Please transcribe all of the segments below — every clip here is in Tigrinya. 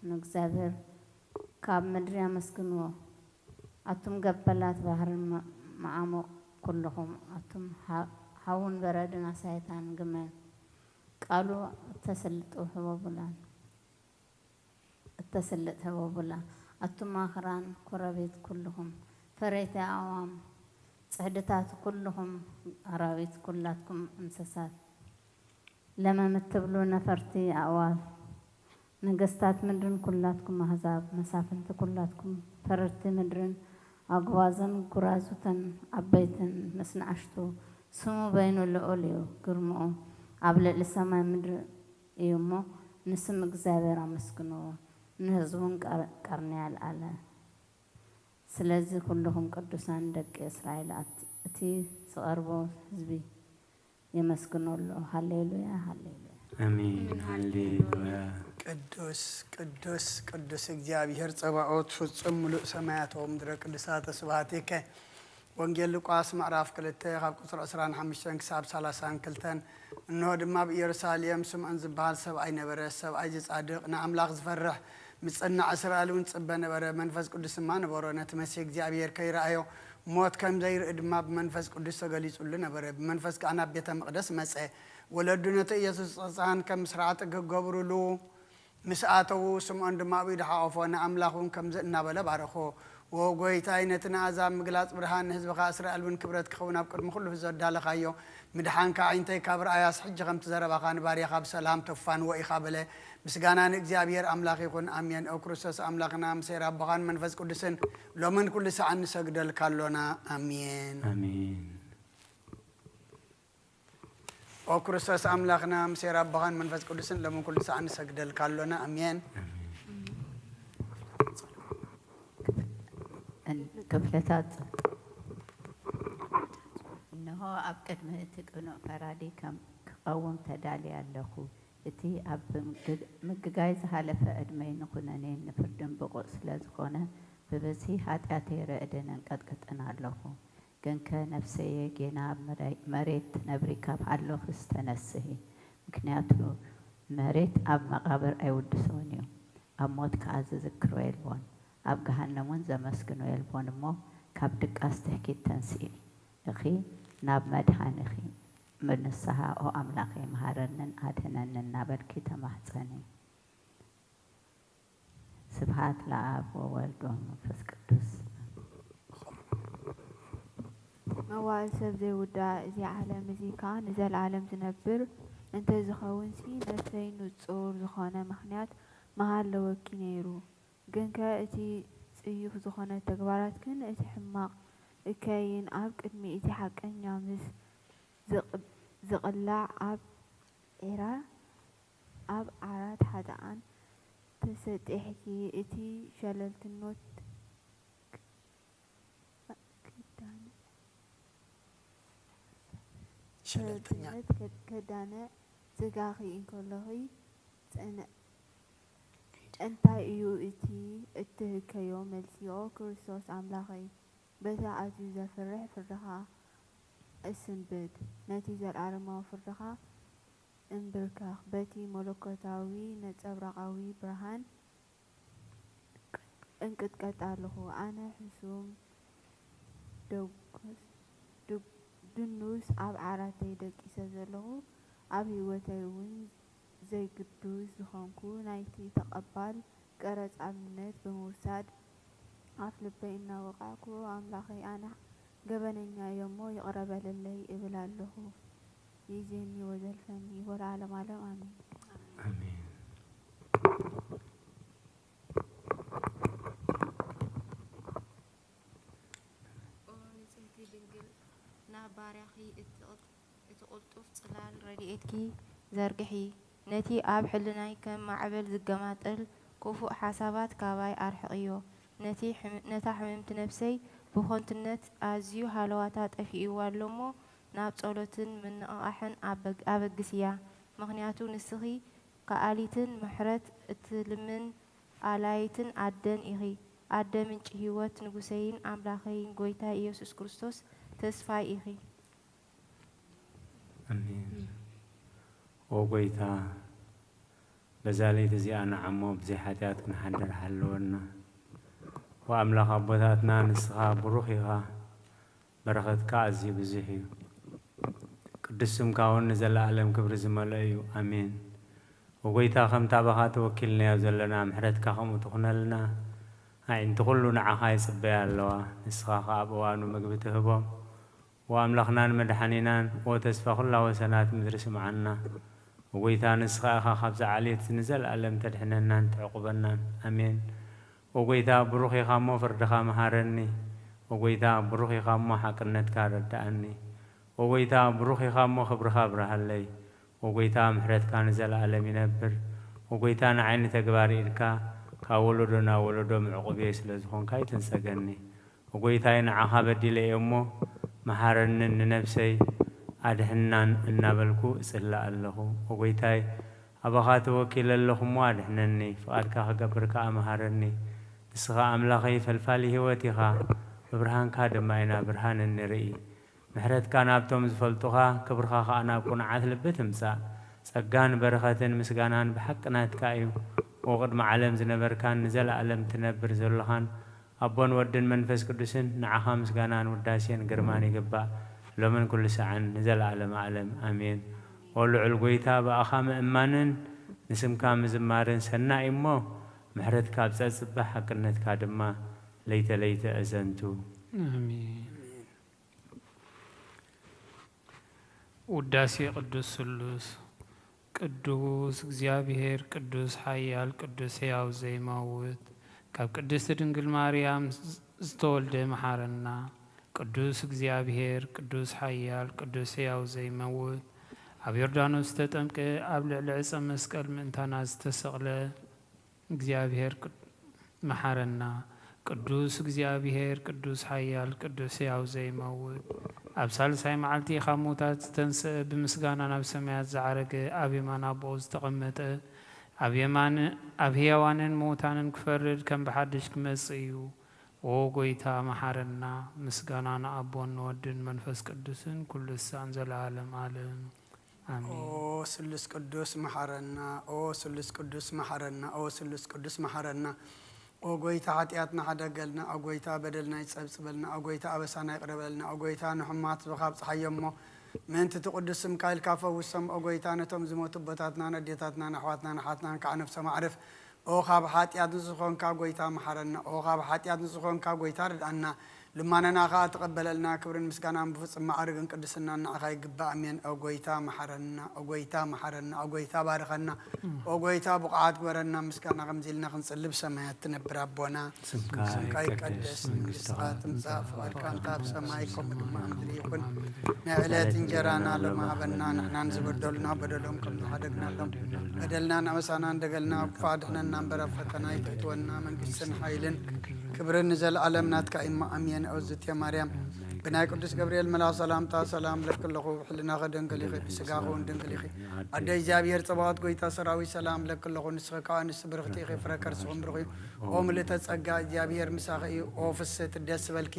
ንእግዚኣብሔር ካብ ምድሪ ኣመስግንዎ። ኣቱም ገበላት ባሕርን መ-፣ መዓሙቕ ኩልኹም፣ ኣቱም ሓ-፣ ሓውን በረድን ኣሳይታን ግመን፣ ቃሉ እተስልጡ ህቦቡላን፣ እተስልጥ ህቦቡላ። ኣቱም ኣኽራን ኮረቤት ኩልኹም፣ ፈረይቲ ኣእዋም፣ ጽሕድታት ኩልኹም ኣራዊት፣ ኩላትኩም እንስሳት ለመም እትብሉ ነፈርቲ ኣእዋፍ፣ ነገስታት ምድርን ኩላትኩም ኣህዛብ፣ መሳፍንቲ ኩላትኩም ፈረድቲ ምድርን፣ ኣጉባዝን ጉራዙትን ዓበይትን ምስ ንኣሽቱ፣ ስሙ በይኑ ልዑል እዩ፣ ግርምኡ ኣብ ልዕሊ ሰማይ ምድሪ እዩ እሞ፣ ንስም እግዚኣብሔር ኣመስግንዎ፣ ንህዝቡን ቀር-፣ ቀርኒ ኣልዓለ። ስለዚ ኩልኹም ቅዱሳን ደቂ እስራኤል፣ ኣት-፣ እቲ ዝቐርቦ ህዝቢ የመስግኖ ኣሎ። ሃሌሉያ፣ ሃሌሉያ። ኣሜን። ሃሌሉያ። ቅዱስ፣ ቅዱስ፣ ቅዱስ እግዚኣብሔር ጸባኦት፣ ፍጹም ምሉእ ሰማያት ወምድረ ቅዱሳተ ስብሐቲከ። ወንጌል ሉቃስ ምዕራፍ ክልተ ካብ ቁጽሪ ዕስራን ሓሙሽተን ክሳብ ሰላሳን ክልተን። እንሆ ድማ ኣብ ኢየሩሳሌም ስምዖን ዝበሃል ሰብኣይ ነበረ። ሰብኣይ እዚ ጻድቕ፣ ንኣምላኽ ዝፈርሕ፣ ምጽናዕ እስራኤል እውን ጽበ ነበረ። መንፈስ ቅዱስ ድማ ነበሮ። ነቲ መሲሕ እግዚኣብሔር ከይረኣዮ፣ ሞት ከም ዘይርኢ ድማ ብመንፈስ ቅዱስ ተገሊጹሉ ነበረ። ብመንፈስ ከኣ ናብ ቤተ መቕደስ መጸ። ወለዱ ነቲ ኢየሱስ ሕጻን ከም ስርዓተ ክገብሩሉ ምስ ኣተዉ፣ ስምዖን ድማ ኣብ ኢዱ ሓቖፎ፣ ንኣምላኽ እውን ከምዚ እናበለ ባረኾ። ዎ ጐይታይ፣ ነቲ ንኣሕዛብ ምግላጽ ብርሃን፣ ንህዝብኻ እስራኤል እውን ክብረት ክኸውን ኣብ ቅድሚ ኩሉ ህዝቢ ዘዳለኻዮ፣ ምድሓንካ ኣዒንተይ ካብ ረኣያስ፣ ሕጂ ከምቲ ዘረባኻ ንባርያኻ ብሰላም ተፋንዎ ኢኻ በለ። ምስጋና ንእግዚኣብሔር ኣምላኽ ይኹን፣ ኣሜን። ኦ ክርስቶስ ኣምላኽና፣ ምስ ኄር ኣቦኻን መንፈስ ቅዱስን፣ ሎምን ኩሉ ሰዓን ንሰግደልካ ኣሎና። ኣሜን። ኣሜን። ኦ ክርስቶስ ኣምላኽና፣ ምስ ኄር ኣቦኻን መንፈስ ቅዱስን፣ ሎምን ኩሉ ሰዓን ንሰግደልካ ኣሎና። ኣሜን። ኣሜን። እን-፣ ክፍለታት። እንሆ ኣብ ቅድሚ እቲ ቅኑዕ ፈራዲ ከም ክቐውም ተዳልየ ኣለኹ። እቲ ኣብ ምግ-፣ ምግጋይ ዝሃለፈ ዕድመይ ንኹነኔን ንፍርድን ብቑዕ ስለ ዝኾነ፣ ብብዝሒ ኃጢኣተይ ረዕድን እንቀጥቅጥን ኣለኹ። ግንከ ነፍሰየ ጌና ኣብ መረ-፣ መሬት ትነብሪ ካብ ሃሎኽስ ተነስሂ። ምክንያቱ መሬት ኣብ መቓብር ኣይውድሶን እዩ። ኣብ ሞት ከኣ ዝዝክሮ የልቦን። ኣብ ገሃነም እውን ዘመስግኖ የልቦን እሞ፣ ካብ ድቃስ ትሕኪት ተንስኢ። እኺ ናብ መድኃኒኺ ብንስሓ ኦ ኣምላኸይ መሃረንን ኣድህነንን እናበልኪ ተማሕጸኒ። ስብሐት ለአብ ወወልድ ወመንፈስ ቅዱስ። መዋእል ሰብ ዘይውዳእ እዚ ዓለም እዚ ከኣ ንዘለዓለም ዝነብር እንተ ዝኸውንሲ፣ ነፍሰይ ንጹር ዝኾነ ምኽንያት ምሃለወኪ ነይሩ። ግንከ እቲ ጽዩፍ ዝኾነ ተግባራትክን እቲ ሕማቕ እከይን ኣብ ቅድሚ እቲ ሓቀኛ ምስ ዝቕ-፣ ዝቕላዕ ኣብ ዒራ፣ ኣብ ዓራት ሓጥኣን ተሰጢሕኪ፣ እቲ ሸለልትኖት ክዳነ-፣ ሸለልተኛ። ሸለልትነት ከ-፣ ከዳንዕ ስጋኺ እንከለኺ፣ ጽን-፣ እንታይ እዩ እቲ እትህከዮ መልሲ? ኦ ክርስቶስ ኣምላኸይ፣ በቲ ኣዝዩ ዘፍርሕ ፍርድኻ እስንብድ፣ ነቲ ዘለዓለማዊ ፍርድኻ እንብርከኽ። በቲ መለኮታዊ ነጸብራቓዊ ብርሃን እንቅጥቀጥ ኣለኹ። ኣነ ሕሱም ደጉስ-፣ ድግ-፣ ድኑስ ኣብ ዓራተይ ደቂሰ ዘለኹ፣ ኣብ ህይወተይ እውን ዘይግዱስ ዝኾንኩ፣ ናይቲ ተቐባል ቀረጽ ኣብነት ብምውሳድ፣ ኣፍ ልበይ እናወቓዕኩ፣ ኣምላኸይ፣ ኣነ ገበነኛ እየ እሞ ይቕረ በለለይ እብል ኣለኹ። ይእዜኒ ወዘልፈኒ ወለዓለመ ዓለም፣ ኣሜን። ኣሜን። ኦ ንጽህቲ ድንግል፣ ናብ ባርያኺ እትቕት-፣ እቲ ቅልጡፍ ጽላል ረድኤትኪ ዘርግሒ። ነቲ ኣብ ሕልናይ ከም ማዕበል ዝገማጠል ክፉእ ሓሳባት ካባይ ኣርሕቕዮ። ነቲ ሕም-፣ ነታ ሕምምቲ ነፍሰይ ብኸንቱነት ኣዝዩ ሃለዋታ ጠፊእዋ ኣሎ እሞ፣ ናብ ጸሎትን ምንቕቓሕን ኣበግ-፣ ኣበግስያ። ምኽንያቱ ንስኺ ከኣሊትን ምሕረት እትልምን ኣላይትን ኣደን ኢኺ። ኣደ ምንጪ ህይወት፣ ንጉሰይን ኣምላኸይን ጐይታይ ኢየሱስ ክርስቶስ ተስፋይ ኢኺ። ኣሜን። ኦ ጐይታ፣ በዛ ለይቲ እዚኣ ንዓሞ ብዘይ ሓጢኣት ክንሓድር ሓልወና። ወኣምላኽ ኣቦታትና፣ ንስኻ ብሩኽ ኢኻ፣ በረኸትካ ኣዝዩ ብዙሕ እዩ። ቅዱስ ስምካ እውን ንዘለኣለም ክብሪ ዝመልኦ እዩ። ኣሜን። ወጎይታ፣ ከምታ ባኻ ተወኪልናዮ ዘለና፣ ምሕረትካ ከምኡ ትኹነልና። ኣዒንቲ ኩሉ ንዓኻ ይጽበያ ኣለዋ። ንስኻ ኸኣ ኣብ እዋኑ ምግቢ ትህቦም። ወኣምላኽናን መድሓኒናን፣ ወተስፋ ኩላ ወሰናት ምድሪ ስምዓና። ወጎይታ፣ ንስኻ ኢኻ ካብዛ ዓሌት ንዘለኣለም ተድሕነናን ተዕቁበናን። ኣሜን። ወጎይታ፣ ብሩኽ ኢኻ እሞ ፍርድኻ መሃረኒ። ወጎይታ፣ ብሩኽ ኢኻ እሞ ሓቅነትካ ረድኣኒ። ወጎይታ፣ ብሩኽ ኢኻ እሞ ክብርኻ ኣብርሃለይ። ወጎይታ፣ ምሕረትካ ንዘለኣለም ይነብር። ወጎይታ፣ ንዓይ ንተግባር ኢድካ ካብ ወለዶ ናብ ወለዶ መዕቆብየይ ስለ ዝኾንካ ይትንጸገኒ። ወጎይታይ፣ ንዓኻ በዲለ እየ እሞ መሓረንን ንነብሰይ ኣድሕናን እናበልኩ እጽሊ ኣለኹ። ወጎይታይ፣ ኣባኻ ተወኪለ ኣለኹ እሞ ኣድሕነኒ፣ ፍቓድካ ክገብር ከኣ መሃረኒ። ንስኻ ኣምላኸይ ፈልፋሊ ህይወት ኢኻ፣ ብብርሃንካ ድማ ኢና ብርሃን እንርኢ። ምሕረትካ ናብቶም ዝፈልጡኻ፣ ክብርኻ ኸኣ ናብ ቅኑዓት ልቢ ትምጻእ። ጸጋን በረኸትን ምስጋናን ብሓቂ ናትካ እዩ። ኦ ቅድሚ ዓለም ዝነበርካን ንዘለኣለም ትነብር ዘሎኻን፣ ኣቦን ወድን መንፈስ ቅዱስን፣ ንዓኻ ምስጋናን ውዳሴን ግርማን ይግባእ፣ ሎምን ኩሉ ሳዕን ንዘለኣለመ ኣለም። ኣሜን። ኦ ልዑል ጐይታ፣ ብኣኻ ምእማንን ንስምካ ምዝማርን ሰናይ እሞ፣ ምሕረትካ ኣብ ጸጽበ፣ ሓቅነትካ ድማ ለይተ ለይተ እዘንቱ። ኣሜን። ውዳሴ ቅዱስ ስሉስ። ቅዱስ እግዚኣብሔር፣ ቅዱስ ሓያል፣ ቅዱስ ሕያው ዘይመውት፣ ካብ ቅድስቲ ድንግል ማርያም ዝ-፣ ዝተወልደ መሓረና። ቅዱስ እግዚኣብሔር፣ ቅዱስ ሓያል፣ ቅዱስ ሕያው ዘይመውት፣ ኣብ ዮርዳኖስ ዝተጠምቀ፣ ኣብ ልዕሊ ዕፀ መስቀል ምእንታና ዝተሰቕለ፣ እግዚኣብሔር ቅድ-፣ መሓረና። ቅዱስ እግዚኣብሔር፣ ቅዱስ ሓያል፣ ቅዱስ ሕያው ዘይመውት፣ ኣብ ሳልሳይ መዓልቲ ካብ ምዉታት ዝተንስአ፣ ብምስጋና ናብ ሰማያት ዝዓረገ፣ ኣብ የማን ኣቦኡ ዝተቐመጠ፣ ኣብ የማን፣ ኣብ ሕያዋንን ምዉታንን ክፈርድ ከም ብሓድሽ ክመጽእ እዩ። ኦ ጐይታ መሓረና። ምስጋና ንኣቦን ንወድን መንፈስ ቅዱስን ኩሉ ሳዕ ንዘለዓለም ዓለም። ኣሜን። ኦ ስሉስ ቅዱስ መሓረና፣ ኦ ስሉስ ቅዱስ መሓረና፣ ኦ ስሉስ ቅዱስ መሓረና። ኦ ጐይታ፣ ሓጢኣትና ሓደገልና። ኦ ጐይታ፣ በደልና ይጸብጽበልና። ኦ ጐይታ፣ ኣበሳና ይቕረ በለልና። ኦ ጐይታ፣ ንሕማት ዝባኻ ኣብጽሓዮ እሞ፣ ምእንቲ እቲ ቅዱስ ስምካ ኢልካ ፈውሶም። ኦ ጐይታ፣ ነቶም ዝሞቱ ኣቦታትናን ኣዴታትናን ኣሕዋትናን ኣሓትናን ከዓ ነፍሶም ኣዕርፍ። ኦ ካብ ሓጢኣት ንዝኾንካ ጐይታ መሓረና። ኦ ካብ ሓጢኣት ንዝኾንካ ጐይታ ርድኣና። ልማነና ኸኣ ተቐበለልና። ክብርን ምስጋናን ብፍጹም መዓርግን ቅድስናን ንዓኻ ይግባእ። ኣሜን። ኦ ጐይታ መሓረና፣ ኦ ጐይታ መሓረና፣ ኦ ጐይታ ባርኸና፣ ኦ ጐይታ ብቑዓት ግበረና። ምስጋና ከምዚ ኢልና ክንጽሊ፣ ብሰማያት ትነብር ኣቦና፣ ስምካ ስምካ ይቀደስ፣ ይቀደስ፣ መንግስትኻ መንግስትኻ ትምጻእ፣ ትምጻእ፣ ፍቓድካ እንተ ኣብ ሰማይ ከምኡ ድማ ኣብ ምድሪ ይኹን። ናይ ዕለት እንጀራና ሎሚ ሃበና፣ ንሕናን ዝበደሉና በደሎም ከም ንሓደግናሎም፣ በደልና እናበሳና እንደገልና፣ ክፉእ ኣድሕነና እምበር፣ ኣብ ፈተና ኣይተእትወና፣ መንግስትን ሓይልን ክብርን ንዘለኣለም ናትካ እዩ እሞ፣ ኣሜን። እግዝእትየ ማርያም፣ ብናይ ቅዱስ ገብርኤል መልኣኽ ሰላምታ ሰላም እብለኪ ኣለኹ፣ ብሕልናኺ ድንግል ኢኺ፣ ብስጋኺ እውን ድንግል ኢኺ። ኣደ እግዚኣብሔር ጸባኦት፣ ጐይታ ሰራዊት፣ ሰላም እብለኪ ኣለኹ፣ ንስኺ ከኣ ኣንስቲ ብርኽቲ ኢኺ፣ ፍረ ከርስኺ እውን ብሩኽ እዩ። ኦ ምልእተ ጸጋ፣ እግዚኣብሔር ምሳኺ እዩ። ኦ ፍስሕቲ፣ ደስ ይበልኪ፣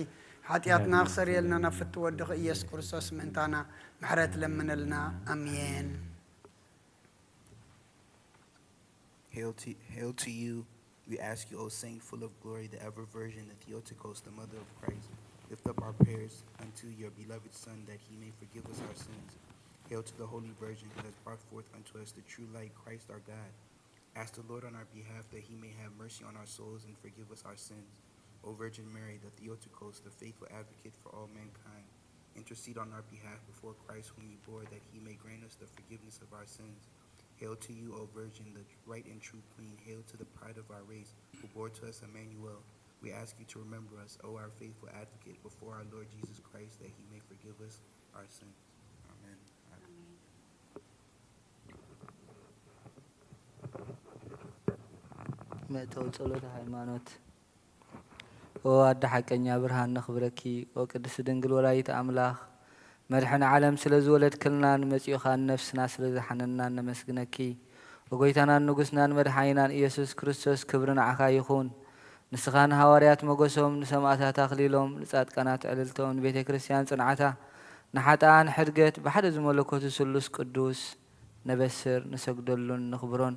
ሓጢኣትና ክሰርየልና ናብ ፍትው ወድኺ ኢየሱስ ክርስቶስ ምእንታና ምሕረት ለምነልና። ኣሜን። Hail to, hail to you, we ask you, O Saint, full of glory, the ever Virgin, the Theotokos, the Mother of Christ. Lift up our prayers unto your beloved Son, that he may forgive us our sins. Hail to the Holy Virgin, who has brought forth unto us the true light, Christ our God. Ask the Lord on our behalf that he may have mercy on our souls and forgive us our sins. O Virgin Mary, the Theotokos, the faithful advocate for all mankind, intercede on our behalf before Christ whom you bore, that he may grant us the forgiveness of our sins. Hail to you, O Virgin, the right and true Queen. Hail to the pride of our race, who bore to us Emmanuel. We ask you to remember us, O our faithful advocate, before our Lord Jesus Christ, that he may forgive us our sins. Amen. መእተዊ ጸሎተ ሃይማኖት። ኦ ኣደ ሓቀኛ ብርሃን ነኽብረኪ፣ ኦ ቅድስቲ ድንግል ወላዲተ ኣምላኽ፣ መድሕን ዓለም ስለ ዝወለድክልናን መጺኡኻ ንነፍስና ስለ ዝሓነናን ነመስግነኪ። ኦ ጐይታናን ንጉስናን መድሓኒናን ኢየሱስ ክርስቶስ፣ ክብሪ ንዓኻ ይኹን። ንስኻ ንሃዋርያት ሞገሶም፣ ንሰማእታት ኣኽሊሎም፣ ንጻድቃናት ዕልልቶም፣ ንቤተ ክርስቲያን ጽንዓታ፣ ንሓጥኣን ሕድገት፣ ብሓደ ዝመለኮቱ ስሉስ ቅዱስ ነበስር፣ ንሰግደሉን ንኽብሮን።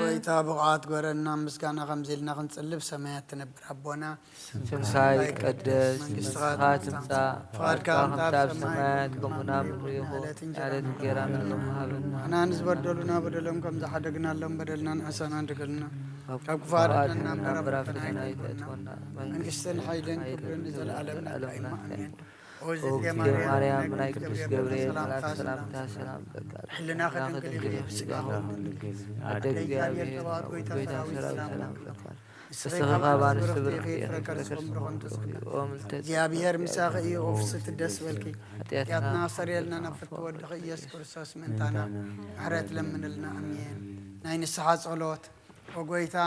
ጎይታ ብቕዓት ግበረና፣ ምስጋና ከምዚ ኢልና ክንጽሊ። ብሰማያት ትነብር ኣቦና፣ ስምካ ይቀደስ፣ መንግስትኻ ትምጻእ፣ ፍቓድካ ከምታ ኣብ ሰማያት ከምኡ ኣብ ምድሪ ይኹን። ዕለት እንጀራና ሎሚ ሃበና። ንሕና ንዝበደሉና በደሎም ከም ዝሓደግናሎም በደልና ንሕሰና፣ ድገልና፣ ካብ ክፉ ኣድሕነና እምበር ኣብ ፈተና ኣይተእትወና። መንግስትን ሓይልን ክብርን ንዘለኣለም ናትካ እዩ። ኣሜን። ኦዝዜ ማርያም፣ ናይ ቅዱስ ገብርኤል መልኣክ ሰላምታ ሰላም በቃ። ሕልና ከድንግል ይኹን፣ ስጋኹም ኣደ እግዚኣብሔር፣ ጎይታ ሰራዊት ሰላም በቃ። ንስኺ ካብ ኣንስቲ ብርኽቲ ኢኺ፣ ፍረ ከርስኹም ብሩኽ እዩ። ኦ ምልዕተ እግዚኣብሔር ምሳኺ እዩ፣ ኦ ፍስሕቲ ደስ በልኪ። ሓጢኣትና ኣስተሰርየልና፣ ናብ ፍትሒ ወድኺ ኢየሱስ ክርስቶስ ምእንታና ምሕረት ለምንልና። ኣሜን። ናይ ንስሓ ጸሎት። ኦ ጎይታ፣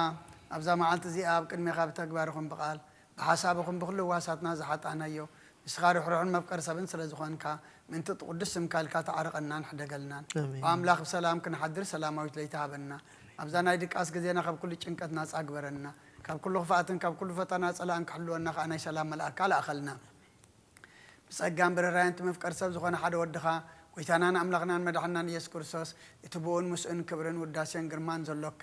ኣብዛ መዓልቲ እዚኣ ኣብ ቅድሜኻ ብተግባር ይኹን ብቓል ብሓሳብ ይኹን ብኹሉ ህዋሳትና ዝሓጣናዮ፣ ንስኻ ርሕሩሕን መፍቀሪ ሰብን ስለ ዝኾንካ፣ ምእንቲ እቲ ቅዱስ ስምካ ኢልካ ተዓርቐናን ሕደገልናን። ኣሜን። ብኣምላኽ ብሰላም ክንሓድር ሰላማዊት ለይቲ ሃበና። ኣብዛ ናይ ድቃስ ግዜና ካብ ኩሉ ጭንቀት ናጻ ግበረና። ካብ ኩሉ ክፍኣትን ካብ ኩሉ ፈተና ጸላእን ክሕልወና ከኣ ናይ ሰላም መልኣካ ለኣኸልና። ብጸጋን ብርህራሄን እቲ መፍቀሪ ሰብ ዝኾነ ሓደ ወድኻ፣ ጎይታናን ኣምላኽናን መድሓንናን ኢየሱስ ክርስቶስ፣ እቲ ብኡን ምስኡን ክብርን ውዳሴን ግርማን ዘሎካ፣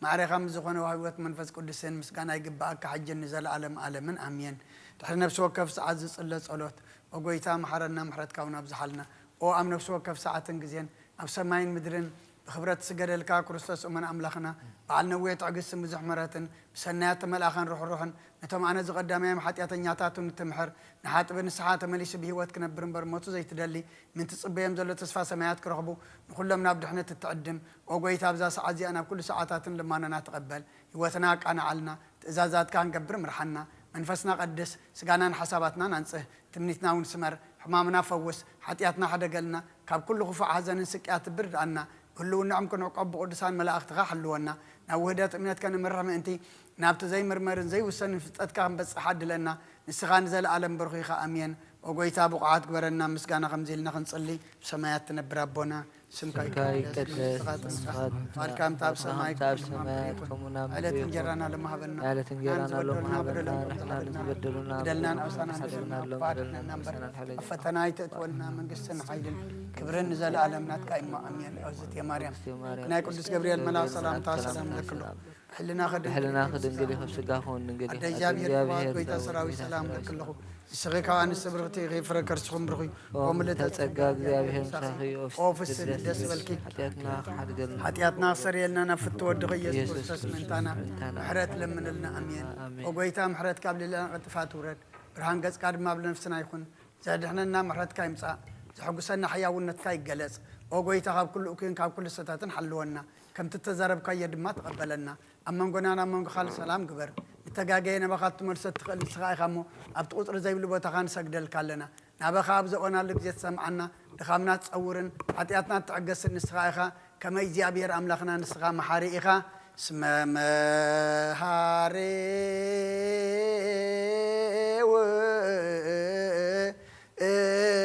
ማዕሬኻ ምስ ዝኾነ ወሃቢ ህይወት መንፈስ ቅዱስን ምስጋና ይግብኣካ፣ ሕጅን ንዘለኣለም ኣለምን። ኣሜን። ድሕሪ ነፍሲ ወከፍ ሰዓት ዝጽለ ጸሎት። ኦ ጎይታ፣ መሓረና፣ ምሕረትካ እውን ኣብዝሓልና። ኦ ኣብ ነፍሲ ወከፍ ሰዓትን ግዜን፣ ኣብ ሰማይን ምድርን ብኽብረት ዝገደልካ ክርስቶስ እሙን ኣምላኽና፣ በዓል ነዊሕ ትዕግስትን ብዙሕ ምሕረትን፣ ብሰናያት ተመልኣኻን ርሕሩሕን፣ ነቶም ኣነ ዝቐዳማዮም ሓጢኣተኛታቱን እትምሕር፣ ንሓጥቢ ንስሓ ተመሊሱ ብህይወት ክነብር እምበር ሞቱ ዘይትደሊ፣ ምእንቲ ጽበዮም ዘሎ ተስፋ ሰማያት ክረኽቡ፣ ንኹሎም ናብ ድሕነት እትዕድም፣ ኦ ጎይታ፣ ኣብዛ ሰዓት እዚኣ ናብ ኩሉ ሰዓታትን ልማኖና ተቐበል። ህይወትና ኣቃንዓልና፣ ትእዛዛትካ ክንገብር ምርሓና። መንፈስና ቀድስ፣ ስጋናን ሓሳባትናን ኣንጽህ፣ ትምኒትና እውን ስመር፣ ሕማምና ፈውስ፣ ሓጢኣትና ሕደገልና፣ ካብ ኩሉ ክፉእ ሓዘንን ስቅያት ብርድኣና። ብህልውናኦም ክንዕቆብ ብቅዱሳን መላእኽትኻ ሓልወና። ናብ ውህደት እምነት ከነምርሕ ምእንቲ፣ ናብቲ ዘይምርመርን ዘይውሰንን ፍልጠትካ ክንበጽሕ ዓድለና። ንስኻ ንዘለኣለም ብሩኽ ኢኻ። ኣሜን። ኦ ጎይታ፣ ብቑዓት ግበረና፣ ምስጋና ከምዚ ኢልና ክንጽሊ። ብሰማያት ትነብር ኣቦና፣ ስምካ ስምካ ይቀደስ፣ ይቀደስ፣ ንስኻ ትምጻእ፣ ንስኻ ትምጻእ፣ ፍቓድካ ከምታ ኣብ ሰማይ ፍቓድካ ኣብ ከምኡ ኣብ ሰማይ ምድሪ ይኹን። ከምኡ ኣብ ምድሪ ዕለት ይኹን። እንጀራና ሎሚ ሃበና። ዕለት እንጀራና ንዝበደሉና ሎሚ ሃበና፣ በደልና ንሕና ንዝበደሉና በደልና በደልና ንኣሳና ንሕና ንሓድግና ንኣሎም፣ በደልና በደልና ንኣሳና ንሓድግ። ኣብ ፈተና ኣይተእትወና፣ መንግስትን ሓይልን ክብርን ንዘለኣለም ናትካ እሞ፣ ኣሜን። ኦዝቴ ማርያም፣ ኦዝቴ ማርያም፣ ናይ ቅዱስ ገብርኤል መልኣክ ሰላምታ ሰላም ለክሎ። ብሕልና ብሕልና ክድንግል ኢኺ፣ ብስጋ ክውን ድንግል ኢኺ። ኣደ እግዚኣብሔር፣ ኣደ እግዚኣብሔር፣ ክብርት ጎይታ ሰራዊት ሰላም ለክለኹ። ንስኺ ካብ ኣንስቲ ብርኽቲ ኢኺ፣ ፍረ ከርስኹም ብሩኽ እዩ። ኦ ኦ ምልዕተ ምልዕተ ጸጋ፣ ጸጋ፣ እግዚኣብሔር ምሳኺ፣ ኦ ኦ ፍስሕቲ ፍስሕቲ ደስ ደስ በልኪ። ሓጢኣትና ክሓድገልና። ሓጢኣትና ክሰርየልና፣ ናብ ፍትወ ወድኺ ኢየሱስ ኢየሱስ ክርስቶስ ክርስቶስ ምእንታና ምእንታና ምሕረት ለምንልና። ኣሜን። ኣሜን። ኦ ጎይታ፣ ምሕረትካ ኣብ ልዕሌና ቀልጢፋ ትውረድ። ብርሃን ገጽካ ድማ ኣብ ነፍስና ይኹን። ዘድሕነና ምሕረትካ ይምጻእ። ዘሐጉሰና ሕያውነትካ ይገለጽ። ኦ ጎይታ፣ ካብ ኩሉ እኩይን ካብ ኩሉ ሰታትን ሓልወና። ከምቲ እተዛረብካዮ ድማ ተቐበለና። ኣብ መንጎናን ኣብ መንጎኻን ሰላም ግበር። ንተጋገየ ናባኻ ክትመልሶ እትኽእል ንስኻ ኢኻ እሞ፣ ኣብቲ ቁጽሪ ዘይብሉ ቦታኻ ንሰግደልካ ኣለና። ናባኻ ኣብ ዘእወናሉ ግዜ ትሰምዓና፣ ድኻምና ትጸውርን ሓጢኣትና ትዕገስን ንስኻ ኢኻ። ከመይ እግዚኣብሔር ኣምላኽና ንስኻ መሓሪ ኢኻ። እስመ መሃሪ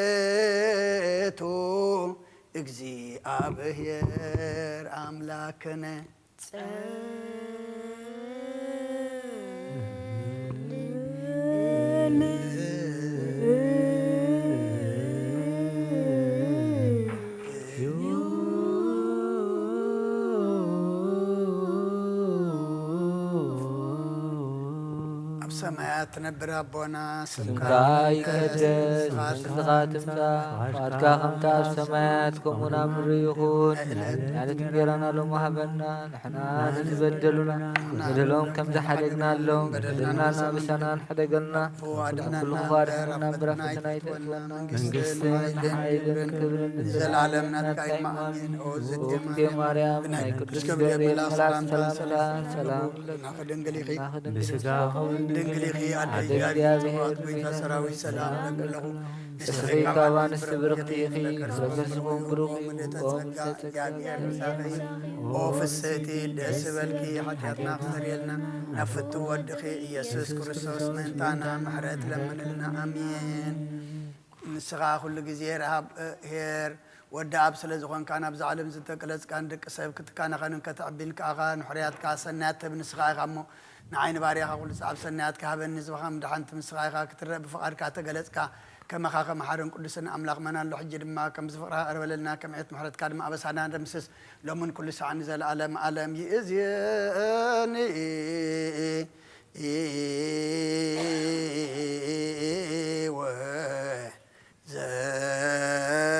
ውእቱ እግዚኣብሔር ኣምላክነ። ኣብ ሰማያት ትነብር ኣቦና፣ ስምካ ስምካ ይቀደስ፣ መንግስትኻ መንግስትኻ ትምጻእ፣ ትምጻእ፣ ፍቓድካ ከምታ ኣብ ሰማያት ከምኡ ኣብ ምድሪ ይኹን። ዕለት ዕለት እንጀራና ሎሚ ሃበና፣ ንሕና ንዝበደሉና በደሎም ከም ዝሓደግናሎም በደልና በደልና ንኣበሳና ንሓደገልና፣ ኣድሕነና ኩሉ ክፉእ ኣድሕነና እምበር ኣብ ፈተና ኣይተእትወና፣ መንግስትን ሓይልን ክብርን ንዘለኣለም ናትካ እዩ። ኣሜን። ኦ እግዝእትየ ማርያም፣ ናይ ቅዱስ ገብርኤል መልኣክ ሰላምታ ሰላም፣ ሰላም፣ ሰላም፣ ሰላም፣ ድንግል ኢኺ። ብስጋ ድንግል ኢኺ። ኣደ ኣደ እግዚኣብሔር፣ እግዚኣብሔር፣ ጎይታ ሰራዊት ሰላም እብለኪ ኣለኹ። ንስኺ ካብ ኣንስቲ ብርኽቲ ኢኺ፣ ፍረ ከርስኺ እውን ብሩኽ እዩ። ኦ ምልዕተ ጸጋ፣ እግዚኣብሔር ምሳኺ እዩ። ኦ ፍስሕቲ፣ ደስ ይበልኪ፣ ሓጢኣትና ክሰርየልና ናብ ፍትው ወድኺ ኢየሱስ ክርስቶስ ምእንታና ምሕረት ለምንልና። ኣሜን። ንስኻ ኩሉ ግዜ ረሃብ፣ ሄር፣ ወዲ ኣብ ስለ ዝኾንካ፣ ናብዛ ዓለም ዝተገለጽካን ደቂ ሰብ ክትከናኸንን ከተዕብን ከኣኻ ንሕርያትካ ሰናያት ትህብ ንስኻ ኢኻ እሞ፣ ንዓይ ንባርያኻ ኩሉ ሰዓብ ሰናያትካ ሃበኒ፣ ህዝብኻ ምድሓንቲ ንስኻ ኢኻ፣ ክትረእ ብፍቓድካ ተገለጽካ። ከማኻ ከመሓርን ቅዱስን ኣምላኽ መን ኣሎ? ሕጂ ድማ ከምዚ ፍቕርኻ ቅረበለልና፣ ከም ዕየት ምሕረትካ ድማ ኣበሳና ደምስስ። ሎምን ኩሉ ሰዓን ንዘለኣለም ኣለም ይእዝየኒ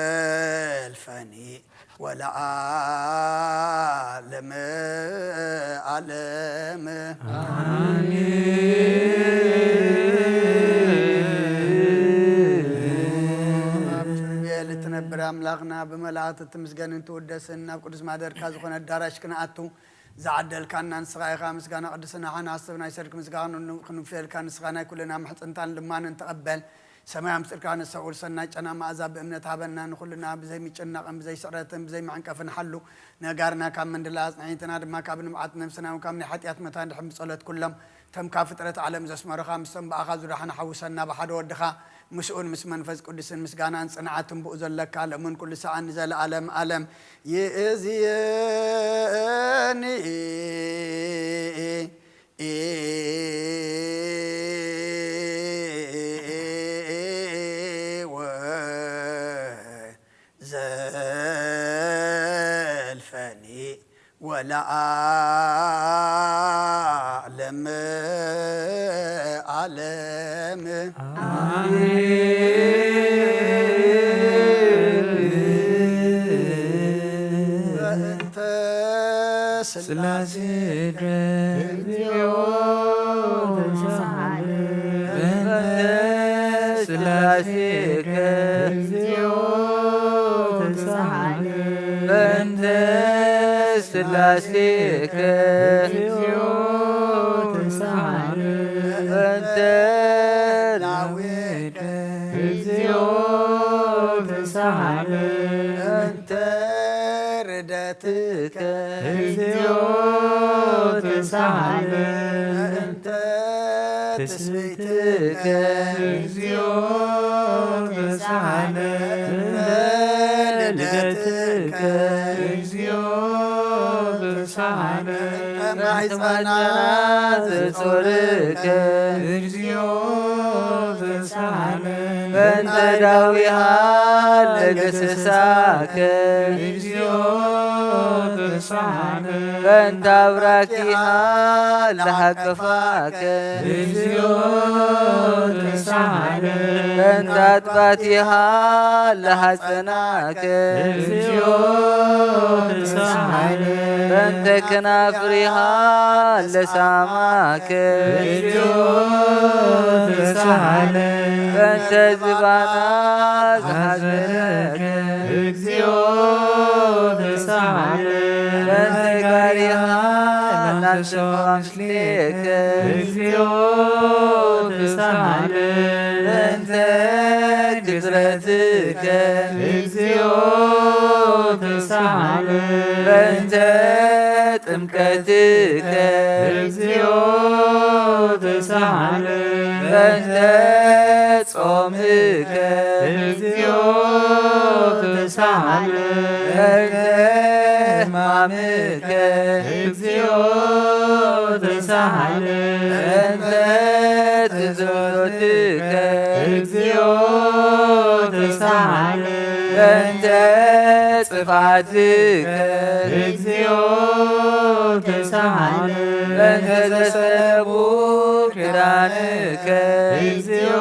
ወዘልፈኒ ወለዓለመ ዓለም። ኣብ ኪሩቤል እትነብር ኣምላኽና፣ ብመላእክት እትምስገንን ትውደስን፣ ናብ ቅዱስ ማደርካ ዝኾነ ኣዳራሽ ክንኣቱ ዝዓደልካና ንስኻ ኢኻ። ምስጋና ቅድስና ሓናስብ ናይ ሰርክ ምስጋና ክንውፍየልካ፣ ንስኻ ናይ ኩልና ምሕጽንታን ልማንን ተቐበል። ሰማይ ኣምጽእልካ ነስተውዕል፣ ሰናይ ጨና መኣዛ ብእምነት ሃበና። ንኹልና ብዘይ ምጭናቕን ብዘይ ስዕረትን ብዘይ ምዕንቀፍን ሓሉ። ነጋርና ካብ መንድላ ኣጽንዒትና ድማ ካብ ንብዓት ነፍስና እውን ካብ ናይ ሓጢኣት መታን ድሕን ብጸሎት ኩሎም እቶም ካብ ፍጥረት ዓለም ዘስመሩኻ ምስቶም ብኣኻ ዝደሓኑ ሓውሰና ብሓደ ወድኻ ምስኡን ምስ መንፈስ ቅዱስን ምስጋናን ጽንዓትን ብኡ ዘለካ ሎምን ኩሉ ሰዓን ንዘለኣለም ኣለም ይእዝየኒ ወዘልፈኒ ወለዓለመ ዓለም። በእንተ ስላሴ ስላሴ እግዚኦ ተሳሃለ። በእንተ ስላሴከ እግዚኦ ተሳሃለ። በእንተ ስላሴከ እግዚኦ ተሳሃለ። በእንተ ናዊከ እግዚኦ ተሳሃለ። በእንተ ርደትከ እግዚኦ ተሳሃለ። በእንተ ትስብእትከ እግዚኦ ተሳሃለ። በእንተ ልደትከ እግዚኦ ተሳሃለ። በእንተ ማሕፀና ዘጾርከ እግዚኦ ተሳሃለ። በእንተ ዳዊሃ ለገሰሳከ እግዚኦ ተሳሃለ። በእንተ አብራኪሃ ለሃቀፋከ እግዚኦ ተሳሃለ። በእንተ አጥባቲሃ ለሃጸናከ እግዚኦ ተሳሃለ። በእንተ ከናፍሪሃ ለሳማከ እግዚኦ ተሳሃለ። በእንተ ዝባና ዝሓዘለከ እግዚኦ ተሳሃለ። በእንተ ጋሪሃ ላንስዋ ምስሌከ እግዚኦ ተሳሃለ። በእንተ ግዝረትከ እግዚኦ ተሳሃለ። በእንተ ጥምቀትከ እግዚኦ ተሳሃለ። በእንተ ጾምከ እግዚኦ ተሳሃለ። በእንተ ሕማምከ እግዚኦ ተሳሃለ። በእንተ ትእዛዛትከ እግዚኦ ተሳሃለ። በእንተ ጥፍኣትከ እግዚኦ ተሳሃለ። በእንተ ዘሰለቡ ኪዳንከ እግዚኦ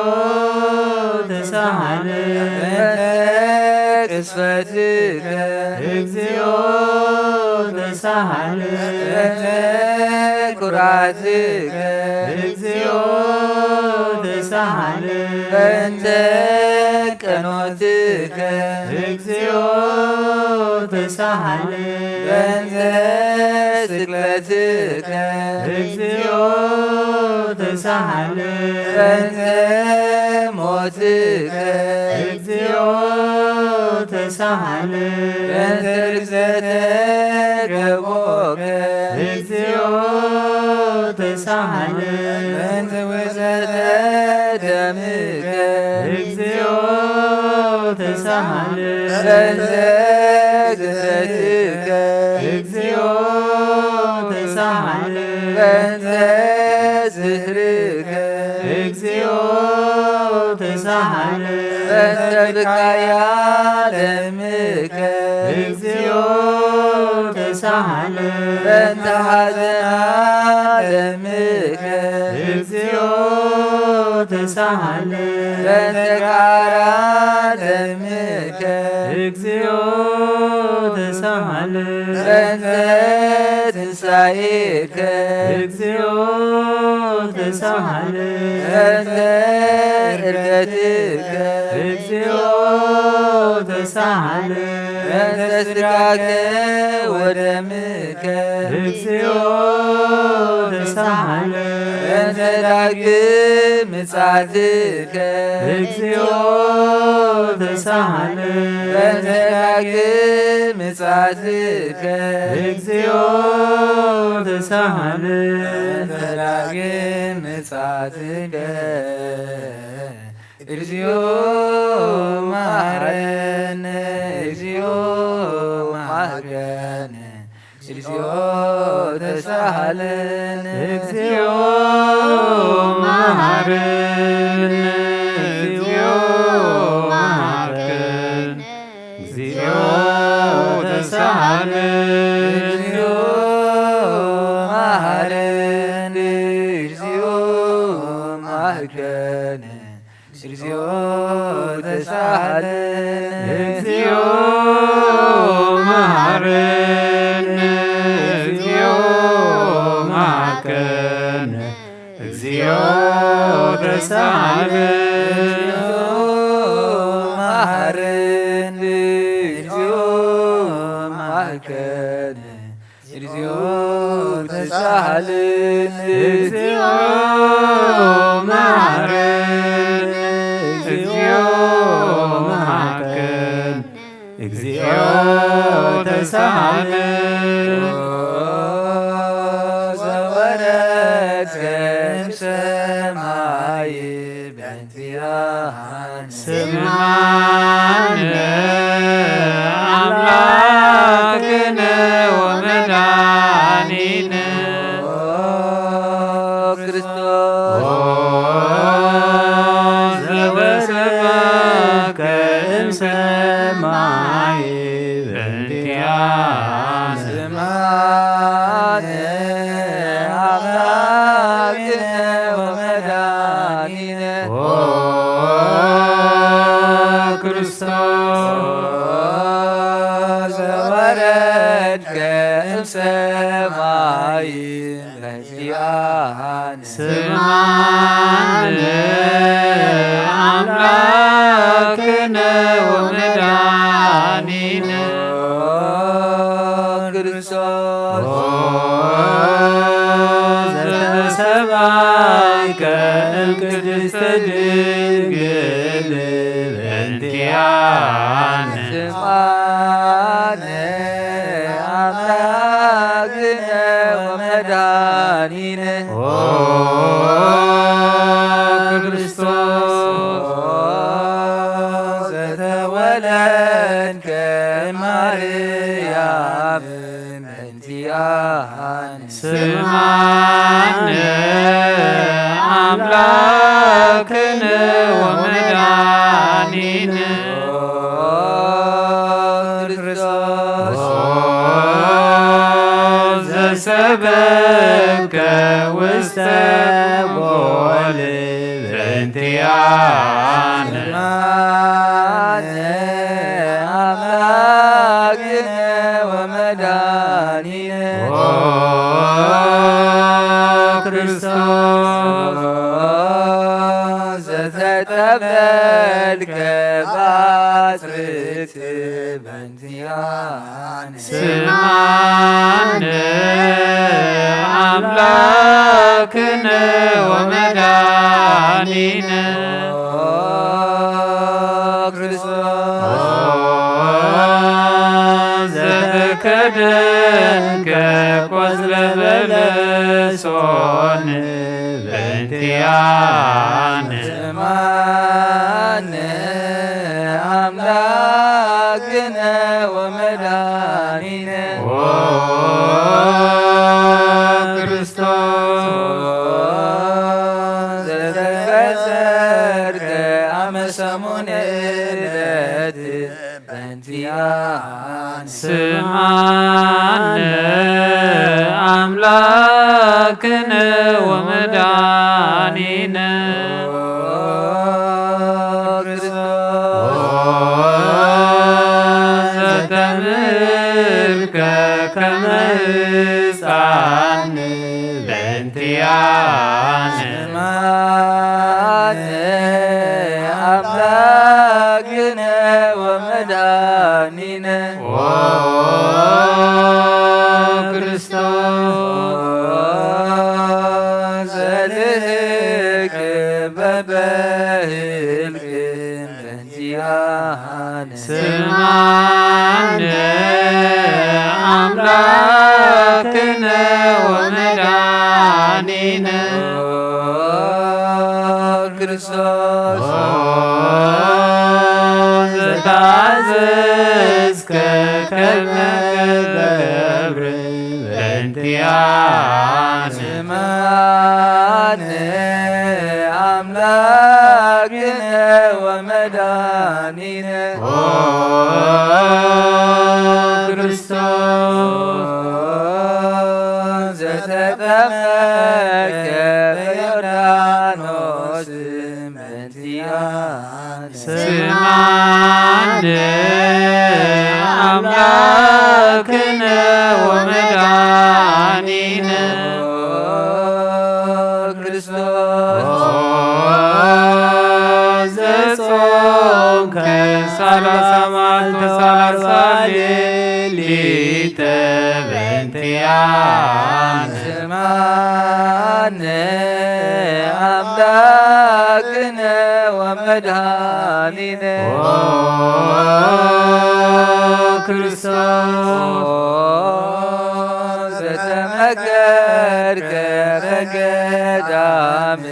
ተሳሃለ። በእንተ ቅስፈትከ እግዚኦ ተሳሃለ። በእንተ ኩራትከ እግዚኦ ተሳሃለ። በእንተ ቀኖትከ እግዚኦ ተሳሃለ። በእንተ ስቅለትከ እግዚኦ ተሳሃለ። በእንተ ሞትከ እግዚኦ ተሳሃለ። በእንተ ርግዘተ ገቦከ እግዚኦ ተሳሃለ። በእንተ ውዘተ ደምከ እግዚኦ ተሳሃለ። በእንተ ግዝረትከ እግዚኦ ተሳሃለ። በእንተ ዝህርከ እግዚኦ ተሳሃለ። በእንተ ብካያ ደምከ እግዚኦ ተሳሃለ። በእንተ ሐዘና ደምከ እግዚኦ ተሳሃለ። በእንተ ቃራ ደምከ እግዚኦ ተሳሃለ። በእንተ ትንሳኤከ እግዚኦ ተሳሃለ። በእንተ ዕርገትከ እግዚኦ ተሳሃለ። በእንተ ስጋከ ወደምከ እግዚኦ ተሳሃለ። በእንተ ዳግም ምጽኣትከ እግዚኦ ተሳሃለ። በእንተ ዳግም ምጽኣትከ እግዚኦ ተሳሃለ። በእንተ ዳግም ምጽኣትከ እግዚኦ መሐረነ፣ እግዚኦ መሐረነ፣ እግዚኦ ተሳሃለነ። እግዚኦ መሐረነ፣ እግዚኦ መሐረነ፣ እግዚኦ ተሳሃለነ። እግዚኦ መሐረነ፣ እግዚኦ መሐረነ፣ እግዚኦ ተሳሃለነ። እግዚኦ መሐረነ፣ እግዚኦ መሐረነ፣ እግዚኦ ተሳሃለነ። እግዚኦ መሐረነ፣ እግዚኦ መሐረነ፣ እግዚኦ ተሳሃለነ። እግዚኦ መሐረነ፣ እግዚኦ መሐረነ፣ እግዚኦ ተሳሃለነ። ዘወረድከ እምሰማይ በእንቲአነ ስምዓነ አምላክነ ወመድኃኒነ። ኦ ክርስቶስ ዘወረድከ እምሰማይ በእንቲአነ ስምዓነ አምላክነ ወመድኃኒነ። ኦ ክርስቶስ ዘወረድከ እምሰማይ በእንቲአነ ስምዓነ አምላክነ ወመድኃኒነ። ኦ ክርስቶስ ኦ ዘተሰማይከ እምቅድስተ ድንግል በእንቲአነ ስምዓነ አምላክነ ወመድኃኒነ። ኦ ክርስቶስ ዘተወለድከ ማርያም በእንቲአነ ስምዓነ አምላክነ ወመድኃኒነ። ኦ ክርስቶስ ኦ ዘሰበከ ውስተ ጎል በእንቲአነ ስምዓነ አምላክነ ወመድኃኒነ። ኦ ክርስቶስ ዘተጠብለልከ ባጽርት በእንቲአነ ስምዓነ አምላክነ ወመድኃኒነ። ኦ ክርስቶስ ኦ ዘተከደንከ ቆጽለ በለሶን በእንቲአነ ስምዓነ አምላክነ ወመድኃኒነ። ኦ ክርስቶስ ዘተከሰርከ አመ ሰሙነ ከመ ሕፃን በእንቲኣነ። ስምዓነ ኣምላክነ ወመድኃኒነ። ኦ ክርስቶስ ዘልህቅ በበህልቅን በእንቲኣነ። ስምዓነ ኣምላክነ ወመድኃኒነ። ኦ ክርስቶስ ኦ ዘታዘዝከ ከመ ገብር በእንቲኣነ። ስምዓነ ኣምላክነ ወመድኃኒነ። ኦ ክርስቶስ ዘተጠመቀ በዮርዳኖስ በእንቲኣነ። ስምዓነ ኣምላክነ ወመድኃኒነ። ኦ ክርስቶስ ኦ ዘጾምከ ሠላሳ መዓልተ ሠላሳ ሌሊተ በእንቲኣነ። ስምዓነ ኣምላክነ ወመድኃኒነ። ኦ ክርስቶስ ኦ ዘተመከርከ በገዳም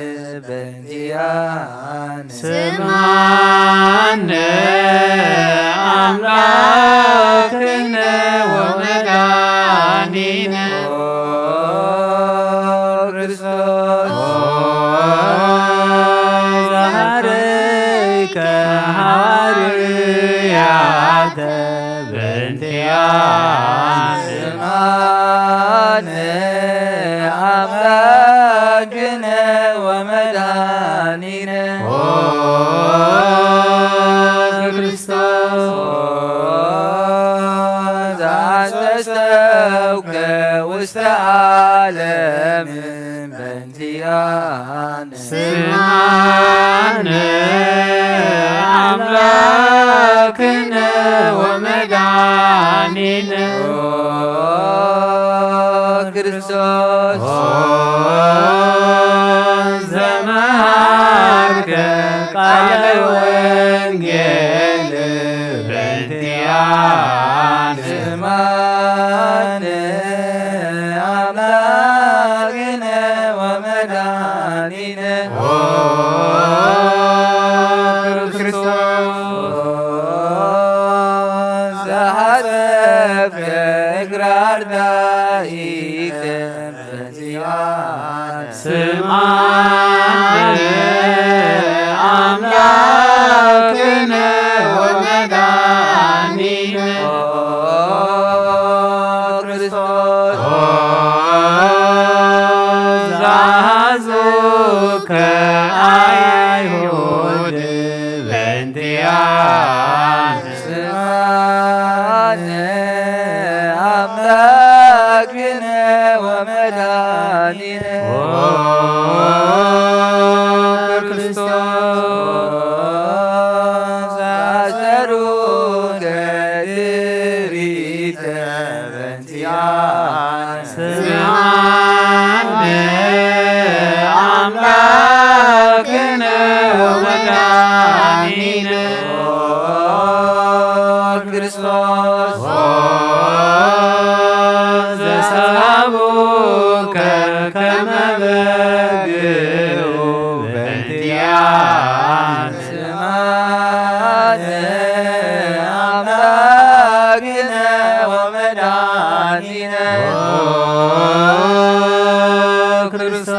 በእንቲኣነ። ስምዓነ ኣምላክነ ወመድኃኒነ። ኦ ክርስቶስ ኦ ዘሐረይከ ሐዋርያተ በእንቲኣነ። ስምዓነ ኣምላክነ ወመድኃኒነ። ኦ ክርስቶስ ዘአስተስሕብከ ውስተ ዓለም በእንቲኣነ። ስምዓነ ኣምላክነ ወመድኃኒነ። ኦ ክርስቶስ ኦ ዘመሃርከ ቃለ ወንጌል በእንቲኣነ። ስምዓነ ኣምላክነ ወመድኃኒነ። ኦ ክርስቶስ ዘሐጸብከ እግረ አርዳኢከ በእንቲኣነ። ስምዓነ ኣምላክነ ወመድኃኒነ። ኦ ክርስቶስ ኦ ዘአሐዙከ አይሁድ በእንቲኣነ። ስምዓነ አምላክነ ወመድኃኒነ። ኦ ክርስቶስ አሰሩከ ድሪተ በእንቲኣነ። ስምዓነ አምላክነ ወመድኃኒነ። ኦ ክርስቶስ ኦ ዘሰሃቡከ ከመ በግዑ በእንቲኣነ። ስምዓነ አምላክነ ወመድኃኒነ። ኦ ክርስቶስ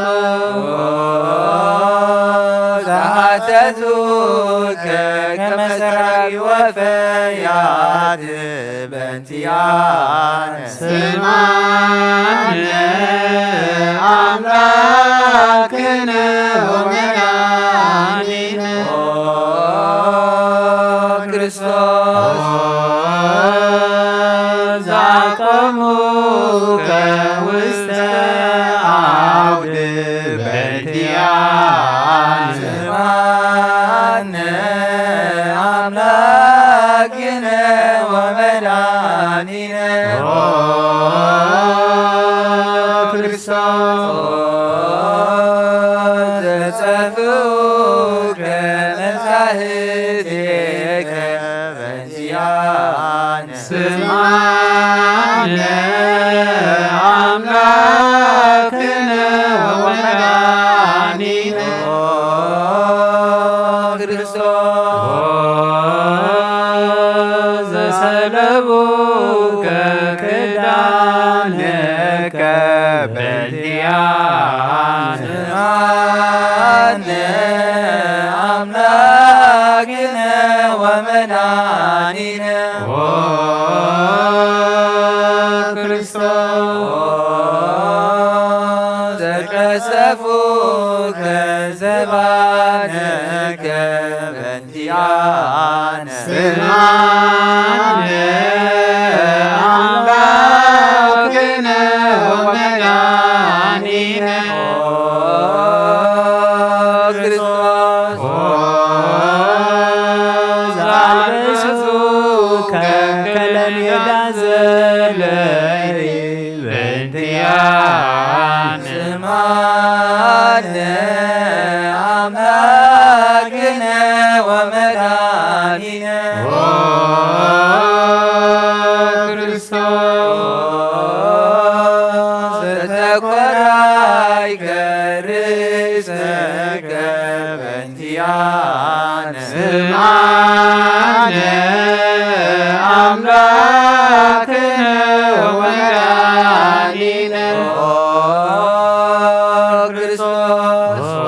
ዘሐተቱከ ከመ ሠራቂ ወፈያት በእንቲኣነ። ስምዓነ አምላክነ ወመድኃኒነ። ኦ ክርስቶስ ኦ ዘአቆመ ከውስተ አውድ በእንቲአነ። ስምዓነ አምላክነ ወመድኃኒነ ኦ ክርስቶስ። ዘጸፍኡከ መጻሕፍቴከ በእንቲአነ። ስምዓነ አምላክነ ወመድኃኒነ ኦ ክርስቶስ። ዘሰለቡከ ክዳንከ በእንቲአነ። ስምዓነ አምላክነ ወመድኃኒነ ኦ ክርስቶስ። ዘቀሰፉከ ዘባነከ በእንቲአነ። ስምዓነ አምላክነ ወመድኃኒነ ኦ ክርስቶስ። ኦ ዘአልበሱከ ከለሜዳ ዘለይ በእንቲአነ። ስምዓነ አምላክነ ወመድኃኒነ ኦ ክርስቶስ። ዘተኮራይከ ርእሰከ በእንቲአነ። ስምዓነ አምላክነ ወመድኃኒነ ኦ ክርስቶስ። ኦ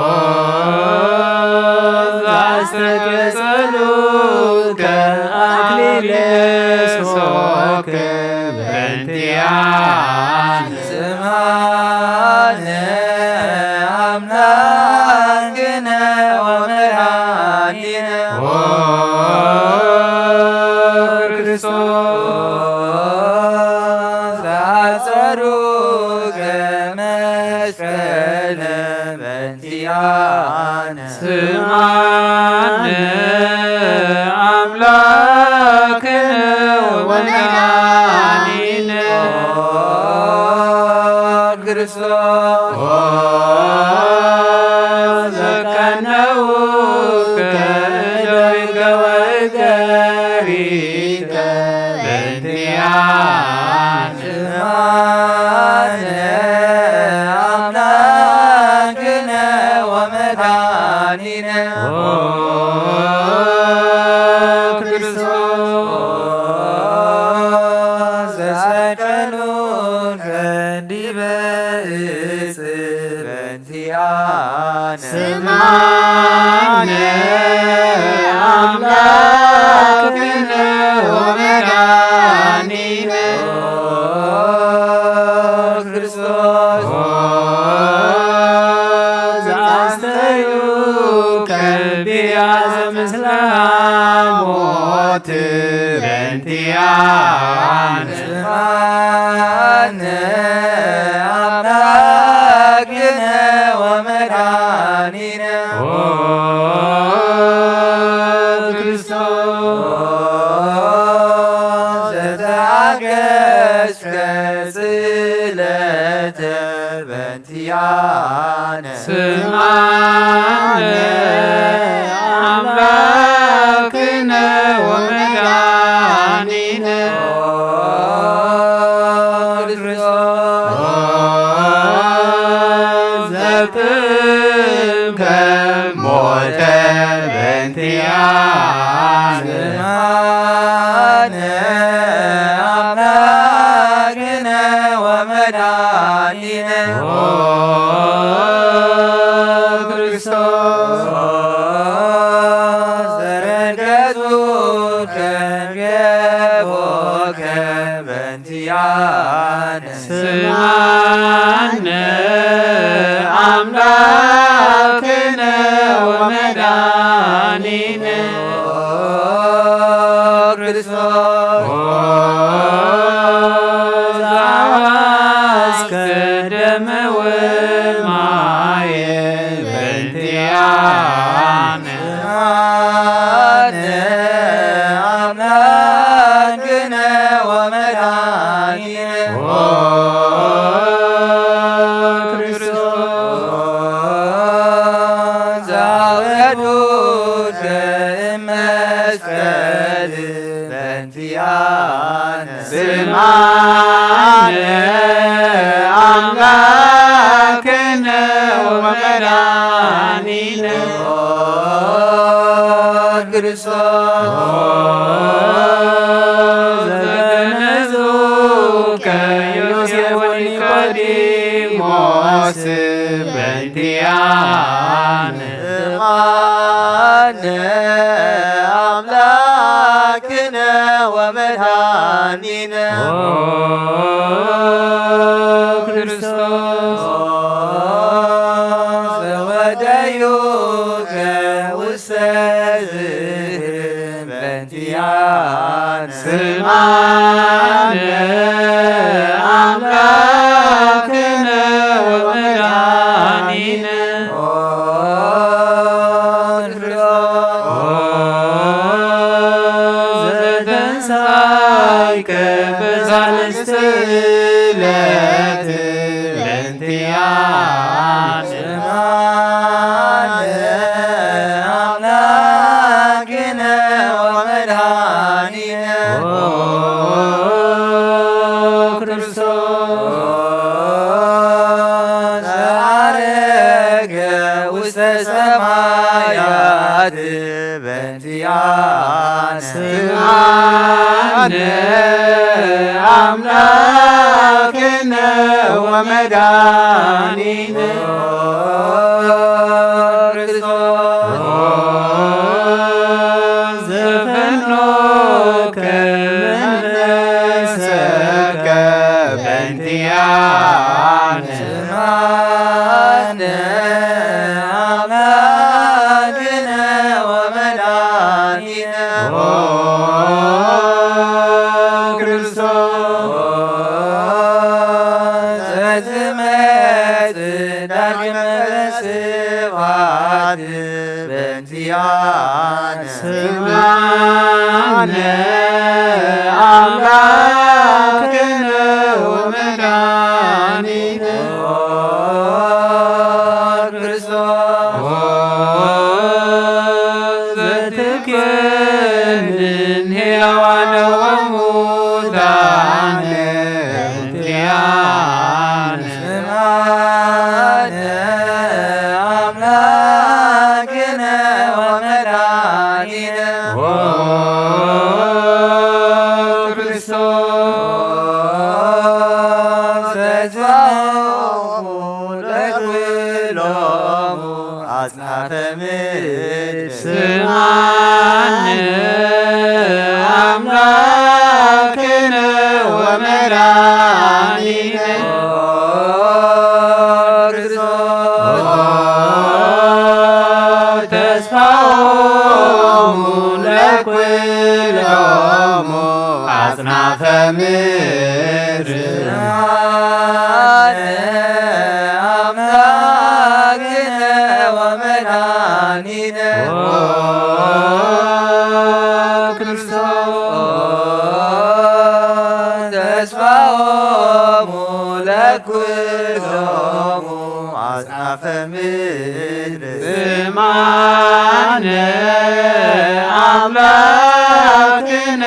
ዘአስተቀጸሉከ አክሊለ ሦክ በእንቲአነ። ስምዓነ አምላክነ ወመድኃኒነ ኦ ክርስቶስ። ዘአጸሩከ መስቀለ በእንቲአነ። ስምዓነ አምላክነ ወመድኃኒነ ኦ ክርስቶስ። ኦ ዘቀነውከ እደዊከ ወእገሪከ በእንቲአነ። ስምዓነ አምላክነ ወመድኃኒነ ኦ ክርስቶስ። ዘሰቀሉከ ዲበ እጽበ ዚአነ። ስምዓነ አምላክነ ወመድኃኒነ ኦ ክርስቶስ። ኦ ዘአስተዩ ከቢያ ዘምስለ ሞት በእንቲአነ። ስምዓነ አምላክነ ወመድኃኒነ ኦ ክርስቶስ። ዘተአገስከ ስእለተ በእንቲአነ። ስምዓነ አምላክነ ወመድኃኒነ ኦ ክርስቶስ። ዘቅምከ ሞተ በእንቲአነ። ስምዓነ አምላክነ ወመድኃኒነ ኦ ክርስቶስ። ዘረገጹከ ገቦከ በእንቲአነ። ስምዓነ አምላክነ ወመድኃኒነ ኦ ክርስቶስ። ኦ ዘተነሱ ከዮሴፍ ወኒቆዲሞስ በእንቲኣነ። ስምዓነ ኣምላክነ ወመድኃኒነ። ኦ ክርስቶስ ዘወደዩከ ውስተ ዝህርም በእንቲኣነ። ስምዓነ ኣምላክነ ወመድኃኒነ። ኦ ዘተንሳይከ በሳልስቲ ዕለት በእንቲኣነ። ስምዓነ ኣምላክነ ወመድኃኒነ። ኦ ክርስቶስ ዘዐረገ ውስተ ሰማያት በእንቲኣነ። ስምዓነ ኣምላክነ ወመድኃኒነ። ኦ ክርስቶስ ዘፈኖከ መንፈሰከ በእንቲኣነ። ስምዓነ ኣምላክነ ወመድኃኒነ። ኦ ክርስቶስ ዘትመጽእ ዳግመ በስብሐት በእንቲኣነ። ስምዓነ ኣምላክነ ወመድኃኒነ። ኦ ክርስቶስ ዘትኩንን ሕያዋነ ወሙታነ በእንቲኣነ። ስምዓነ ኣምላክነ ወመድኃኒነ። ኦ ክርስቶስ ተስፋሆሙ ለኩሎሙ አጽናፈ ምድር። ስምዓነ አምላክነ ወመድኃኒነ። ኦ ክርስቶስ ተስፋሆሙ ለኩሎሙ አጽናፈ ምድር። ስምዓነ አምላክነ ወመድኃኒነ። ኦ ክርስቶስ ተስፋሆሙ ለኩሎሙ አጽናፈ ምድር። ስምዓነ አምላክነ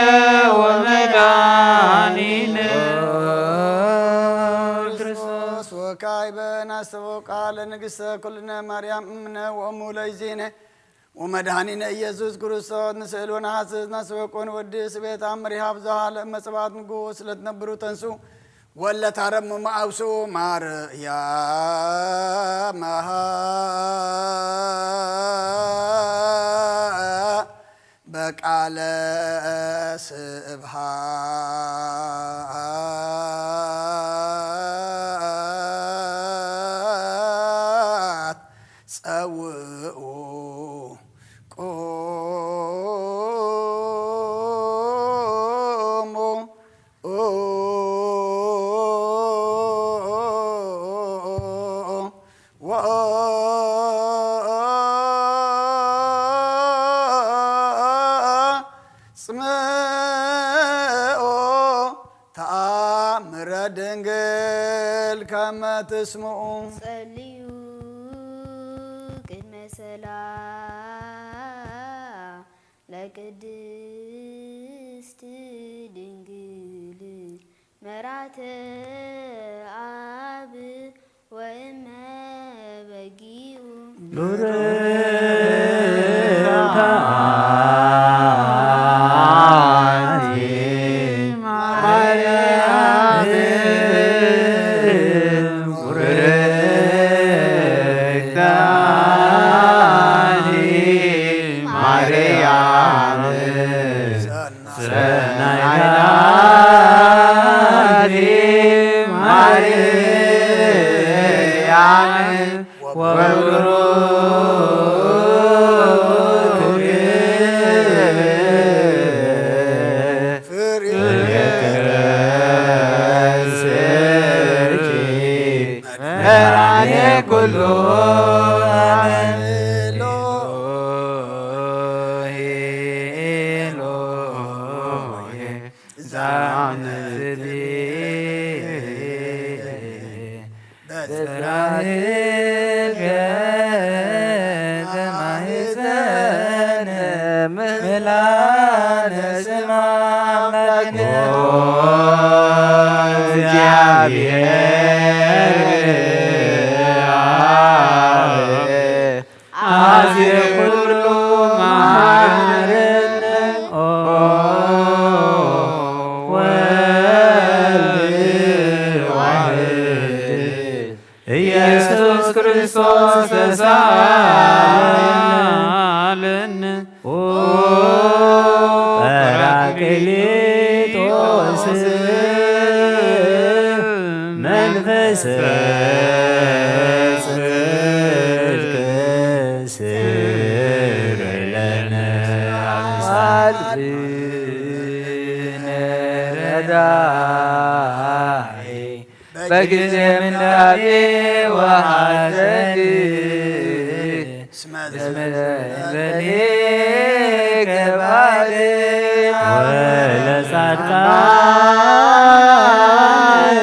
ወመድኃኒነ። ክርስቶስ ወካዕበ ናስተበው ቃለ ንግሥተ ኩልነ ማርያም እምነ ወእሙ ለይዜነ ወመድኃኒነ ኢየሱስ ክርስቶስ ንስእል ወነሐስስ ናስተበቆን ወድስ ቤት አምር ሀብ ዘሃለ መጽባት ንጉስ ለትነብሩ ተንሱ ወለታረሙ መአብሱ ማርያም በቃለ ስብሐት ጸውኡ ቁሙ ወአጽምዑ ተአምረ ድንግል ከመ ትስምዑ። ጸልዩ ቅድመ ሰላ ለቅድስት ድንግል መራተ አብ ወእመ በጊኡ። ኑርታ ማርያም ወብሩክ ፍሬ ከርሥኪ መድኃኔ ኩሉ ዓለም። ኤሎሄ፣ ኤሎሄ፣ ዛነፍሊ በጽራህከ ዘማህፀነ ምላነ ስማ አምላክነ። ኦ እግዚአብሔር አብ አዜ ኩሉ መሐረነ። ኦ ወልድ ዋሕድ ኢየሱስ ክርስቶስ ተሳለነ። ኦ ጳራቅሊጦስ መንፈስ ጽድቅ ስር ለነ አምሳልነ ረዳኢ በጊዜ ምንዳቤ ወሐዘን እስመ ዘበሌከ ባል ወለጻድቃን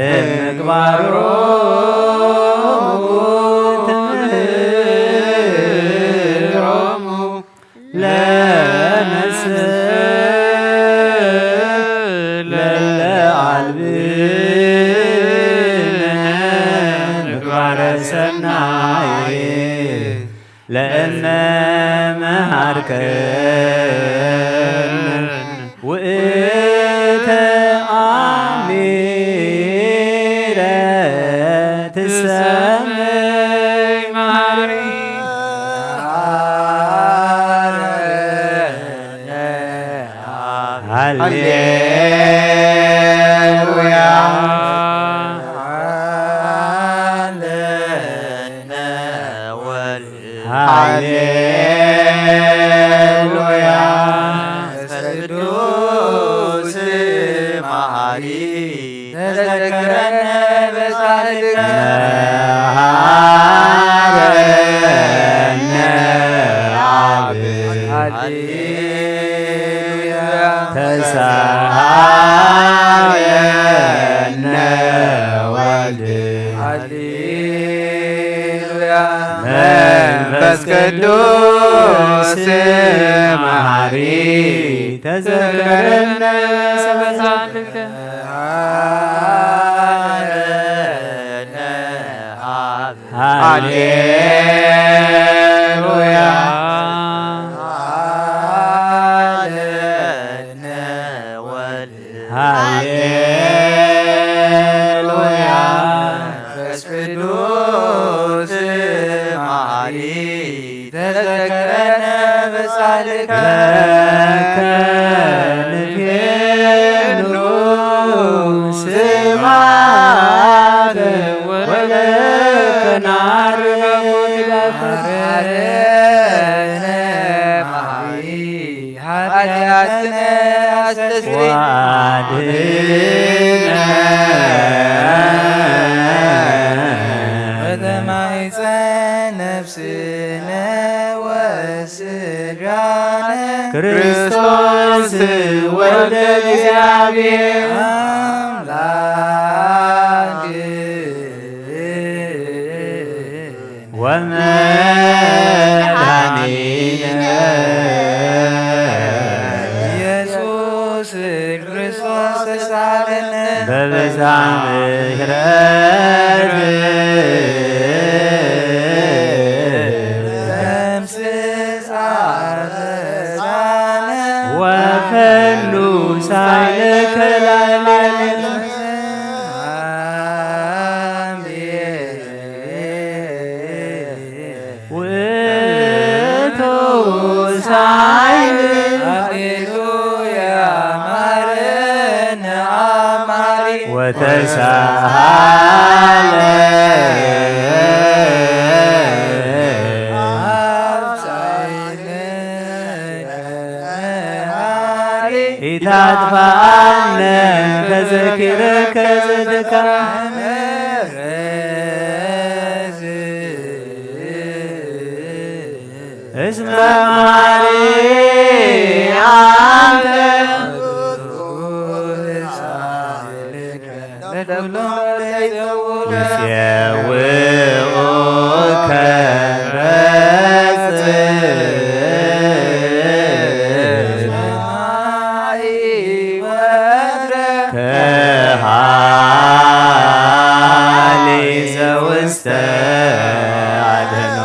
እምግባሮሙ ትምህሮሙ ለነስእ ለለአልብነ ምግባረ ሰናይ ለእመ መሃርከነ ውእተ አሚረ ትሰመይ መሃሪ። ሃሌሉያ። ሃሌሉያ። መንፈስ ቅዱስ መሐሪ ተዘከረነ በጻድቀ መሐረነ አብ። ሃሌሉያ። ተሳሃየነ ወልድ። ሃሌሉያ። መንፈስ ቅዱስ መሐሪ ተዘከረነ በጻድቀ ሃሌሉያ። ሃሌሉያ። መንፈስ ቅዱስ መሐሪ ተዘከረነ በጻድቀ ለከ ንፌኑ ስብሐት ወለከ ናርግ መሐረነ መሐሪ ኃጢአትነ አስተስሪ ወአድኅነነ ወተማይፀን ነፍስነ ወስጋነ ክርስቶስ ወልደ እግዚአብሔር አምላክ ወመድኃኒነ ኢየሱስ ክርስቶስ ተሳለነ በብዝኃ ምሕረት ደምስስ አበሳነ ወፈኑ ሳይለከ ላዕሌነ። ውእቱ ሳይል ሃሌሉያ ማረነ አብ ወተሳሃለ ኢታጥፋኣነ ከዘኪረከ ዘደካ እስመ መሓሪ ኣንተ ይሴውኡከ በጽድቅ ከሃሊ ዘውስተ አድህኖ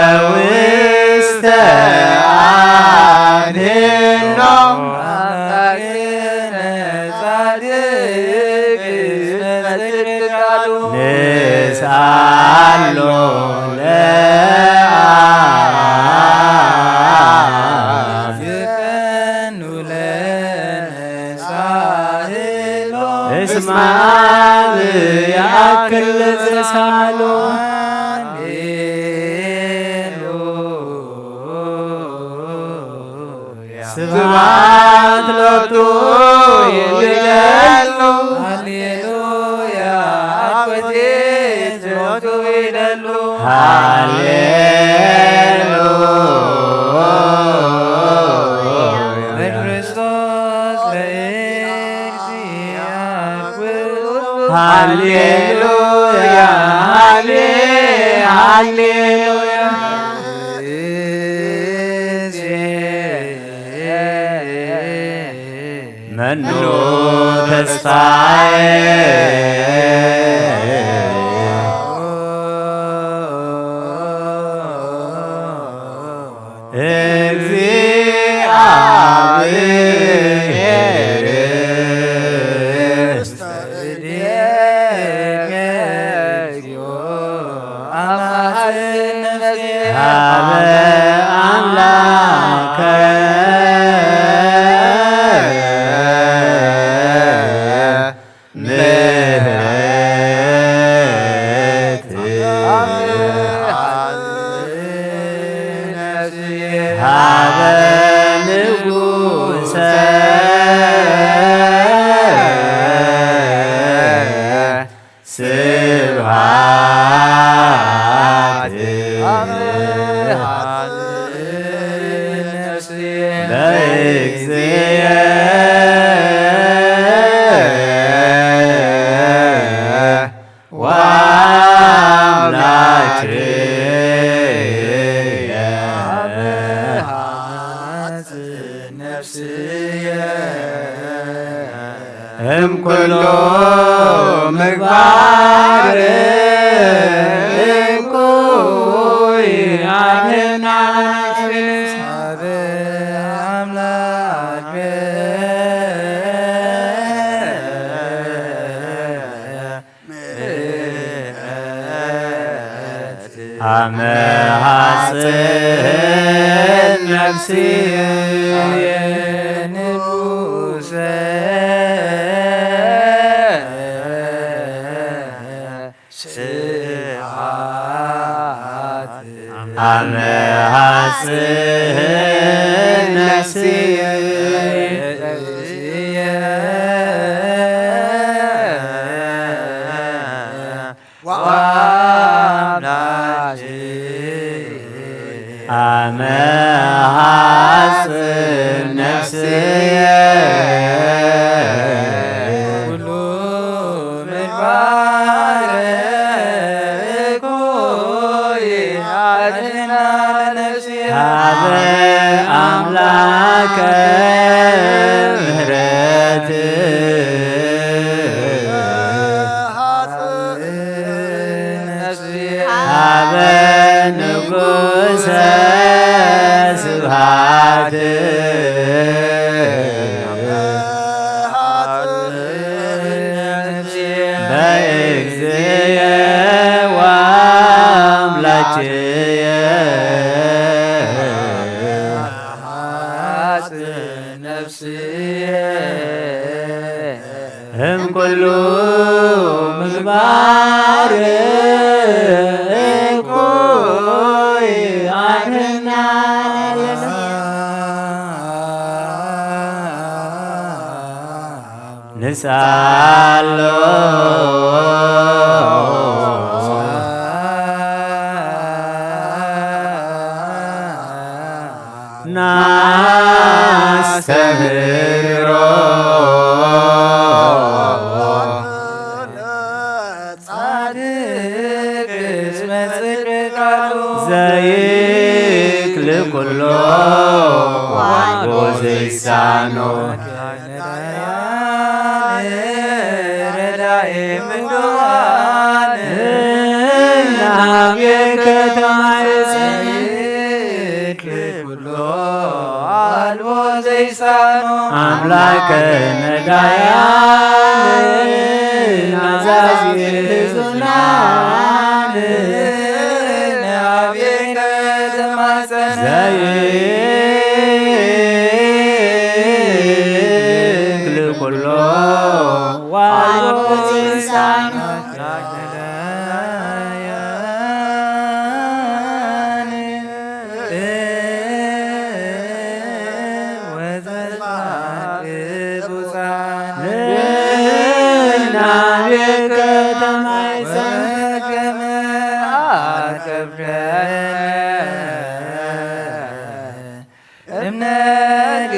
ዘውስተ አድህኖ ንስኣሎ ለአብ እስመ አብ ይአክል ለዘሳሎ ስብሐት ሎቱ ይደሉ። ሃሌሉያ። አኮቴ ጸሎቱ ይደሉ። ሃሌሉያ። በክርስቶስ ለእግዚአብሔር። ሃሌሉያ። ሃሌ-፣ ሃሌሉያ። መኑ ተስፋዬ እግዚአብሔር። ሀበ አምላከ ምህረት ሀበ ንጉሰ ስብሐት ለእግዚእ ወአምላክየ። ነፍስየ እምኩሉ ምግባር እንኩይ አድህና ነፍስየ። አምላክ አመ ሐጽን ነፍስየ ንጉሰ ስብሐት። አመ ሐጽን ነፍስየ ወአምላኬ። አመ ሐጽን ነፍስየ ኩሉ ምግባር እኩይ አድህና ለነፍስየ። ሀበ አምላከ ምህረት ሀበ ንጉሰ ስብሐት። በእግዚእየ ወአምላክየ። ሉ ምግባር እኩይ ኣድህና። ንሳሎ ናስተምህሮ ጻድቅ እስመ ጽድቅ ቃሉ ዘይክል ኩሎ ዋልቦ ዘይሳኖ። ረዳኤ ምድዋን ናብየከ ተማይጸን ኩሎ አልቦ ዘይሳኖ። ኣምላከ ነዳያን ናዛዚ ሕዙናን ናብየከ ተማጸን። ዘይክል ኩሎ ዋልቦ ዘይሳኖ።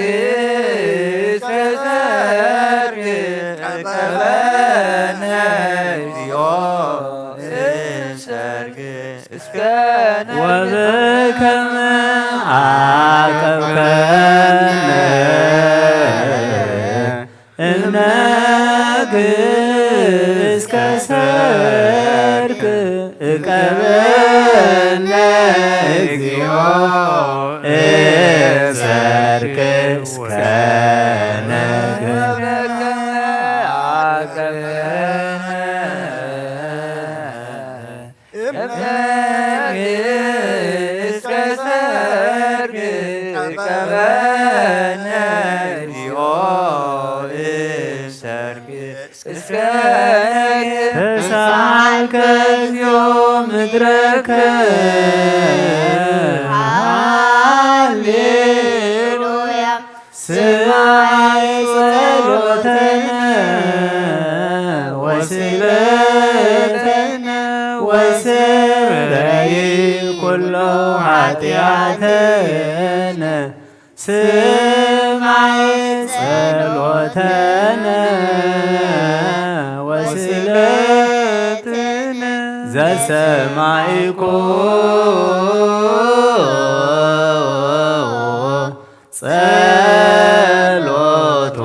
እምነግስ ተሰርግ ቀበነ እግዚኦ እሰርግ እስከ ወበከመ አቀብከነ እምነግስ ከሰርክ እቀበነ እግዚኦ እሰርክ እስከ ነገ። እምነግስ ከሰርክ እቀበነ እግዚኦ እሰርክ እስከ ተሳልከ እግዚኦ ምድረከ። ሃሌሉያ። ስማይ ጸሎተነ ወስእለተነ ወስረይ ኩሎ ኃጢአተነ። ስማይ ጸሎተነ ወስእለትነ ዘሰማይኮ ጸሎቶ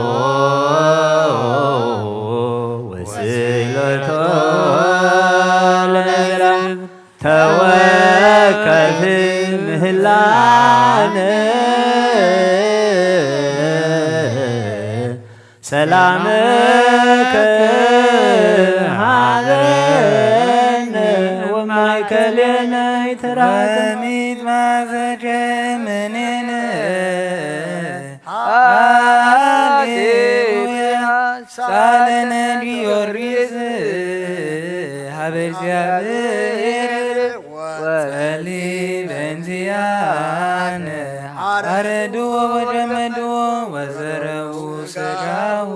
ወስእለቶ ለዘለዓለም። ተወከፍ ምህላነ ሰላመከ ሃበነ ወማእከሌነ ይትራቀ። በሚት ማዘደ ምኔነ ሃሌሉያ። ሳለነ ጊዮርጊስ ሀበ እግዚአብሔር ወጸሊ በእንቲአነ። አረድዎ ወደመድዎ ወዘረቡ ስጋሁ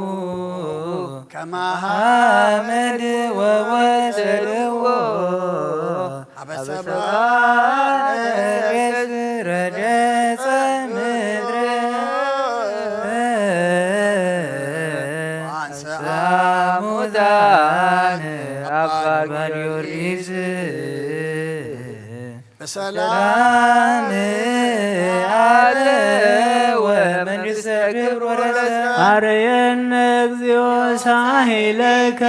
ከማሃመድ ወወሰድዎ አበሰባነ ረገጸ ምድረ አንሳ ሙታን አባ ጊዮርጊስ በሰላም አለ ወመንግሥተ ክብር ወረሰ። አርየነ እግዚኦ ሳሂለከ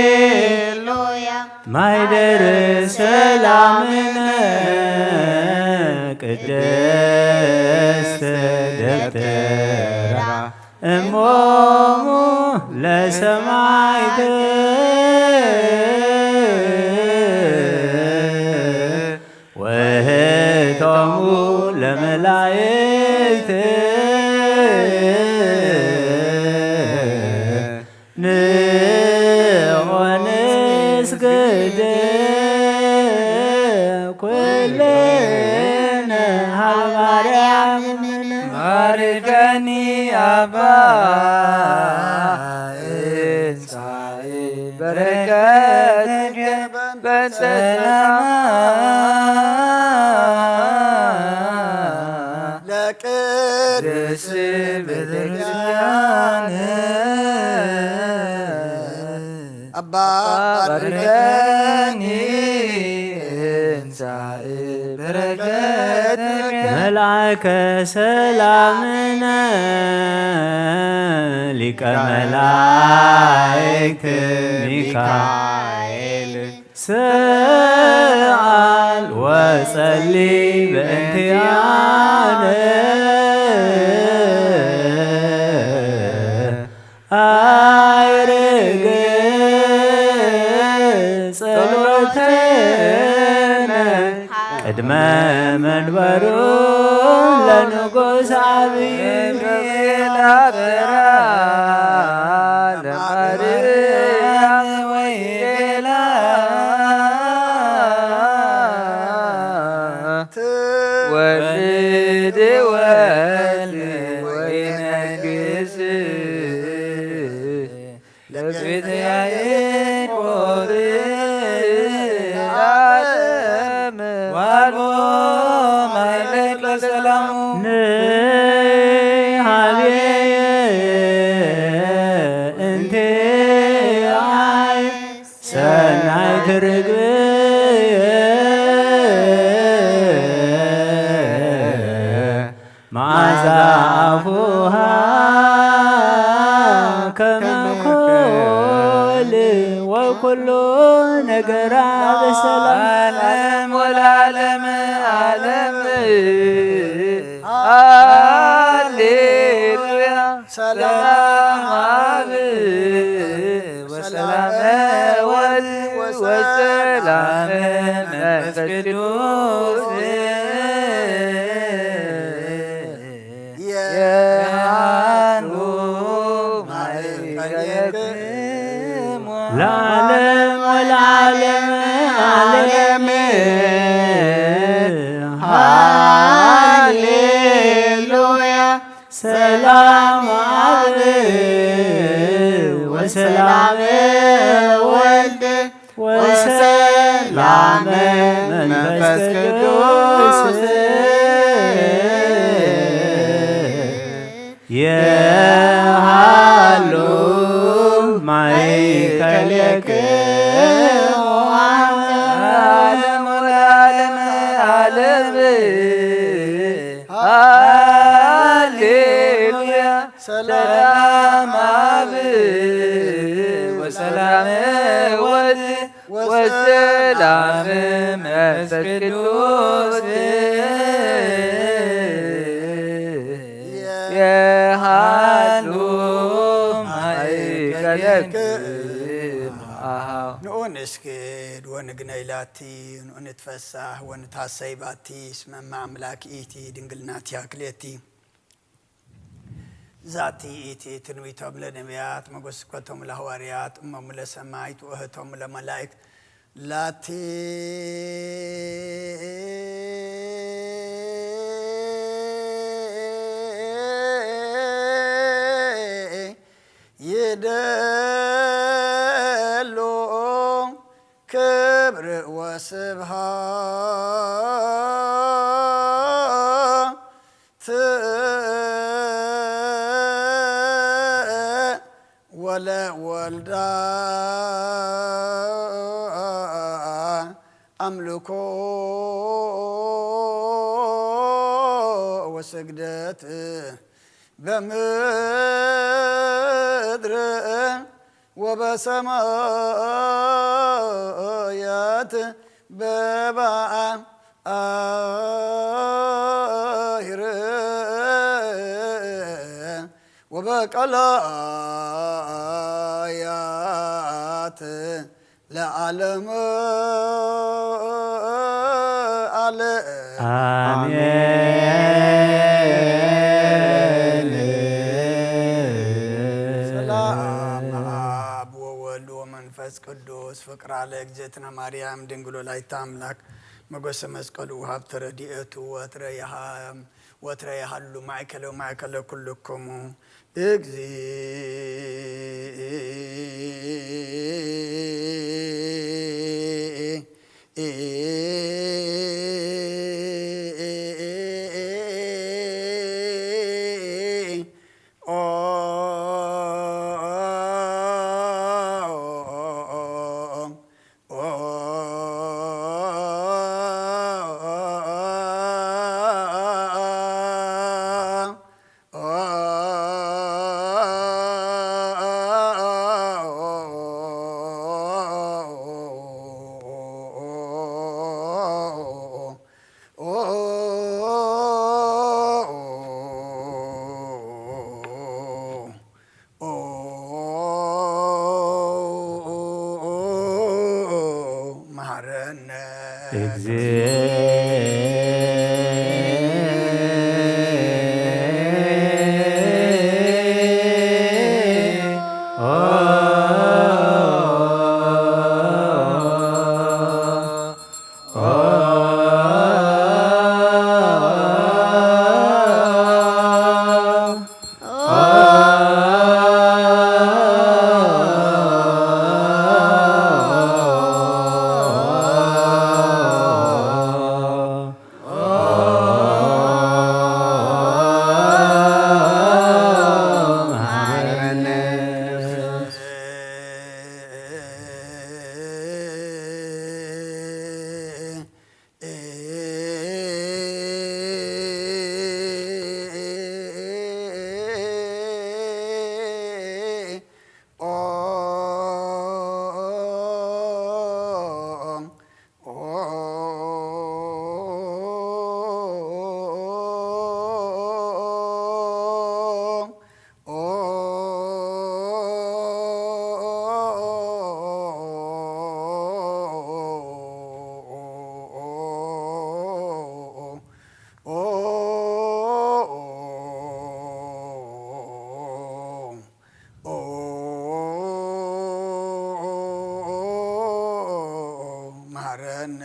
ሃሌሉያ። ማይደር ሰላምነ ቅድስት ደብተራ እሞሙ ለሰማይት ወህቶሙ ለመላይት። ሀበ ማርያም ባርከኒ ኣባ እንሳኢ በረከትከ በሰላማ ለቅድስት ቤተክርስቲያን አባ ባርከኒ እንሳኢ በረከትከ መልአከ ሰላምነ ሊቀ መላእክት ሚካኤል ሰአል ወጸሊ በእንቲአነ አርግ ጸሎተነ ቅድመ መንበሩ ለንጉስ አብይ ገብርኤል አበራ ለማርያም ወይቤላ ትወልድ ወልድ ወይነግስ ለቤተ ያዕቆብ ለዓለም ዋልቦ ማይለቅ ለሰላሙ ንሃቤ እንቴ አይ ሰናይት ርግብ መዓዛ አፉሃ ከመ ኮል ወኩሉ ነገራ በሰላም ዓለም ወለዓለመ ዓለም። ሃሌሉያ። ሰላም አብ ወሰላም ወልድ ወሰላም መንፈስ ቅዱስ የሃሉ ማእከሌክሙ ለዓለም ወለዓለም ዓለም። ሃሌሉያ። ሰላም አብ ወሰላም ወልድ ወሰላም መንፈስ ቅዱስ የሃሉ ማእከሌክሙ ዓለም ወለዓለመ ዓለም። ሃሌሉያ። ሰላም አብ ወሰላም ወልድ ወሰላም መንፈስ ቅዱስ የሃሉ ማእከሌክሙ። ንዑ ንስግድ ወንግነይ ላቲ፣ ንዑ ንትፈሳህ ወንትሐሰይ ባቲ፣ እስመ እመ አምላክ ኢቲ ድንግል ናቲሃ ክልኤቲ። ዛቲ ኢቲ ትንቢቶም ለነቢያት መጎስኮቶም ለሐዋርያት እሞሙ ለሰማይት ወእህቶም ለመላእክት ላቲ ይደሉ ክብር ወስብሐት ወለወልዳ አምልኮ ወስግደት በምድር ወበሰማያት በባሕር ወበቀላያት ለዓለመ ዓለም። አሜን። ሰላም አብ ወወልድ ወመንፈስ ቅዱስ ፍቅራ ለእግዝእትነ ማርያም ድንግል ወላዲተ አምላክ ሞገሰ መስቀሉ፣ ሃብተ ረድኤቱ ወትረ ይሃ-፣ ወትረ ይሃሉ ማእከለ ማእከለ ኩልክሙ። መሐረነ መሐረነ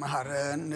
መሐረነ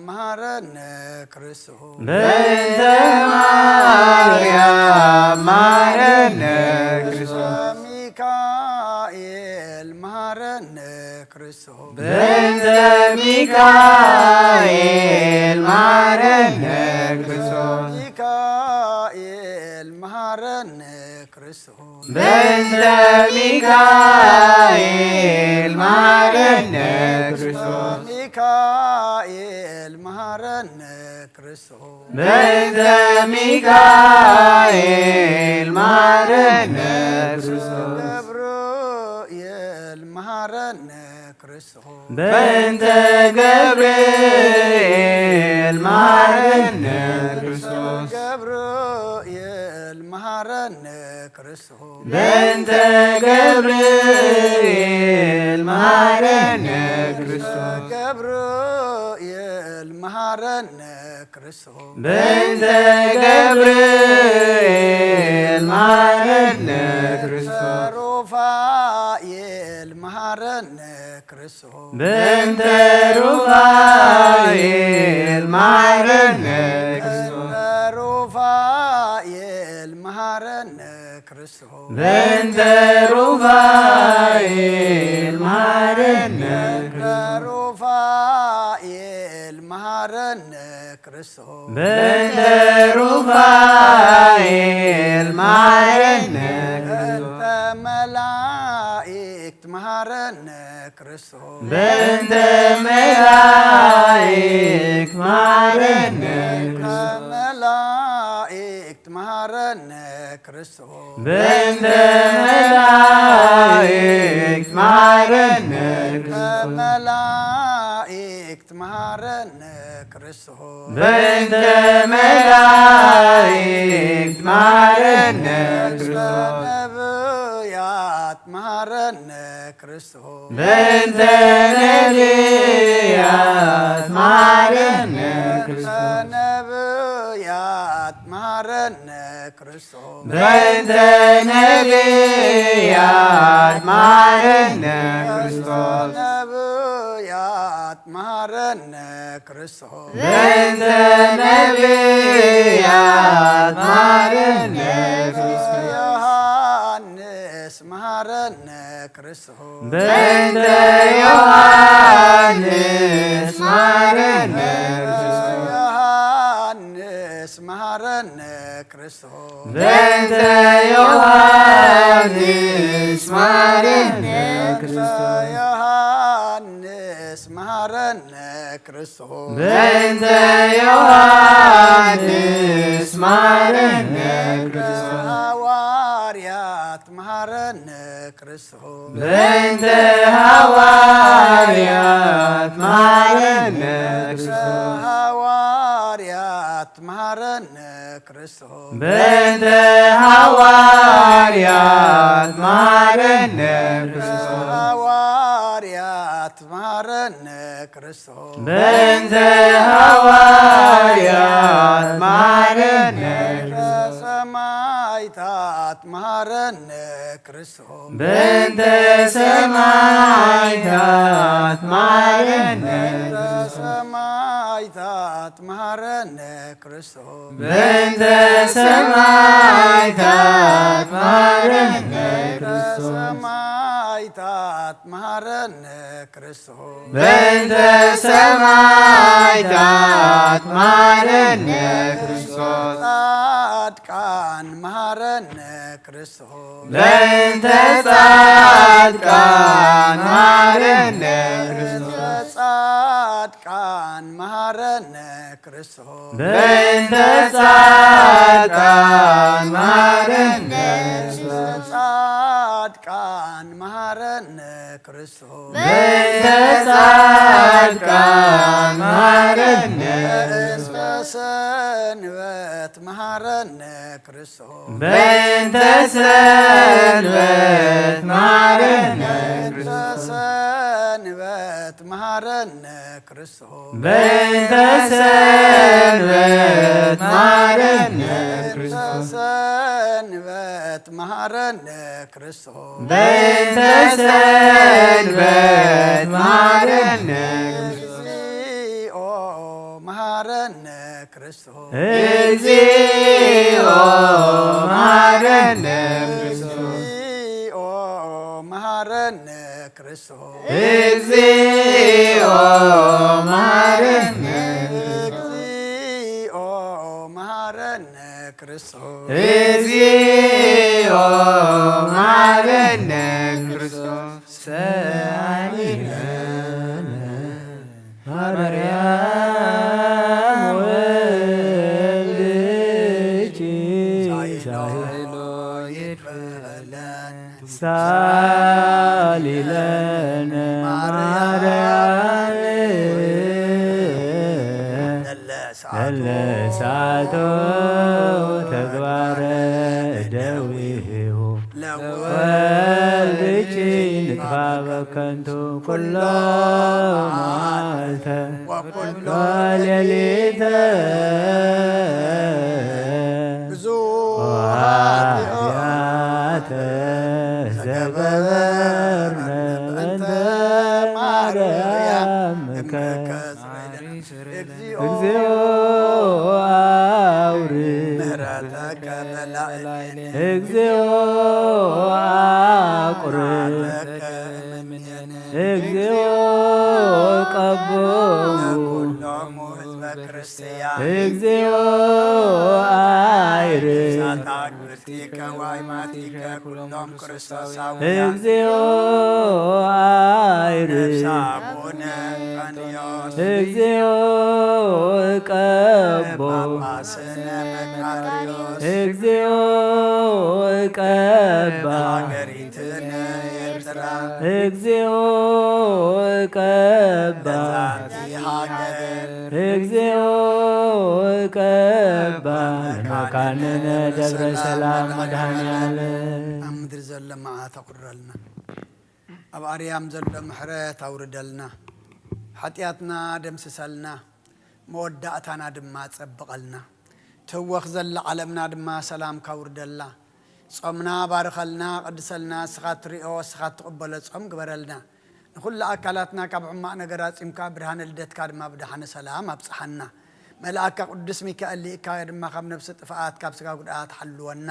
መሃረነ ክርስቶስ። በእንተ ማርያም መሃረነ ክርስቶስ። ሚካኤል መሃረነ ክርስቶስ። በእንተ ሚካኤል መሃረነ ክርስቶስ። ሚካኤል መሃረነ ክርስቶስ። በእንተ ሚካኤል መሃረነ ክርስቶስ። ሚካኤል መሃረነ ክርስቶስ። በእንተ ሚካኤል መሃረነ ክርስቶስ። ገብርኤል መሃረነ ክርስቶስ። በእንተ ገብርኤል መሃረነ ክርስቶስ። ገብርኤል መሃረነ ክርስቶስ። በእንተ ገብርኤል መሃረነ ክርስቶስ። ገብርኤል መሃረነ ክርስቶስ። በእንተ ገብርኤል መሃረነ ክርስቶስ። ሩፋኤል መሃረነ ክርስቶስ። በእንተ ሩፋኤል መሃረነ ክርስቶስ። ሩፋኤል መሃረነ ክርስቶስ። በእንተ ሩፋኤል መሃረነ ክርስቶስ። ሩፋኤል መሃረነ ክርስቶስ። በእንተ ሩፋኤል መሃረነ ክርስቶስ። በእንተ መላእክት መሃረነ ክርስቶስ። በእንተ መላእክት መሃረነ ክርስቶስ። መላእክት መሃረነ ክርስቶስ። በእንተ መላእክት መሃረነ ክርስቶስ። መላእክት መሃረነ ክርስቶስ። በእንተ መላእክት መሃረነ ክርስቶስ። ነብያት መሃረነ ክርስቶስ። በእንተ ነቢያት መሃረነ ክርስቶስ። ነብያት መሃረነ ክርስቶስ። በእንተ ነቢያት መሃረነ ክርስቶስ። ነብያት መሃረነ ክርስቶስ። በእንተ ነቢያት መሃረነ ክርስቶስ። ዮሐንስ መሃረነ ክርስቶስ። በእንተ ዮሐንስ መሃረነ ክርስቶስ። ዮሐንስ መሃረነ ክርስቶስ። በእንተ ዮሐንስ መሃረነ ክርስቶስ። ዮሐንስ መሃረነ ክርስቶስ። በእንተ ዮሐንስ መሃረነ ክርስቶስ። ሐዋርያት መሃረነ ክርስቶስ። በእንተ ሐዋርያት መሃረነ ክርስቶስ። ሐዋርያት መሃረነ ክርስቶስ። በእንተ ሐዋርያት መሃረነ ክርስቶስ። ሐዋርያት መሃረነ ክርስቶስ። በእንተ ሐዋርያት መሃረነ ክርስቶስ። ሰማዕታት መሃረነ ክርስቶስ። በእንተ ሰማዕታት መሃረነ ክርስቶስ። ሰማዕታት መሃረነ ክርስቶስ። በእንተ ሰማዕታት መሃረነ ክርስቶስ። ሰማዕታት መሃረነ ክርስቶስ። በእንተ ሰማዕታት መሃረነ ክርስቶስ። ጻድቃን መሃረነ ክርስቶስ። በእንተ ጻድቃን መሃረነ ክርስቶስ። ጻድቃን መሃረነ ክርስቶስ። በእንተ ጻድቃን መሃረነ ክርስቶስ። ጻድቃን መሃረነ ክርስቶስ። በእንተ ጻድቃን መሃረነ ክርስቶስ። ሰንበት መሃረነ ክርስቶስ። በእንተ ሰንበት መሃረነ ክርስቶስ። ሰንበት መሃረነ ክርስቶስ። በእንተ ሰንበት መሃረነ ክርስቶስ። ሰንበት መሃረነ ክርስቶስ። በእንተ ሰንበት መሃረነ ክርስቶስ። እግዚኦ መሐረነ ክርስቶስ። እግዚኦ መሐረነ ክርስቶስ። እግዚኦ መሐረነ ክርስቶስ። እግዚኦ መሐረነ። እግዚኦ መሐረነ ክርስቶስ። እግዚኦ መሐረነ ክርስቶስ። ሰአሊ ለነ ማርያም ወልድኪ ሳይሎ ይድፈለን። ሳሊ ለነ ማርያም ለሳቶ ተግባረ እደዊሁ ለወልድኪ ንትፋበ ከንቱ ኩሎ መዓልተ ወኩሎ ሌሊተ ብዙ ኃጢአተ ዘገበርነ በእንተ ማርያም እምከ። እግዚኦ አውርድ ምህረተከ በላዕሌነ። እግዚኦ አቁርብ። ምህረተከ እምኔነ። እግዚኦ ቀቦሙ። ለኩሎሙ ህዝበ ክርስቲያን። እግዚኦ አይርድ። ሳታ ግብርቲከ ዋይማቲከ ኩሎም ክርስቶሳውያን። እግዚኦ አይርድ። ነፍሰ አቡነ እንጦንዮስ። እግዚኦ ቀቦ። ጳጳስነ መቃርዮስ። እግዚኦ ቀባ። ሀገሪትነ ኤርትራ። እግዚኦ ቀባ። በዛቲ ሀገር። እግዚኦ ቀባ። መካንነ ደብረ ሰላም መድኃኔዓለም። ኣብ ምድሪ ዘሎ መዓት ኣቑርረልና። ኣብ ኣርያም ዘሎ ምሕረት ኣውርደልና። ሓጢኣትና ደምስሰልና። መወዳእታና ድማ ጸብቐልና። ትህወኽ ዘላ ዓለምና ድማ ሰላምካ ኣውርደላ። ጾምና ባርኸልና፣ ቀድሰልና፣ ንስኻ እትሪኦ፣ ንስኻ እትቕበሎ ጾም ግበረልና። ንኹሉ ኣካላትና ካብ ሕማቕ ነገር ኣጺምካ፣ ብርሃነ ልደትካ ድማ ብደሓነ ሰላም ኣብጽሓና። መልኣካ ቅዱስ ሚካኤል ልኢካ ድማ ካብ ነፍሲ ጥፍኣት፣ ካብ ስጋ ጉድኣት ሓልወና።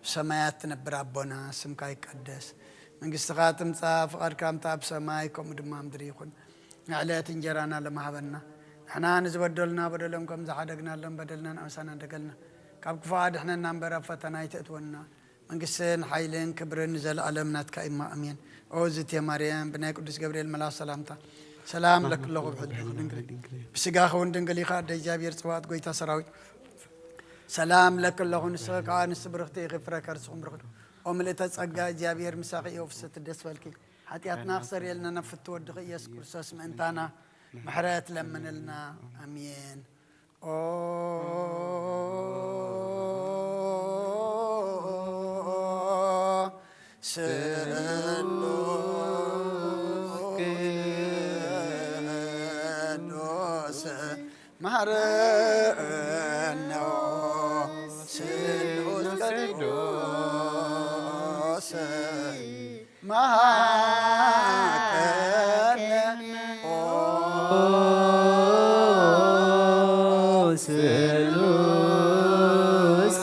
ብሰማያት ትነብር ኣቦና፣ ስምካ ይቀደስ። መንግስትኻ ትምጻእ፣ ፍቓድካ ከምታ ኣብ ሰማይ፣ ከምኡ ድማ ኣብ ምድሪ ይኹን። ንዕለት እንጀራና ሎሚ ሃበና። ንሕና ንዝበደሉና በደሎም ከም ዝሓደግናሎም በደልና ንኣምሳና እንደገልና። ካብ ክፉእ ኣድሕነና እምበር ኣብ ፈተና ኣይተእትወና። መንግስትን ሓይልን ክብርን ንዘለኣለም ናትካ እማ፣ ኣሜን። ኦ ዝቴ ማርያም፣ ብናይ ቅዱስ ገብርኤል መልኣኽ ሰላምታ ሰላም ለኪ ኣለኹ፣ ብሕልናኺ ድንግል፣ ብስጋኺ እውን ድንግል ኢኻ፣ ኣደ እግዚኣብሔር ጽባኦት፣ ጎይታ ሰራዊት፣ ሰላም ለኪ ኣለኹ። ንስኺ ከኣ ኣንስቲ ብርኽቲ ኢኺ፣ ፍረ ከርስኹም ብሩኽ እዩ። ኦ ምልእተ ጸጋ፣ እግዚኣብሔር ምሳኺ እዩ፣ ፍስሕቲ ደስ በልኪ። ሓጢኣትና ክሰርየልና ናብ ፍትወ ወድኺ ኢየሱስ ክርስቶስ ምእንታና ምሕረት ለምንልና። ኣሜን። ኦ ስሉስ ቅዱስ መሐረነ ስሉስ ቅዱስ መሐረነ ኦ ስሉስ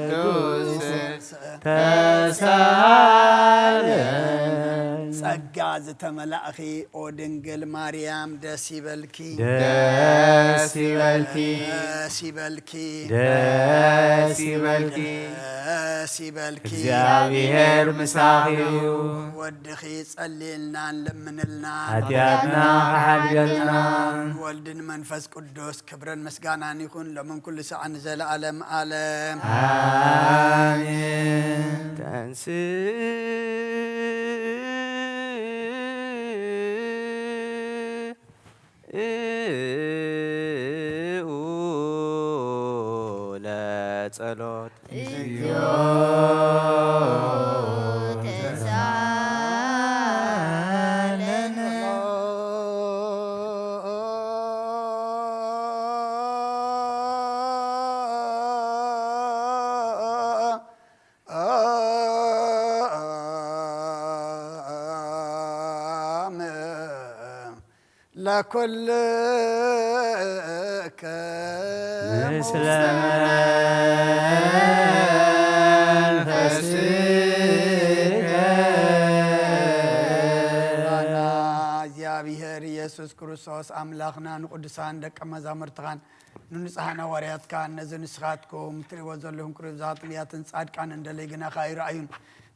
ቅዱስ ተሳለን። ጸጋ ዝተመላእኺ ኦ ድንግል ማርያም ደስ ይበልኪ። ደስ ይበልኪ። ደስ ይበልኪ። ደስ ይበልኪ። ደስ ይበልኪ። እግዚኣብሔር ምሳኺ እዩ። ወድኺ ጸልየልናን ለምንልናን። ሓጢኣትና ክሓድገልና። ወልድን መንፈስ ቅዱስ ክብርን ምስጋናን ይኹን ሎምን ኩሉ ሰዓት ንዘለዓለም ዓለም። ኣሜን። ተንስ ለጸሎት። እግዚኦ ተሳለን። ለኩልከ ምስለ መንፈስከ። እግዚኣብሔር ኢየሱስ ክርስቶስ ኣምላኽና ንቅዱሳን ደቀ መዛሙርትኻን ንንጹሓን ሃዋርያትካን ነዚ ንስኻትኩም ትርእይዎ ዘለኹም ቅሩብ ዛጥልያትን ጻድቃን እንደለይ ግናኻ ኣይረኣዩን።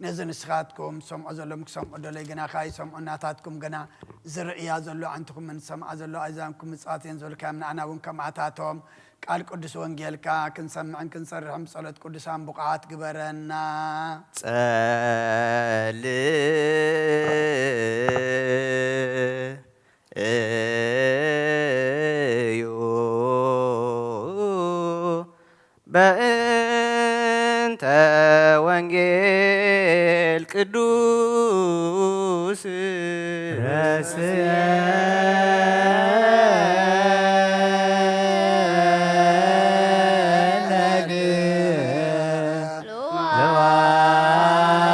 ነዚ ንስኻትኩም ትሰምዖ ዘለኹም ክሰምዑ ደለይ ግናኻ ኣይሰምዑ። ናታትኩም ግና ዝርእያ ዘሎ ኣንትኹምን ዝሰምዓ ዘሎ ኣእዛንኩም ምጽኣት እየን ዝበልካዮም ንኣና እውን ከምኣታቶም ቃል ቅዱስ ወንጌልካ ክንሰምዕን ክንሰርሕን ብጸሎት ቅዱሳን ብቑዓት ግበረና። ጸልዩ በእንተ ወንጌል ቅዱስ ረስየ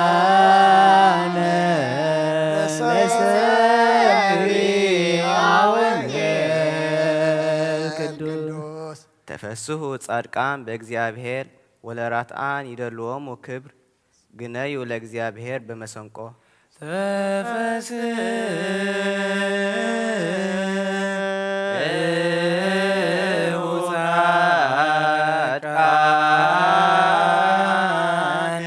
ለዋነ ለሰሚዐ ወንጌል ቅዱስ። ተፈስሑ ጻድቃን በእግዚኣብሔር ወለራትኣን ይደልዎም ክብር ግነዩ ለእግዚኣብሔር በመሰንቆ። ተፈስሑ ጻድቃን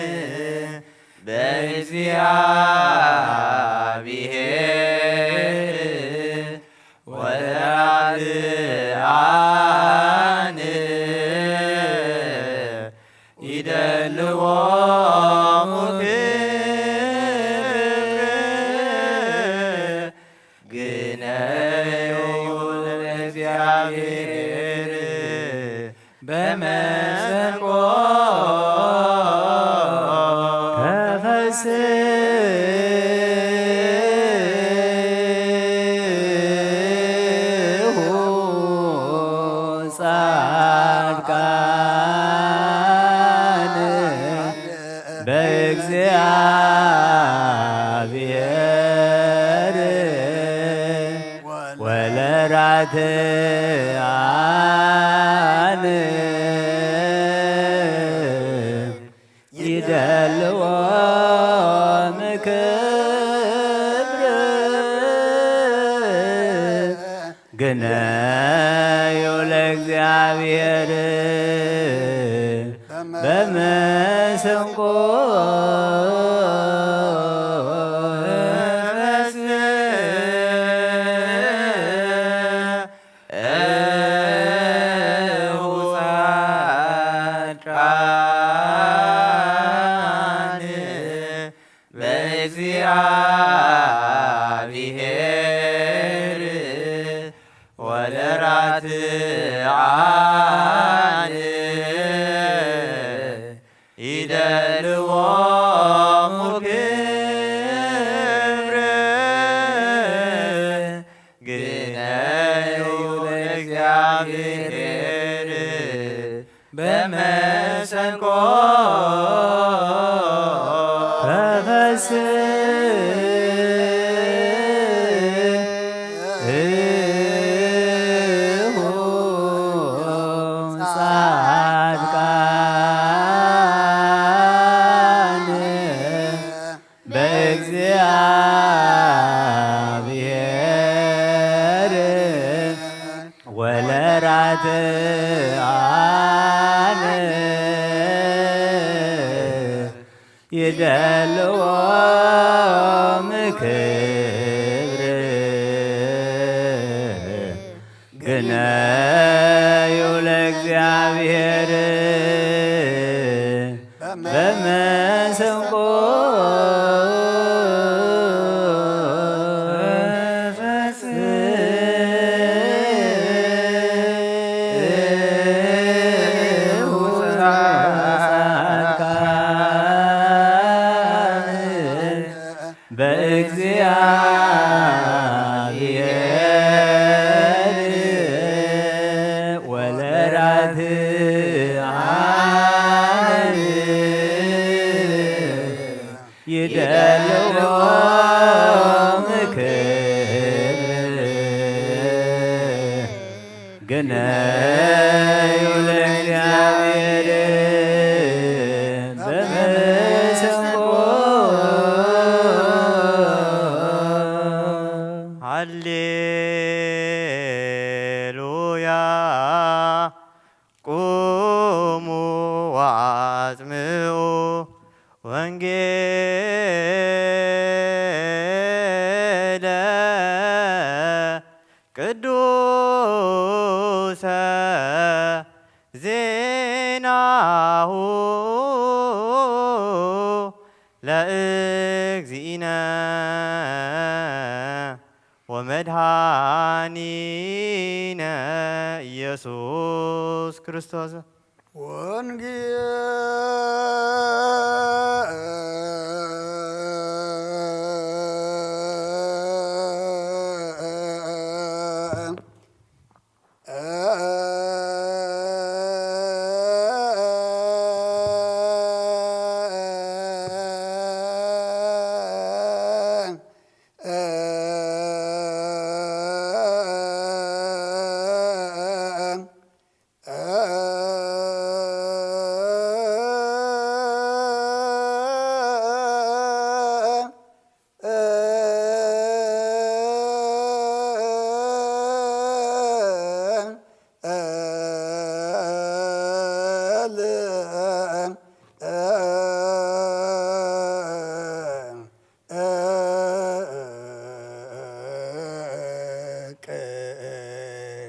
በእግዚኣብሔር ወለራትኣን ይደልዎም ክብር ግነዩ ለእግዚኣብሔር በመሰንቆ። ተፈስሑ ጻድቃን በእግዚኣብሔር ወለራትኣን ይደልዎም ክብር ግነዩ ለእግዚኣብሔር በመሰንቆ። ተፈስሑ ጻድቃን በእግዚኣብሔር ወለራትዓን ይደልዎም ክብር ግነዩ ለእግዚኣብሔር በመሰንቆ። ተፈስሑ ጻድቃን በእግዚኣብሔር ወለራትዓን ይደልዎም ክብር ግነዩ ለእግዚኣብሔር በመሰንቆ። ተፈስሑ ጻድቃን በእግዚኣብሔር ወለራትዓን ይደ ግነዩ ለእግዚኣብሔር በመሰንቆ። ሃሌሉያ። ቁሙ ወአጽምዑ ወንጌለ ቅዱሰ ዜናሁ ለእግዚእነ ወመድኃኒነ ኢየሱስ ክርስቶስ። ወንጌል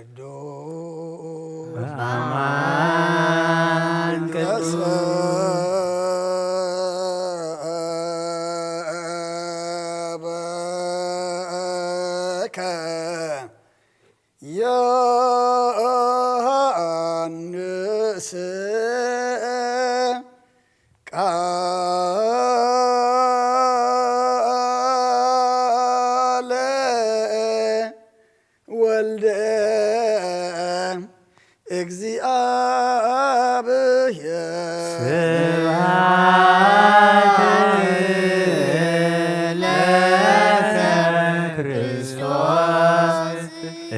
ቅዱስ በአማን ቅዱስ ተሰበከ ዮሐንስ ቃለ ወልደ እግዚአብሔር። ስብሐት ለከ ክርስቶስ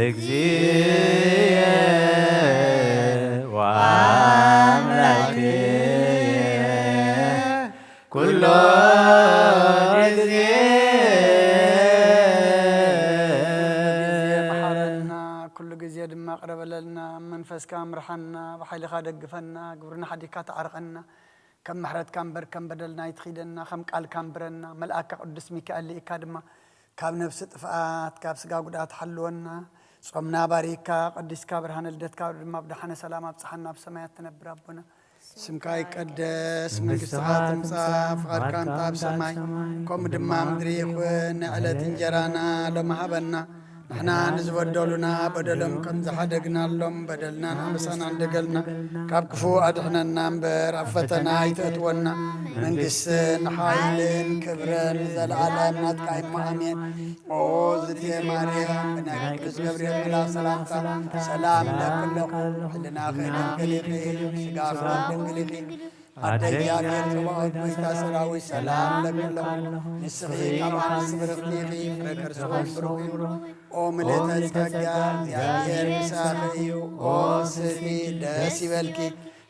እግዚእ ወአምላክየ ኩሎ ጊዜ። ኩሉ ግዜ መሓረና፣ ኩሉ ግዜ ድማ ቅረ በለልና። መንፈስካ ምርሓና፣ ብሓይልኻ ደግፈና፣ ግብርና ሓዲግካ ተዓርቐና። ከም ምሕረትካ እምበር ከም በደልና ኣይትኺደና፣ ከም ቃልካ እምብረና። መልኣካ ቅዱስ ሚካኤል ልኢካ ድማ ካብ ነፍሲ ጥፍኣት፣ ካብ ስጋ ጉድኣት ሓልወና። ጾምና ባሪካ፣ ቀዲስካ፣ ብርሃነ ልደትካ ድማ ብደሓነ ሰላም ኣብጽሓና፣ ኣብ ሰማያት ትነብር ኣቦና። ስምካ ይቀደስ፣ መንግስትኻ ትምጻእ፣ ፍቓድካ እንተ ኣብ ሰማይ ከምኡ ድማ ምድሪ ይኹን። ንዕለት እንጀራና ሎሚ ሃበና። ንሕና ንዝበደሉና በደሎም ከም ዝሓደግናሎም በደልናን ኣበሳናን ደገልና ካብ ክፉእ ኣድሕነና እምበር፣ ኣብ ፈተና ኣይተእትወና። መንግስትን ሓይልን ክብርን ዘለኣለም ናትካ እሞ፣ ኣሜን። ኦ ዝቴ ማርያም፣ ብናይ ቅዱስ ገብርኤል መልኣክ ሰላምታ ሰላም እለኪ ኣለኹ። ህልናኺ ድንግል ኢኺ፣ ስጋኺ ድንግል ኢኺ። ኣደ እግዚኣብሔር ጸባኦት፣ ጎይታ ሰራዊት፣ ሰላም እለኪ ኣለኹ። ንስኺ ካብ ኣንስቲ ብርኽቲ ኢኺ፣ ፍረ ከርስኺ እውን ብሩኽ እዩ። ኦ ምልእተ ጸጋ፣ እግዚኣብሔር ምሳኺ እዩ። ኦ ፍስሕቲ፣ ደስ ይበልኪ።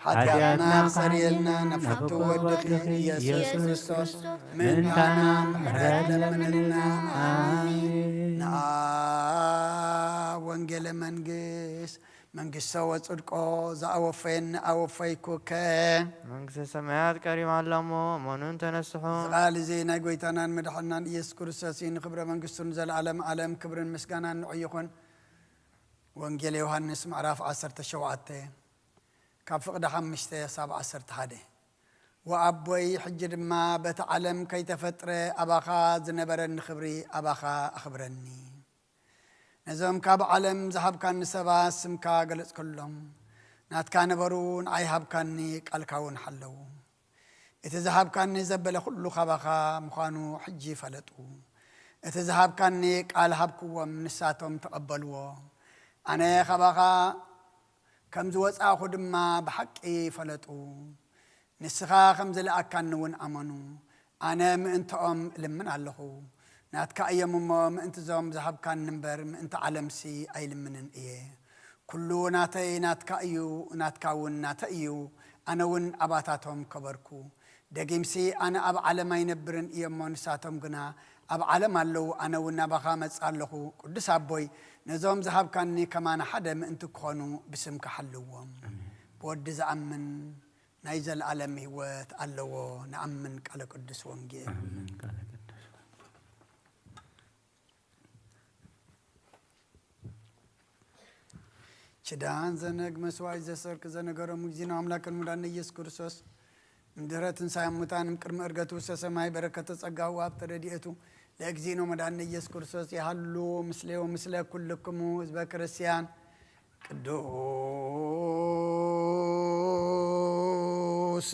ሓጢኣትና ክሰርየልና ናፍቱ ወድኺ ኢየሱስ ክርስቶስ ምእንታና ምሕረት ለምንልና። ኣሜን። ንኣ ወንጌለ መንግስት መንግስተ ወጽድቆ ዘኣወፈየኒ ኣወፈይኩከ። መንግስተ ሰማያት ቀሪባ ኣላ እሞ እመኑን ተነስሑ። እዚ ቃል እዚ ናይ ጎይታናን መድሓናን ኢየሱስ ክርስቶስ እዩ። ንኽብረ መንግስቱ ንዘለኣለም ኣለም ክብርን ምስጋናን ንዑ ይኹን። ወንጌል ዮሃንስ ምዕራፍ ዓሰርተ ሸውዓተ ካብ ፍቕዲ ሓሙሽተ ሳብ ዓሰርተ ሓደ። ወኣቦይ፣ ሕጂ ድማ በቲ ዓለም ከይተፈጥረ ኣባኻ ዝነበረኒ ክብሪ ኣባኻ ኣኽብረኒ። ነዞም ካብ ዓለም ዝሃብካኒ ሰባት ስምካ ገለጽከሎም። ናትካ ነበሩ፣ ንዓይ ሃብካኒ፣ ቃልካ እውን ሓለዉ። እቲ ዝሃብካኒ ዘበለ ኩሉ ካባኻ ምዃኑ ሕጂ ፈለጡ። እቲ ዝሃብካኒ ቃል ሃብክዎም፣ ንሳቶም ተቐበልዎ። ኣነ ካባኻ ከም ዝወጻእኹ ድማ ብሓቂ ፈለጡ። ንስኻ ከም ዝለኣካኒ እውን ኣመኑ። ኣነ ምእንትኦም እልምን ኣለኹ። ናትካ እዮም እሞ፣ ምእንቲ እዞም ዝሃብካኒ እምበር፣ ምእንቲ ዓለምሲ ኣይልምንን እየ። ኩሉ ናተይ ናትካ እዩ፣ ናትካ እውን ናተይ እዩ፣ ኣነ እውን ኣባታቶም ከበርኩ። ደጊምሲ ኣነ ኣብ ዓለም ኣይነብርን እየ እሞ፣ ንሳቶም ግና ኣብ ዓለም ኣለዉ፣ ኣነ እውን ናባኻ እመጽእ ኣለኹ። ቅዱስ ኣቦይ፣ ነዞም ዝሃብካኒ ከማና ሓደ ምእንቲ ክኾኑ ብስምካ ሓልዎም። ኣሜን። ብወዲ ዝኣምን ናይ ዘለኣለም ህይወት ኣለዎ። ንኣምን ቃለ ቅዱስ ወንጌል። ኣሜን። ቃለ ቅዱስ። ኪዳን ዘነግ መስዋዕት ዘሰርክ ዘነገሮም እግዚእነ ኣምላክን ሙዳነ ኢየሱስ ክርስቶስ፣ እምድህረ ትንሳኤ ሙታን እምቅድሚ እርገቱ ውስተ ሰማይ በረከተ ጸጋሁ ወሀብተ ረድኤቱ ለእግዚእነ ሙዳነ ኢየሱስ ክርስቶስ ይሃሉ ምስሌው ምስለ ኩልክሙ ህዝበ ክርስቲያን። ቅዱስ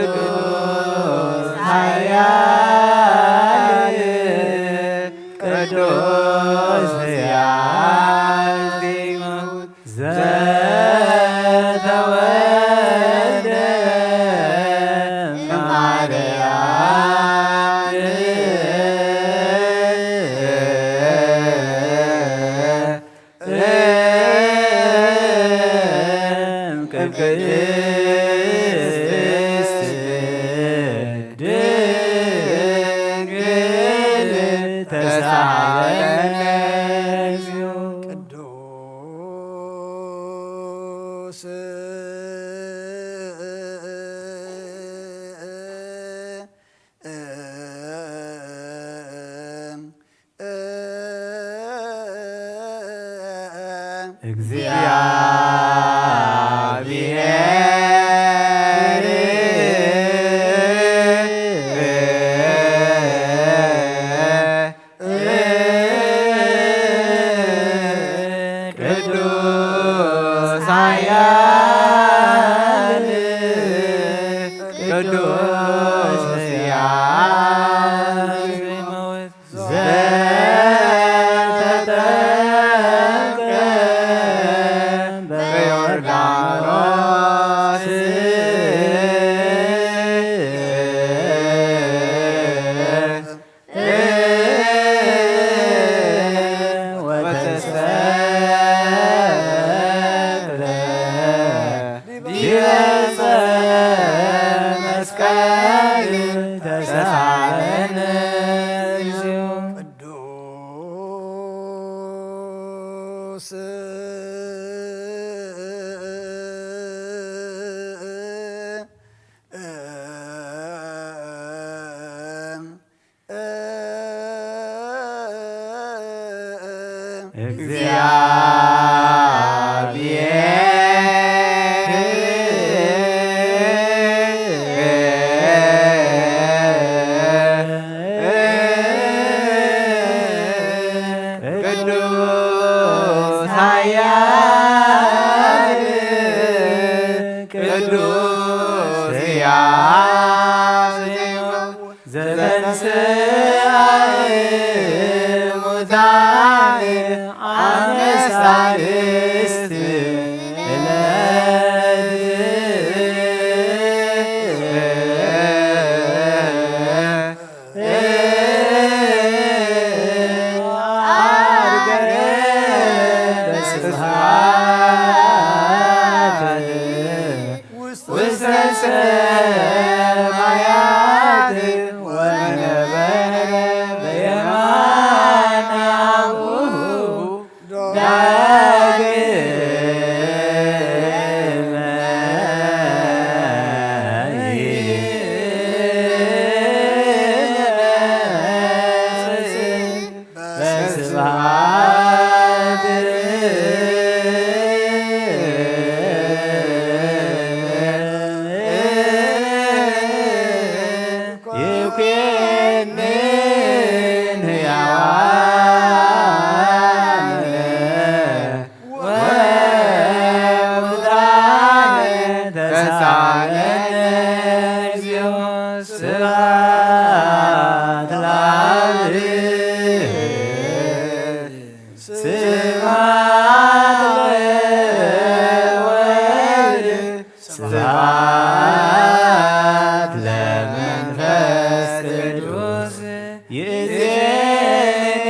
ቅዱስ ኃያል ቅዱስ ሕያው ዘይመውት ዘተወልደ ማርያም እም ቅድስት ድንግል ተሳሃለነ እግዚኦ። ቅዱስ እግዚአብሔር ቅዱስ ኃያል ቅዱስ ሕያው ዘተጠምቀ በዮርዳኖስ ወተሰቅለ ዲበ ዕፀ መስቀል ተሳሃለነ እግዚኦ። ቅዱስ እግዚአብሔር ቅዱስ ኃያል ቅዱስ ሕያው ዘተንሥአ እሙታን አመ ሳልስት ዕለት አርገ በስብሐት ውስተ ሰማያት ወነበረ በየማነ አቡሁ ዳግመ ይመጽእ በስብሐት ስብሐት ለመንፈስ ቅዱስ ይእዜኒ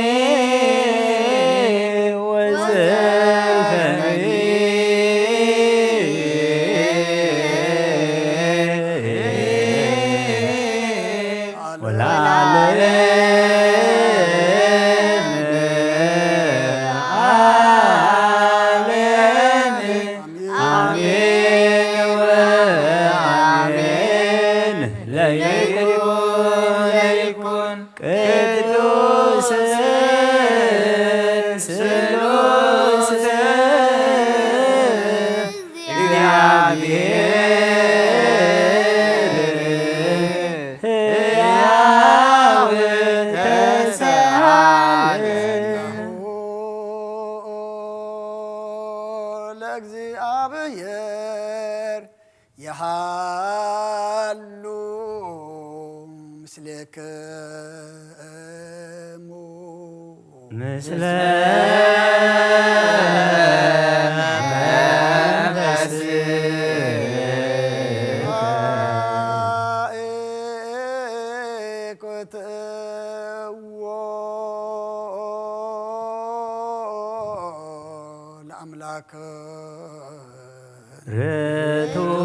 ወዘልፈኒ ወለዓለመ ዓለም። አሜን ወአሜን። ለይኩን ለይኩን ቅዱስ ስሉስ እግዚአብሔር ሕያው ተሰአል። ለእግዚአብሔር የሃሉ ምስሌክሙ ምስለ መንፈስ ኮትዎ ለአምላክ ርቱዕ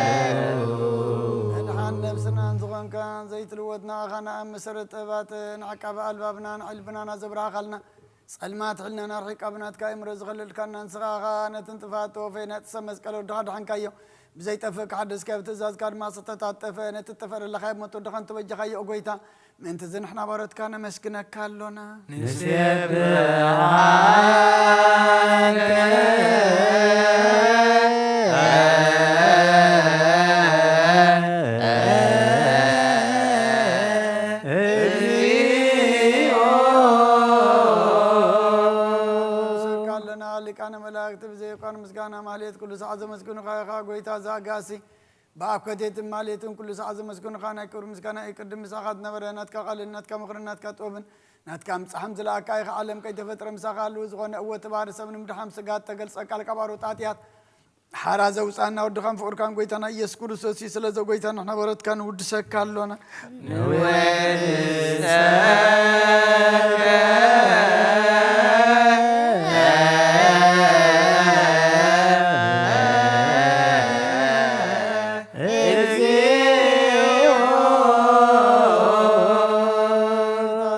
ይደሉ። መድሓን ነብስናን ዝኾንካ ዘይትልወጥ ንኣኻ ንኣምስር ጥበባት ንዓቃቢ ኣልባብና ንዕልብናና ዘብርሃኻልና ጸልማት ሕልናና ኣርሒቃ ብናትካ እምሮ ዝኸለልካና ንስኻ ኸኣ ነትን ጥፋት ተወፈይ ነቲ ሰብ መስቀል ወድኻ ድሓንካዮ ብዘይጠፍእ ክሓደስካዮ ብትእዛዝካ ድማ ዝተታጠፈ ነቲ እተፈለለኻዮ ሞት ወድኻ እንተበጃኻዮ ኦ ጎይታ ምእንቲ እዚ ንሕና ባሮትካ ነመስግነካ ኣሎና። ንሴብሐከ እግዚኦ። ንሰብካ ኣለና ሊቃነ መላእክት ብዘየቋን ምስጋና ማህሌት ኩሉ ሰዓት ዘመስግኑኻ ኢኻ ጎይታ ዘኣጋሲ ብኣብ ኮቴትን ማሌትን ኩሉ ሰዓት ዘመስግኑኻ ናይ ክብሪ ምስጋና እዩ። ቅድም ምሳኻ ዝነበረ ናትካ ቃልን ናትካ ምኽርን ናትካ ጥበብን ናትካ ምጻሕን ዝለኣካ ኢኻ። ዓለም ከይተፈጥረ ምሳኻ ኣለዉ። ዝኾነ እወ እቲ ባህሪ ሰብ ንምድሓን ስጋ እተገልጸ ቃል ካብ ኣሮት ኣጥያት ሓራ ዘውጻና ወድኻን ፍቕርካን ጎይታና ኢየሱስ ክርስቶስ እዩ። ስለዚ ጎይታ ንሕና በረትካ ንውድሰካ ኣሎና። ንወድሰከ እግዚኦ።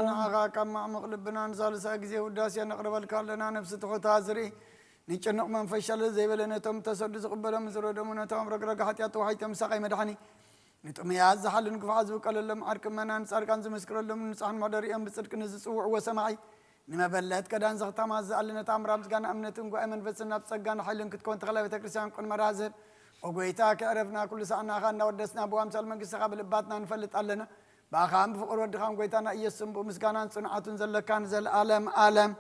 ንዓኻ ካብ ማዕሙቕ ልብና ንሳልሳይ ግዜ ውዳሴ ነቕርበልካ ኣለና። ነፍሲ ትሑታ ዝርኢ፣ ንጭኑቕ መንፈስ ሸለል ዘይበለ፣ ነቶም ተሰዱ ዝቕበሎም ዝረደሙ፣ ነቶም ረግረግ ሓጢኣት ተዋሒጦም ሳቐይ መድሓኒ፣ ንጥሙያት ዝሓልን ክፉዓት ዝውቀለሎም፣ ዓርቂ ምእመናን ጻድቃን ዝምስክረሎም፣ ንጹሓን መሕደሪኦም ብጽድቂ ንዝጽውዕዎ ሰማዒ፣ ንመበለት ከዳን ዘኽታማት ዝኣሊ፣ ነታ ኣምራ ምስጋና እምነትን ጉባኤ መንፈስን ናብ ጸጋን ሓይልን ክትከውን ተኽላ ቤተ ክርስቲያን ቁን መርሃ ዝህብ። ኦ ጎይታ፣ ከዕረፍና ኩሉ ሰዓና ኢኻ እናወደስና፣ ብኣምሳል መንግስትኻ ብልባትና ንፈልጥ ኣለና። ብኣኻን ብፍቕሪ ወድኻን ጎይታና ኢየሱስን ብኡ ምስጋናን ጽንዓቱን ዘለካን ዘለኣለም ኣለም።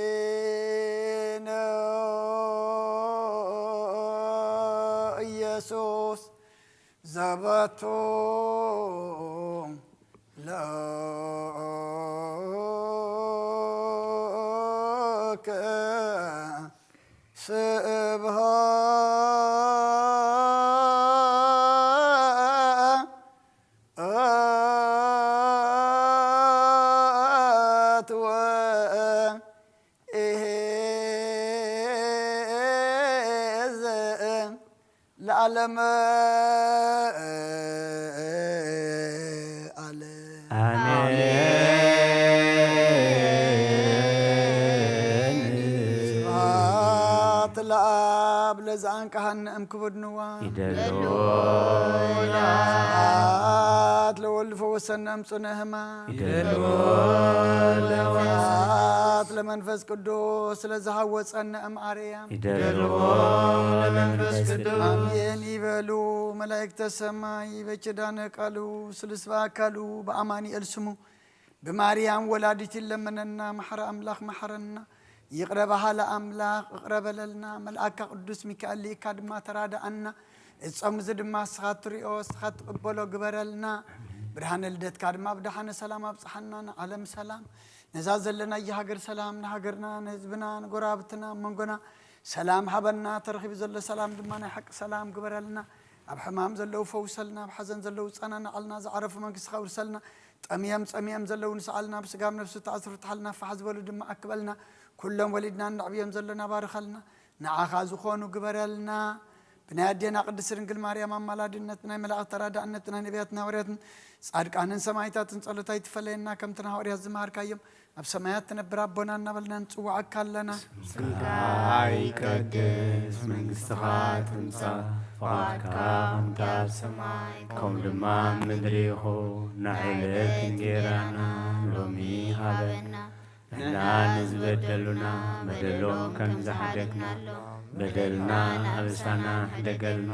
እግዚእነ ኢየሱስ ዘበቱ ለከ ስብሐት ወ ኢሄ ዘእም ለዓለመ ዓለም። አሜን። ስብሐት ለአብ ለዘአንቀሐነ እምክቡድ ንዋ። ይደሎ ስብሐት ለወልድ ፈወሰነ እምጽነ ህማ። ይደሎ ስብሐት ለመንፈስ ቅዱስ ስለዝሃወፀነ እም አርያም። ይደሎ ለመንፈስ ቅዱስ። አሜን ይበሉ መላእክተ ሰማይ። በኪዳነ ቃሉ ስሉስ በአካሉ በአማኑኤል ስሙ ብማርያም ወላዲት ይለመነና። መሐረ አምላክ መሐረና። ይቅረ በሃለ አምላክ እቅረ በለልና። መልአካ ቅዱስ ሚካኤል ልኢካ ድማ ተራዳአና። እጾም እዚ ድማ እስኻ ትሪኦ እስኻ ትቅበሎ ግበረልና። ብርሃነ ልደትካ ድማ ብደሓነ ሰላም ኣብጽሓና፣ ንዓለም ሰላም፣ ነዛ ዘለናያ ሃገር ሰላም፣ ንሃገርና፣ ንህዝብና፣ ንጎረባብትና፣ ኣብ መንጎና ሰላም ሃበና። ተረኺቡ ዘሎ ሰላም ድማ ናይ ሓቂ ሰላም ግበረልና። ኣብ ሕማም ዘለዉ ፈውሰልና፣ ኣብ ሓዘን ዘለዉ ጸናንዓልና፣ ዝዓረፉ መንግስትኻ ውርሰልና። ጠምዮም ጸሚኦም ዘለዉ ንስዓልና፣ ብስጋ ኣብ ነፍሲ ተኣስሩ ፍትሓልና፣ ፋሕ ዝበሉ ድማ ኣክበልና። ኩሎም ወሊድና እነዕብዮም ዘለና ባርኸልና። ንዓኻ ዝኾኑ ግበረልና። ብናይ ኣዴና ቅድስት ድንግል ማርያም ኣማላድነት፣ ናይ መላእኽቲ ተራዳእነት፣ ናይ ነቢያትን ሃዋርያትን ጻድቃንን ሰማዕታትን ጸሎት ኣይትፈለየና። ከምቲ ንሃዋርያት ዝመሃርካዮም፣ ኣብ ሰማያት ትነብር ኣቦና እናበልና ንጽውዓካ ኣለና። ስምካ ይቀደስ፣ መንግስትኻ ትምጻእ፣ ፍቓድካ ከምቲ ኣብ ሰማይ ከምኡ ድማ ኣብ ምድሪ ይኹን። ናይ ዕለት እንጌራና ሎሚ ሃበና። ንሕና ንዝበደሉና በደሎም ከም ዝሓደግና፣ በደልና ኣበሳና ሕደገልና፣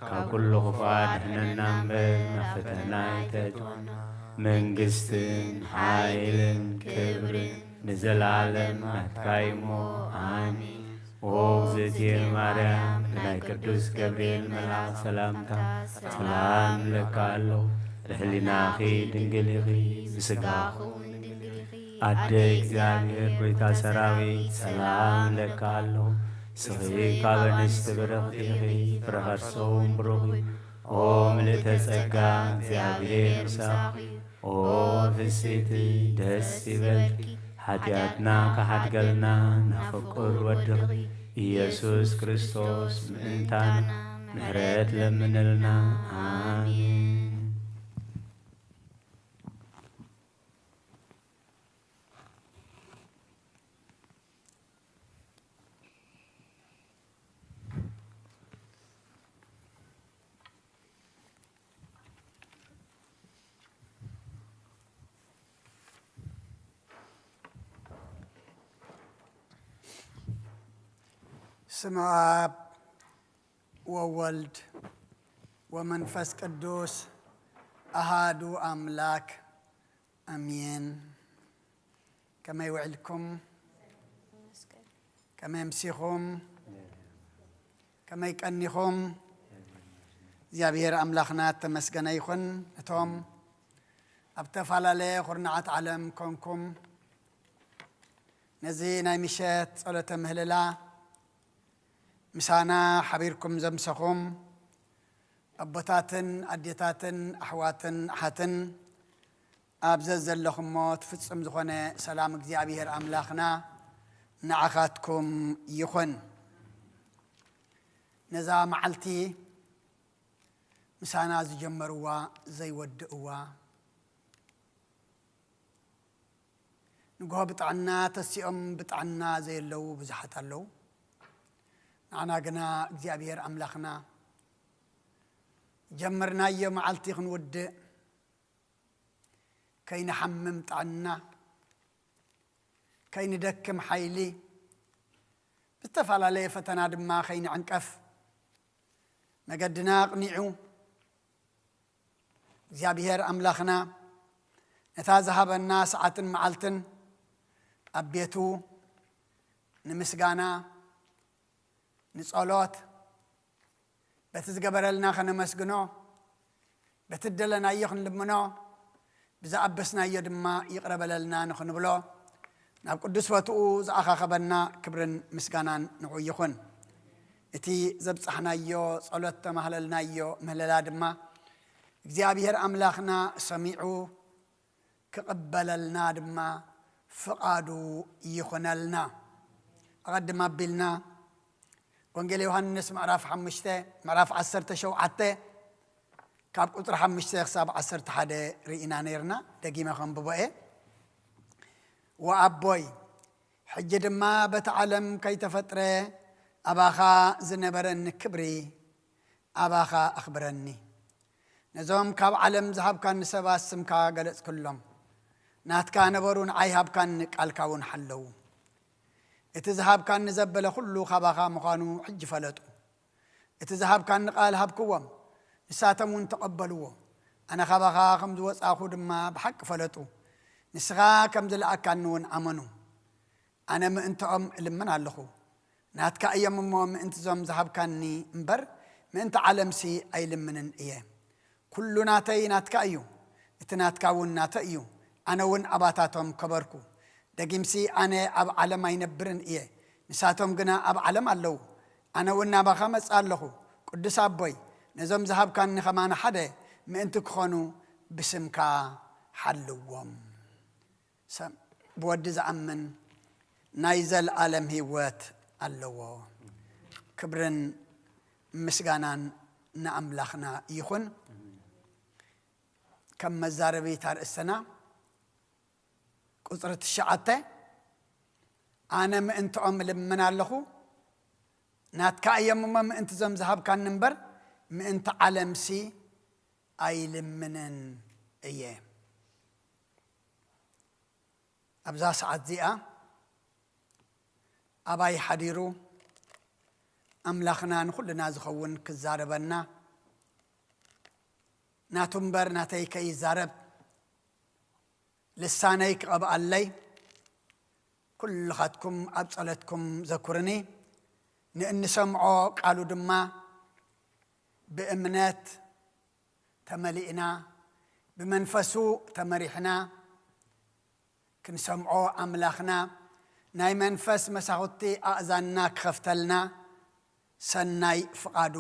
ካብ ኩሉ ክፉእ ኣድሕነና እምበር፣ ናብ ፈተና ኣይተእትወና። መንግስትን ሓይልን ክብርን ንዘለኣለም ናትካ እዩ እሞ፣ ኣሜን። ኦ እግዝእትየ ማርያም፣ ናይ ቅዱስ ገብርኤል መልኣኽ ሰላምታ ሰላም እብለካ ኣለኹ። ብሕሊናኺ ድንግል ኢኺ፣ ብስጋኺ እውን ድንግል ኢኺ። ኣደ እግዚኣብሔር፣ ጎይታ ሰራዊት፣ ሰላም እብለካ ኣለኹ። ንስኺ ካብ ኣንስቲ ብርኽቲ ኢኺ፣ ፍረ ከርሲ እውን ብሩኽ እዩ። ኦ ምልእተ ጸጋ፣ እግዚኣብሔር ምሳኺ እዩ። ኦ ፍስሕቲ፣ ደስ ይበልኪ፣ ሓጢኣትና ክሓድገልና ናብ ፍቁር ወድኺ ኢየሱስ ክርስቶስ ምእንታና ምሕረት ለምንልና። ኣሜን። ስም ኣብ ወወልድ ወመንፈስ ቅዱስ ኣሃዱ ኣምላክ ኣሜን። ከመይ ውዕልኩም? ከመይ ኣምሲኹም? ከመይ ቀኒኹም? እግዚኣብሔር ኣምላኽና እተመስገነ ይኹን። እቶም ኣብ ተፈላለየ ኩርናዓት ዓለም ኮንኩም ነዚ ናይ ምሸት ጸሎተ ምህልላ ምሳና ሓቢርኩም ዘምሰኹም ኣቦታትን ኣዴታትን ኣሕዋትን ኣሓትን ኣብ ዘዘለኹሞ እቲ ፍጹም ዝኾነ ሰላም እግዚኣብሔር ኣምላኽና ንዓኻትኩም ይኹን። ነዛ መዓልቲ ምሳና ዝጀመርዋ ዘይወድእዋ፣ ንግሆ ብጥዕና ተሲኦም ብጥዕና ዘየለዉ ብዙሓት ኣለዉ። ንዓና ግና እግዚኣብሔር ኣምላኽና ጀመርናዮ መዓልቲ ክንውድእ፣ ከይንሓምም ጥዕና፣ ከይንደክም ሓይሊ፣ ብዝተፈላለየ ፈተና ድማ ከይንዕንቀፍ መገድና ኣቕኒዑ፣ እግዚኣብሔር ኣምላኽና ነታ ዝሃበና ሰዓትን መዓልትን ኣብ ቤቱ ንምስጋና፣ ንጸሎት፣ በቲ ዝገበረልና ከነመስግኖ፣ በቲ ደለናዮ ክንልምኖ፣ ብዝኣበስናዮ ድማ ይቕረ በለልና ንኽንብሎ፣ ናብ ቅዱስ ቦትኡ ዝኣኻኸበና ክብርን ምስጋናን ንዑ ይኹን። እቲ ዘብጻሕናዮ ጸሎት፣ ተማህለልናዮ ምህለላ ድማ እግዚኣብሔር ኣምላኽና ሰሚዑ ክቕበለልና ድማ ፍቓዱ ይኹነልና። ኣቐድም ኣቢልና ወንጌል ዮሃንስ ምዕራፍ ሓሙሽተ፣ ምዕራፍ ዓሰርተ ሸውዓተ ካብ ቁጽሪ ሓሙሽተ ክሳብ ዓሰርተ ሓደ ርኢና ነይርና። ደጊመ ከንብቦ እየ። ወኣቦይ፣ ሕጂ ድማ በቲ ዓለም ከይተፈጥረ ኣባኻ ዝነበረኒ ክብሪ ኣባኻ ኣኽብረኒ። ነዞም ካብ ዓለም ዝሃብካኒ ሰባት ስምካ ገለጽክሎም። ናትካ ነበሩ፣ ንዓይ ሃብካኒ፣ ቃልካ እውን ሓለዉ። እቲ ዝሃብካኒ ዘበለ ኩሉ ካባኻ ምዃኑ ሕጂ ፈለጡ። እቲ ዝሃብካኒ ቃል ሃብክዎም፣ ንሳቶም እውን ተቐበልዎ። ኣነ ካባኻ ከም ዝወጻእኹ ድማ ብሓቂ ፈለጡ። ንስኻ ከም ዝለኣካኒ እውን ኣመኑ። ኣነ ምእንትኦም እልምን ኣለኹ። ናትካ እዮም እሞ፣ ምእንቲ ዞም ዝሃብካኒ እምበር፣ ምእንቲ ዓለምሲ ኣይልምንን እየ። ኩሉ ናተይ ናትካ እዩ። እቲ ናትካ እውን ናተይ እዩ። ኣነ እውን ኣባታቶም ከበርኩ። ደጊምሲ ኣነ ኣብ ዓለም ኣይነብርን እየ፣ ንሳቶም ግና ኣብ ዓለም ኣለዉ። ኣነ እውን ናባኻ መጽእ ኣለኹ። ቅዱስ ኣቦይ፣ ነዞም ዝሃብካኒ ኸማን ሓደ ምእንቲ ክኾኑ ብስምካ ሓልዎም። ሰብ ብወዲ ዝኣምን ናይ ዘለኣለም ህይወት ኣለዎ። ክብርን ምስጋናን ንኣምላኽና ይኹን። ከም መዛረቢት ኣርእስትና ቁጽሪ ትሽዓተ፣ ኣነ ምእንትኦም እልምን ኣለኹ፣ ናትካ እዮም እሞ ምእንቲ ዞም ዝሃብካኒ እምበር ምእንቲ ዓለምሲ ኣይልምንን እየ። ኣብዛ ሰዓት እዚኣ ኣባይ ሓዲሩ ኣምላኽና ንኹልና ዝኸውን ክዛረበና፣ ናቱ እምበር ናተይ ከይዛረብ ልሳነይ ክቐብኣለይ፣ ኩልኻትኩም ኣብ ጸሎትኩም ዘኩርኒ፣ ንእንሰምዖ ቃሉ ድማ ብእምነት ተመሊእና፣ ብመንፈሱ ተመሪሕና፣ ክንሰምዖ ኣምላኽና ናይ መንፈስ መሳኹቲ ኣእዛንና ክኸፍተልና ሰናይ ፍቓዱ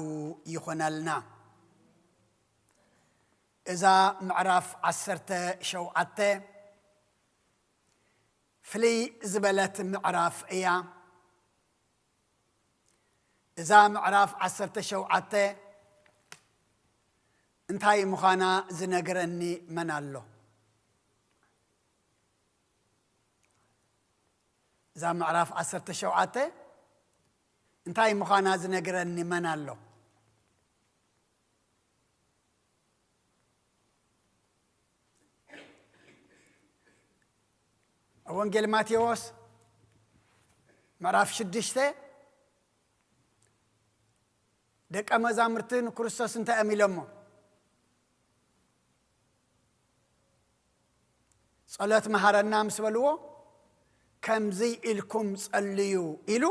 ይኹነልና። እዛ ምዕራፍ ዓሰርተ ሸውዓተ ፍልይ ዝበለት ምዕራፍ እያ። እዛ ምዕራፍ ዓሰርተ ሸውዓተ እንታይ ምዃና ዝነግረኒ መን ኣሎ? እዛ ምዕራፍ ዓሰርተ ሸውዓተ እንታይ ምዃና ዝነግረኒ መን ኣሎ? ኣብ ወንጌል ማቴዎስ ምዕራፍ ሽዱሽተ ደቀ መዛሙርቲ ንክርስቶስ እንታይ እዮም ኢሎሞ? ጸሎት መሃረና ምስ በልዎ፣ ከምዚ ኢልኩም ጸልዩ ኢሉ፣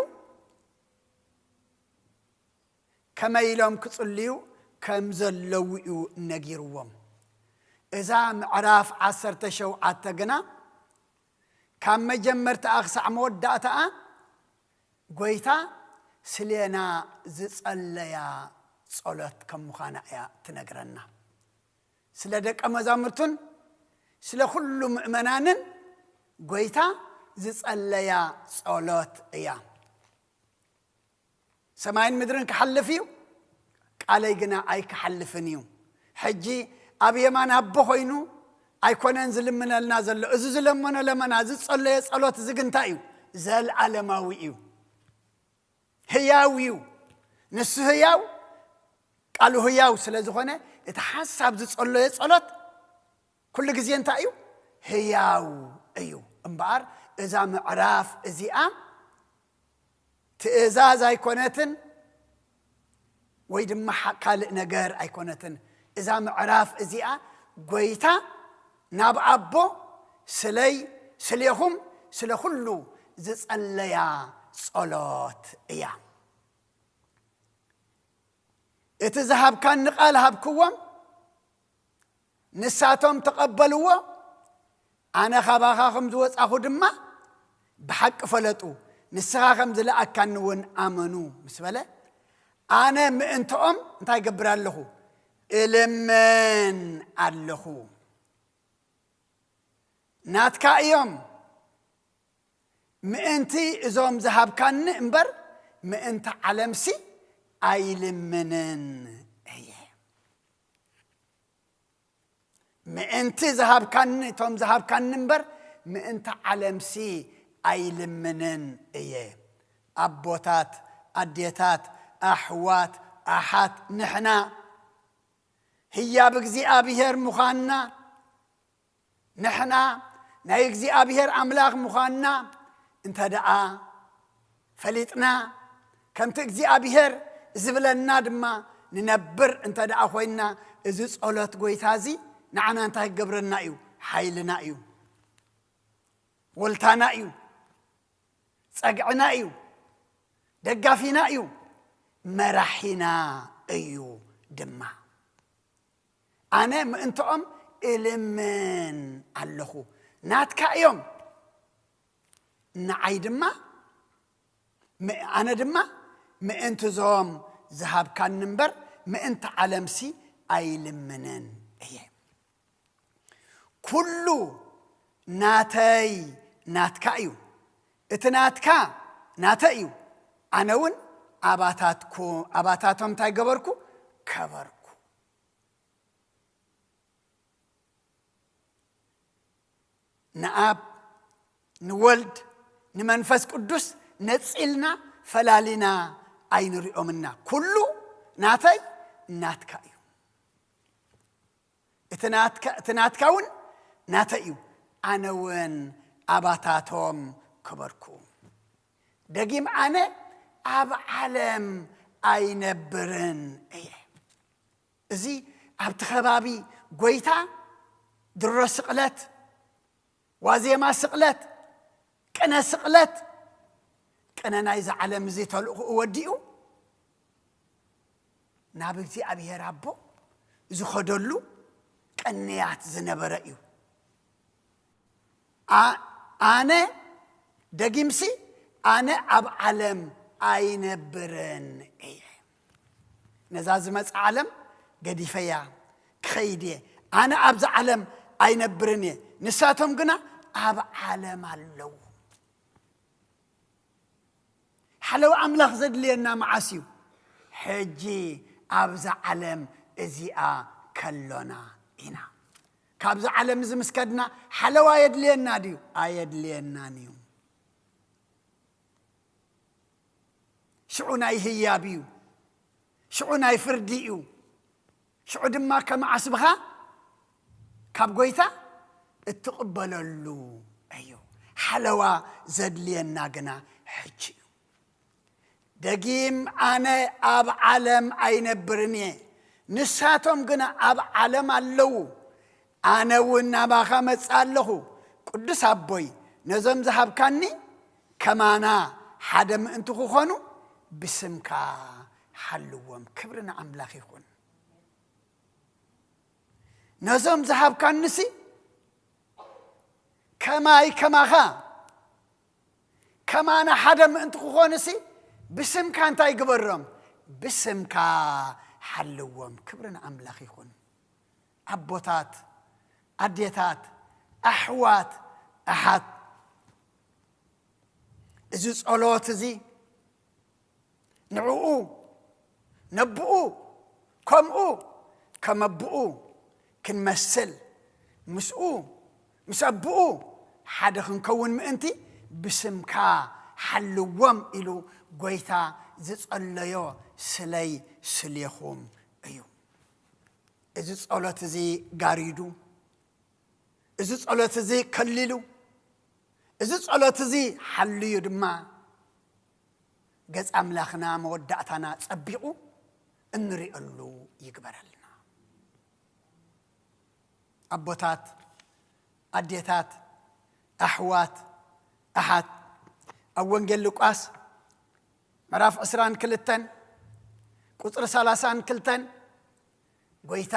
ከመይ ኢሎም ክጽልዩ ከም ዘለዉ እዩ ነጊርዎም። እዛ ምዕራፍ ዓሰርተ ሸውዓተ ግና ካብ መጀመርታኣ ክሳዕ መወዳእታኣ ጐይታ ስሌና ዝጸለያ ጸሎት ከም ምዃና እያ ትነግረና። ስለ ደቀ መዛሙርቱን ስለ ኩሉ ምእመናንን ጐይታ ዝጸለያ ጸሎት እያ። ሰማይን ምድርን ክሓልፍ እዩ፣ ቃለይ ግና ኣይክሓልፍን እዩ። ሕጂ ኣብ የማን ኣቦ ኮይኑ ኣይኮነን ዝልምነልና ዘሎ። እዚ ዝለመኖ ለመና፣ ዝጸለዮ ጸሎት እዚ ግን እንታይ እዩ? ዘልኣለማዊ እዩ። ህያው እዩ። ንሱ ህያው፣ ቃሉ ህያው ስለ ዝኾነ፣ እቲ ሓሳብ ዝጸለዮ ጸሎት ኩሉ ግዜ እንታይ እዩ? ህያው እዩ። እምበኣር እዛ ምዕራፍ እዚኣ ትእዛዝ ኣይኮነትን፣ ወይ ድማ ሓ-፣ ካልእ ነገር ኣይኮነትን። እዛ ምዕራፍ እዚኣ ጐይታ ናብ ኣቦ ስለይ፣ ስሌኹም፣ ስለ ኩሉ ዝጸለያ ጸሎት እያ። እቲ ዝሃብካኒ ቃል ሃብክዎም፣ ንሳቶም ተቐበልዎ፣ ኣነ ካባኻ ከም ዝወጻኹ ድማ ብሓቂ ፈለጡ፣ ንስኻ ከም ዝለኣካኒ እውን ኣመኑ ምስ በለ፣ ኣነ ምእንትኦም እንታይ ገብር ኣለኹ? እልምን ኣለኹ። ናትካ እዮም፣ ምእንቲ እዞም ዝሃብካኒ እምበር ምእንቲ ዓለምሲ ኣይልምንን እየ። ምእንቲ ዝሃብካኒ፣ እቶም ዝሃብካኒ እምበር ምእንቲ ዓለምሲ ኣይልምንን እየ። ኣቦታት፣ ኣዴታት፣ ኣሕዋት፣ ኣሓት፣ ንሕና ህያብ እግዚኣብሔር ምዃንና፣ ንሕና ናይ እግዚኣብሔር ኣምላኽ ምዃንና እንተ ደኣ ፈሊጥና፣ ከምቲ እግዚኣብሔር ዝብለና ድማ ንነብር እንተ ደኣ ኮይንና፣ እዚ ጸሎት ጐይታ እዚ ንዓና እንታይ ክገብረና እዩ? ሓይልና እዩ፣ ወልታና እዩ፣ ጸግዕና እዩ፣ ደጋፊና እዩ፣ መራሒና እዩ ድማ። ኣነ ምእንትኦም እልምን ኣለኹ። ናትካ እዮም። ንዓይ ድማ፣ ም-፣ ኣነ ድማ ምእንቲ እዞም ዝሃብካኒ እምበር ምእንቲ ዓለምሲ ኣይልምንን እየ። ኩሉ ናተይ ናትካ እዩ። እቲ ናትካ ናተይ እዩ። ኣነ እውን ኣባታትኩ-፣ ኣባታቶም እንታይ ገበርኩ? ከበርኩ። ንኣብ፣ ንወልድ፣ ንመንፈስ ቅዱስ ነጺልና ፈላሊና ኣይንሪኦምና። ኩሉ ናተይ ናትካ እዩ። እቲ ናትካ፣ እቲ ናትካ እውን ናተይ እዩ። ኣነ እውን ኣባታቶም ክበርኩ። ደጊም ኣነ ኣብ ዓለም ኣይነብርን እየ። እዚ ኣብቲ ከባቢ ጎይታ ድሮ ስቕለት፣ ዋዜማ ስቕለት፣ ቅነ ስቕለት፣ ቅነ ናይዚ ዓለም እዚ ተልእኾኡ ወዲኡ ናብ እግዚኣብሔር ኣቦ ዝኸደሉ ቅንያት ዝነበረ እዩ። ኣ-፣ ኣነ ደጊምሲ ኣነ ኣብ ዓለም ኣይነብርን እየ። ነዛ ዝመጽእ ዓለም ገዲፈያ ክኸይድ እየ። ኣነ ኣብዚ ዓለም ኣይነብርን እየ። ንሳቶም ግና ኣብ ዓለም ኣለዉ። ሓለዋ ኣምላኽ ዘድልየና መዓስ እዩ? ሕጂ ኣብዛ ዓለም እዚኣ ከሎና ኢና። ካብዛ ዓለም እዚ ምስ ከድና ሓለዋ የድልየና ድዩ? ኣየድልየናን እዩ። ሽዑ ናይ ህያብ እዩ። ሽዑ ናይ ፍርዲ እዩ። ሽዑ ድማ ከም ዓስብኻ ካብ ጎይታ እትቕበለሉ እዩ። ሓለዋ ዘድልየና ግና ሕጂ እዩ። ደጊም ኣነ ኣብ ዓለም ኣይነብርን እየ፣ ንሳቶም ግና ኣብ ዓለም ኣለዉ። ኣነ እውን ናባኻ መጽእ ኣለኹ። ቅዱስ ኣቦይ፣ ነዞም ዝሃብካኒ ከማና ሓደ ምእንቲ ክኾኑ ብስምካ ሓልዎም። ክብሪ ንኣምላኽ ይኹን። ነዞም ዝሃብካንሲ ከማይ ከማኻ ከማና ሓደ ምእንቲ ክኾንሲ ብስምካ እንታይ ግበሮም? ብስምካ ሓልዎም። ክብሪ ንኣምላኽ ይኹን። ኣቦታት፣ ኣዴታት፣ ኣሕዋት፣ ኣሓት፣ እዚ ጸሎት እዚ ንዕኡ፣ ነብኡ፣ ከምኡ፣ ከም ኣቦኡ ክንመስል፣ ምስኡ፣ ምስ ኣቦኡ ሓደ ክንከውን ምእንቲ ብስምካ ሓልዎም ኢሉ ጎይታ ዝጸለዮ ስለይ ስሌኹም እዩ። እዚ ጸሎት እዚ ጋሪዱ፣ እዚ ጸሎት እዚ ከሊሉ፣ እዚ ጸሎት እዚ ሓልዩ ድማ ገጽ ኣምላኽና መወዳእታና ጸቢቑ እንሪአሉ ይግበረልና። ኣቦታት፣ ኣዴታት፣ ኣሕዋት፣ ኣሓት፣ ኣብ ወንጌል ሉቃስ ምዕራፍ ዕስራን ክልተን ቁጽሪ ሰላሳን ክልተን ጎይታ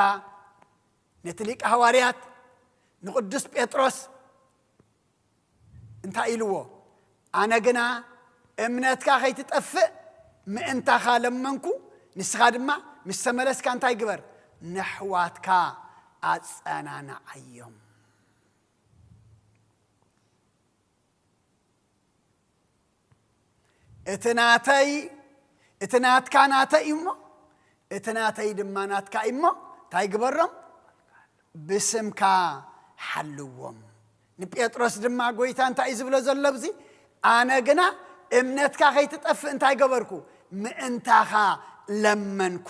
ነቲ ሊቀ ሃዋርያት ንቅዱስ ጴጥሮስ እንታይ ኢልዎ? ኣነ ግና እምነትካ ከይትጠፍእ ምእንታኻ ለመንኩ፣ ንስኻ ድማ ምስ ተመለስካ እንታይ ግበር? ነሕዋትካ ኣጸናንዓዮም። እቲ ናተይ፣ እቲ ናትካ ናተይ እዩ እሞ፣ እቲ ናተይ ድማ ናትካ እዩ እሞ፣ እንታይ ግበሮም? ብስምካ ሓልዎም። ንጴጥሮስ ድማ ጎይታ እንታይ እዩ ዝብሎ ዘሎ ኣብዚ? ኣነ ግና እምነትካ ከይትጠፍእ እንታይ ገበርኩ? ምእንታኻ ለመንኩ።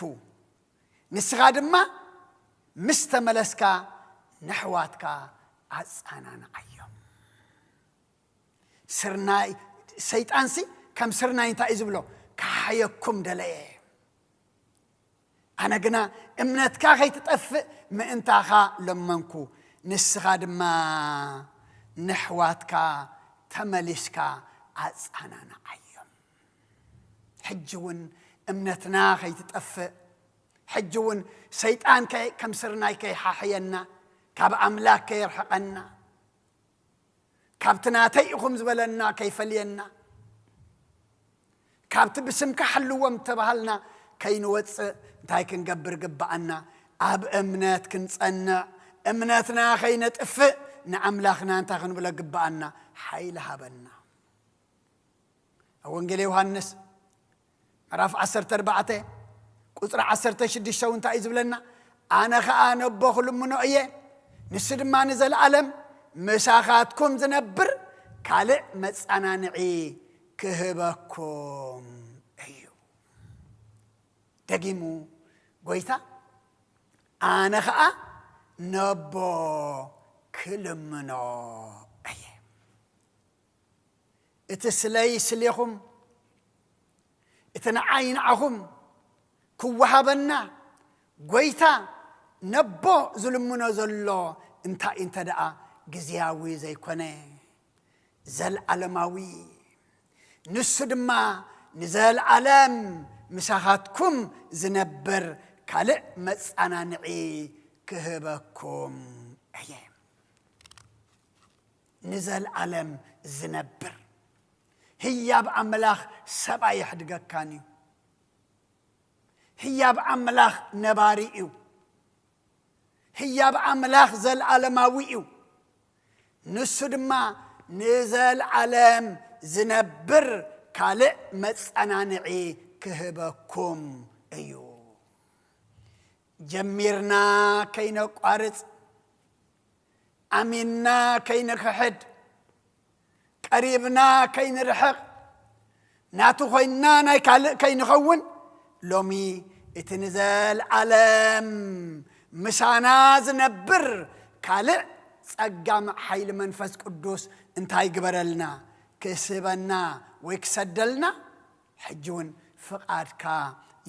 ንስኻ ድማ ምስ ተመለስካ ነሕዋትካ ኣጸናንዓዮም። ስርናይ፣ ሰይጣንሲ ከም ስርናይ እንታይ እዩ ዝብሎ? ክሓየኩም ደለየ። ኣነ ግና እምነትካ ከይትጠፍእ ምእንታኻ ለመንኩ፣ ንስኻ ድማ ነሕዋትካ ተመሊስካ ኣጸናንዓዮም። ሕጂ እውን እምነትና ከይትጠፍእ፣ ሕጂ እውን ሰይጣን ከ-፣ ከም ስርናይ ከይሓሕየና፣ ካብ ኣምላኽ ከየርሕቐና፣ ካብቲ ናተይ ኢኹም ዝበለና ከይፈልየና፣ ካብቲ ብስምካ ሓልዎም እተባሃልና ከይንወጽእ እንታይ ክንገብር ግብኣና? ኣብ እምነት ክንጸንዕ፣ እምነትና ከይነጥፍእ ንኣምላኽና እንታይ ክንብሎ ግብኣና? ሓይሊ ሃበና። ኣብ ወንጌል ዮሃንስ ምዕራፍ ዓሰርተ ኣርባዕተ ቁጽሪ ዓሰርተ ሽዱሽተ እውን እንታይ እዩ ዝብለና? ኣነ ኸኣ ነቦ ክልምኖ እየ፣ ንሱ ድማ ንዘለኣለም ምሳኻትኩም ዝነብር ካልእ መጸናንዒ ክህበኩም እዩ። ደጊሙ ጎይታ፣ ኣነ ኸኣ ነቦ ክልምኖ እየ። እቲ ስለይ ስሌኹም፣ እቲ ንዓይ ንዓኹም ክወሃበና ጎይታ ነቦ ዝልምኖ ዘሎ እንታይ እንተ ደኣ ግዝያዊ ዘይኮነ፣ ዘልዓለማዊ፣ ንሱ ድማ ንዘልዓለም ምሳኻትኩም ዝነብር ካልእ መጸናንዒ ክህበኩም እየ። ንዘልዓለም ዝነብር ህያብ ኣምላኽ ሰብኣይ የሕድገካን እዩ። ህያብ ኣምላኽ ነባሪ እዩ። ህያብ ኣምላኽ ዘልዓለማዊ እዩ። ንሱ ድማ ንዘልዓለም ዝነብር ካልእ መጸናንዒ ክህበኩም እዩ። ጀሚርና ከይነቋርጽ፣ ኣሚንና ከይንክሕድ፣ ቀሪብና ከይንርሕቕ፣ ናቱ ኮይንና ናይ ካልእ ከይንኸውን፣ ሎሚ እቲ ንዘልዓለም ምሳና ዝነብር ካልእ ጸጋም ሓይሊ መንፈስ ቅዱስ እንታይ ግበረልና? ክስበና ወይ ክሰደልና፣ ሕጂ እውን ፍቓድካ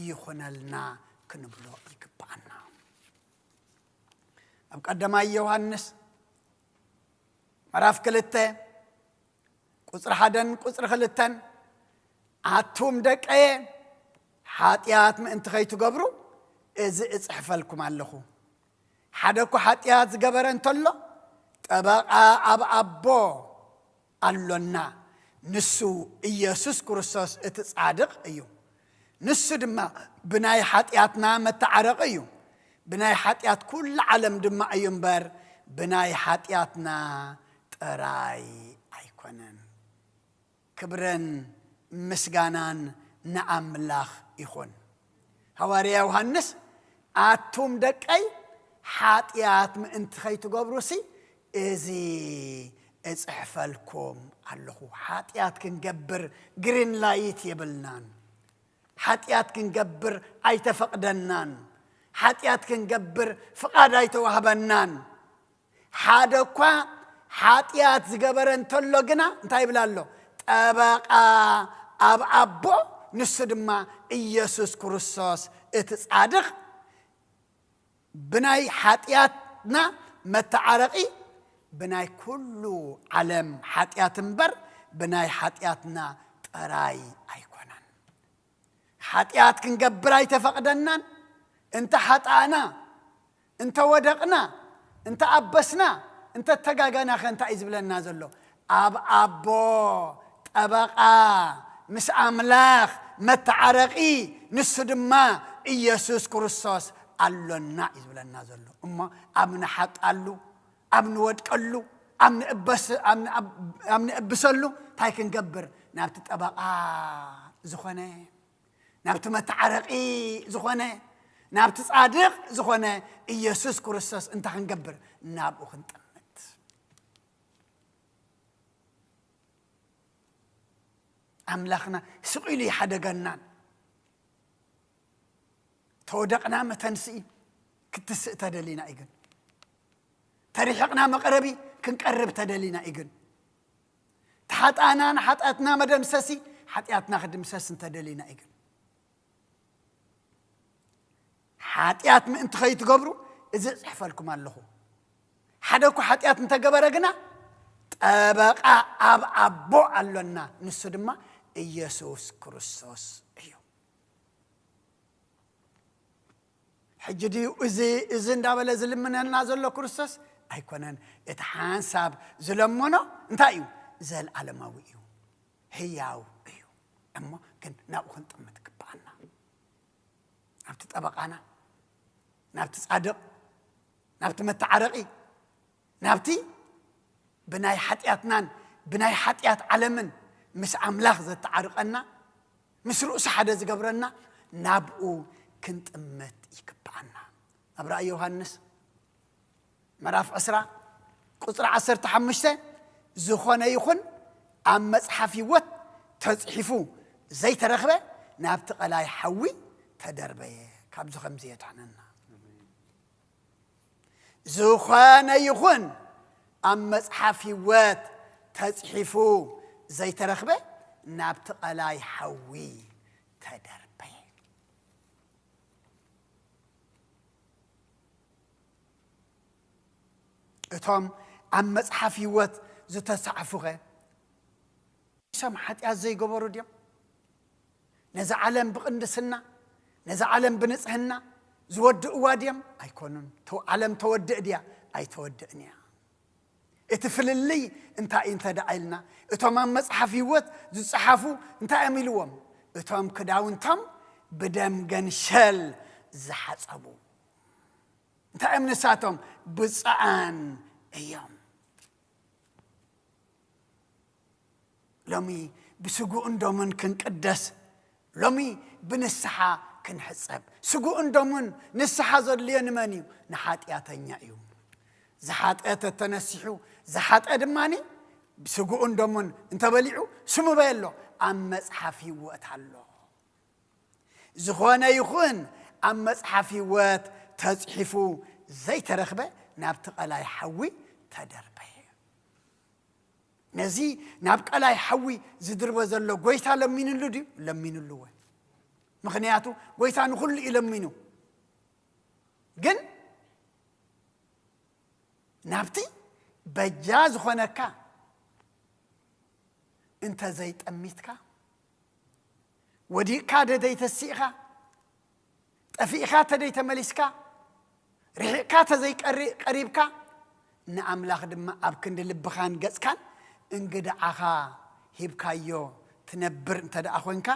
ይኹነልና ክንብሎ ይግብኣና። ኣብ ቀዳማይ ዮሃንስ ምዕራፍ ክልተ ቁጽሪ ሓደን ቁጽሪ ክልተን፣ ኣቱም ደቀየ፣ ሓጢኣት ምእንቲ ከይትገብሩ እዚ እጽሕፈልኩም ኣለኹ። ሓደ እኳ ሓጢኣት ዝገበረ እንተሎ፣ ጠበቓ ኣብ ኣቦ ኣሎና፣ ንሱ ኢየሱስ ክርስቶስ እቲ ጻድቕ እዩ። ንሱ ድማ ብናይ ሓጢኣትና መተዓረቒ እዩ። ብናይ ሓጢኣት ኩሉ ዓለም ድማ እዩ እምበር፣ ብናይ ሓጢኣትና ጥራይ ኣይኮነን። ክብርን ምስጋናን ንኣምላኽ ይኹን። ሃዋርያ ዮሃንስ፣ ኣቱም ደቀይ፣ ሓጢኣት ምእንቲ ኸይትገብሩሲ፣ እዚ እጽሕፈልኩም ኣለኹ። ሓጢኣት ክንገብር ግሪን ላይት የብልናን። ሓጢኣት ክንገብር ኣይተፈቕደናን። ሓጢኣት ክንገብር ፍቓድ ኣይተዋህበናን። ሓደ እኳ ሓጢኣት ዝገበረ እንተሎ ግና እንታይ ይብል ኣሎ? ጠበቓ ኣብ ኣቦ፣ ንሱ ድማ ኢየሱስ ክርስቶስ እቲ ጻድቕ፣ ብናይ ሓጢኣትና መተዓረቒ፣ ብናይ ኩሉ ዓለም ሓጢኣት እምበር ብናይ ሓጢኣትና ጥራይ ኣይኮነን። ሓጢኣት ክንገብር ኣይተፈቕደናን። እንተ ሓጣእና፣ እንተ ወደቕና፣ እንተ ኣበስና፣ እንተ ተጋገና ኸ እንታይ እዩ ዝብለና ዘሎ? ኣብ ኣቦ ጠበቓ ምስ ኣምላኽ መተዓረቒ፣ ንሱ ድማ ኢየሱስ ክርስቶስ ኣሎና እዩ ዝብለና ዘሎ። እሞ ኣብ ንሓጣሉ፣ ኣብ ንወድቀሉ፣ ኣብ ንእበስ-፣ ኣብ ንኣብ-፣ ኣብ ንእብሰሉ እንታይ ክንገብር? ናብቲ ጠበቓ ዝኾነ፣ ናብቲ መተዓረቒ ዝኾነ፣ ናብቲ ጻድቕ ዝኾነ ኢየሱስ ክርስቶስ እንታይ ክንገብር? ናብኡ ክንጥምት። ኣምላኽና ስቕ ኢሉ ይሓደገናን። ተወደቕና መተንስኢ ክትስእ ተደሊና እዩ ግን። ተሪሕቕና መቕረቢ ክንቀርብ ተደሊና እዩ ግን። ተሓጣና ንሓጢኣትና መደምሰሲ ሓጢኣትና ክድምሰስ እንተደሊና እዩ ግን። ሓጢኣት ምእንቲ ከይትገብሩ እዚ እጽሕፈልኩም ኣለኹ። ሓደ እኳ ሓጢኣት እንተገበረ ግና ጠበቓ ኣብ ኣቦ ኣሎና፣ ንሱ ድማ ኢየሱስ ክርስቶስ እዩ። ሕጂ ድዩ እዚ፣ እዚ እንዳበለ ዝልምነና ዘሎ ክርስቶስ? ኣይኮነን። እቲ ሓንሳብ ዝለመኖ እንታይ እዩ? ዘልኣለማዊ እዩ፣ ህያው እዩ። እሞ ግን ናብኡ ክንጥምት ይግብኣና። ናብቲ ጠበቓና፣ ናብቲ ጻድቕ፣ ናብቲ መተዓረቒ፣ ናብቲ ብናይ ሓጢኣትናን ብናይ ሓጢኣት ዓለምን ምስ ኣምላኽ ዘተዓርቐና፣ ምስ ርእሱ ሓደ ዝገብረና፣ ናብኡ ክንጥምት ይግብኣና። ኣብ ራእይ ዮሃንስ ምዕራፍ ዕስራ ቁጽሪ ዓሰርተ ሓሙሽተ፣ ዝኾነ ይኹን ኣብ መጽሓፍ ህይወት ተጽሒፉ ዘይተረኽበ ናብቲ ቀላይ ሓዊ ተደርበየ። ካብዚ ከምዚ የድሕነና። ዝኾነ ይኹን ኣብ መጽሓፍ ህይወት ተጽሒፉ ዘይተረኽበ ናብቲ ቀላይ ሓዊ ተደርበየ። እቶም ኣብ መጽሓፍ ህይወት ዝተጻሕፉኸ፣ ንሶም ሓጢኣት ዘይገበሩ ድዮም? ነዛ ዓለም ብቕንድስና፣ ነዛ ዓለም ብንጽህና ዝወድእዋ ድዮም? ኣይኮኑን። ተው-፣ ዓለም ተወድእ ድያ? ኣይተወድእን እያ። እቲ ፍልልይ እንታይ እዩ እንተ ደኣ ኢልና፣ እቶም ኣብ መጽሓፍ ህይወት ዝጸሓፉ እንታይ እዮም ኢልዎም? እቶም ክዳውንቶም ብደም ገንሸል ዝሓጸቡ። እንታይ እዮም ንሳቶም? ብፁዓን እዮም። ሎሚ ብስግኡን ደሙን ክንቅደስ፣ ሎሚ ብንስሓ ክንሕጸብ። ስግኡን ደሙን ንስሓ ዘድልዮ ንመን እዩ? ንሓጢኣተኛ እዩ። ዝሓጠ ተተነሲሑ፣ ዝሓጠ ድማኒ ብስግኡን ደሙን እንተበሊዑ ስሙ በየሎ ኣብ መጽሓፍ ህይወት ኣሎ። ዝኾነ ይኹን ኣብ መጽሓፍ ህይወት ተጽሒፉ ዘይተረኽበ ናብቲ ቀላይ ሓዊ ተደርበየ። ነዚ ናብ ቀላይ ሓዊ ዝድርበ ዘሎ ጎይታ ለሚንሉ ድዩ? ለሚንሉ እወ። ምኽንያቱ ጎይታ ንኹሉ እዩ ለሚኑ። ግን ናብቲ በጃ ዝኾነካ እንተ ዘይጠሚትካ፣ ወዲቕካ ደደይ ተሲእኻ፣ ጠፊእኻ ተደይ ተመሊስካ፣ ርሒቕካ ተዘይቀሪ-፣ ቀሪብካ፣ ንኣምላኽ ድማ ኣብ ክንዲ ልብኻን ገጽካን እንግድዓኻ ሂብካዮ ትነብር እንተ ደኣ ኾንካ፣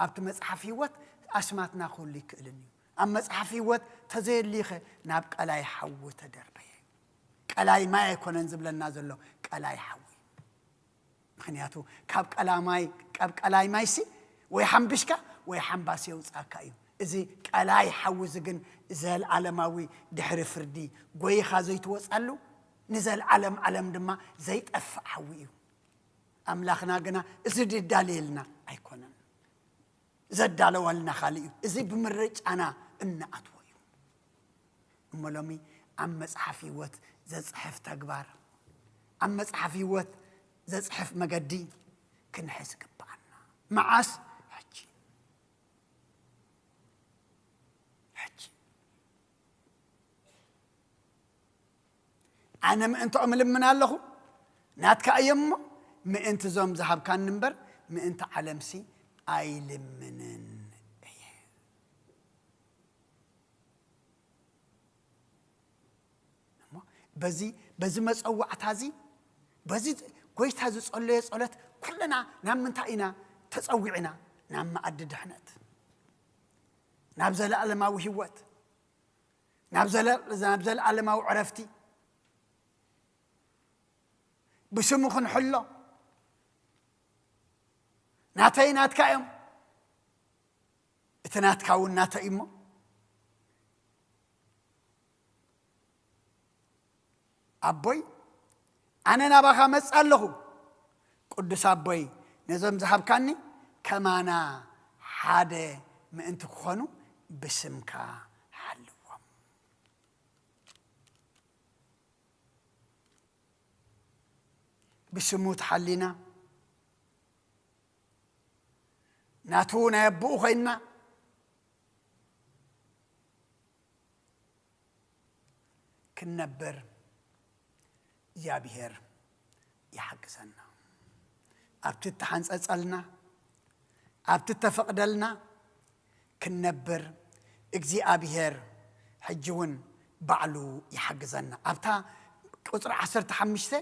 ኣብቲ መጽሓፍ ህይወት ኣስማትና ክህሉ ይክእልን እዩ። ኣብ መጽሓፍ ህይወት ተዘየልዩኸ ናብ ቀላይ ሓዊ ተደርበየ። ቀላይ ማይ ኣይኮነን ዝብለና ዘሎ፣ ቀላይ ሓዊ። ምኽንያቱ ካብ ቀላማይ፣ ካብ ቀላይ ማይሲ ወይ ሓምብሽካ ወይ ሓምባሲ የውጻካ እዩ። እዚ ቀላይ ሓዊ እዚ ግን ዘልኣለማዊ ድሕሪ ፍርዲ ጎይኻ ዘይትወጻሉ፣ ንዘልኣለም ዓለም ድማ ዘይጠፍእ ሓዊ እዩ። ኣምላኽና ግና እዚ ድዳልየልና ኣይኮነን። ዘዳለወልና ካልእ እዩ። እዚ ብምርጫና እንኣትዎ እዩ። እሞ ሎሚ ኣብ መጽሓፍ ህይወት ዘጽሕፍ ተግባር፣ ኣብ መጽሓፍ ህይወት ዘጽሕፍ መገዲ ክንሕዝ ይግብኣና። መዓስ? ሕጂ። ሕጂ። ኣነ ምእንትኦም እልምን ኣለኹ፣ ናትካ እዮም እሞ፣ ምእንቲ እዞም ዝሃብካኒ እምበር፣ ምእንቲ ዓለምሲ ኣይልምንን እየ። እሞ በዚ፣ በዚ መጸዋዕታ እዚ፣ በዚ ጎይታ ዝጸለዮ ጸሎት፣ ኩልና ናብ ምንታይ ኢና ተጸዊዕና? ናብ መኣዲ ድሕነት፣ ናብ ዘለኣለማዊ ህይወት፣ ናብ ዘለ-፣ ናብ ዘለኣለማዊ ዕረፍቲ፣ ብስሙ ክንሕሎ። ናተይ ናትካ እዮም። እቲ ናትካ እውን ናተይ እሞ፣ ኣቦይ፣ ኣነ ናባኻ መጽእ ኣለኹ። ቅዱስ ኣቦይ፣ ነዞም ዝሃብካኒ ከማና ሓደ ምእንቲ ክኾኑ ብስምካ ሓልዎም። ብስሙ ተሓሊና፣ ናቱ ናይ ኣቦኡ ኮይንና ክንነብር እግዚኣብሔር ይሓግዘና። ኣብቲ እተሓንጸጸልና፣ ኣብቲ እተፈቕደልና ክንነብር እግዚኣብሔር ሕጂ እውን ባዕሉ ይሓግዘና። ኣብታ ቁፅሪ ዓሰርተ ሓሙሽተ፣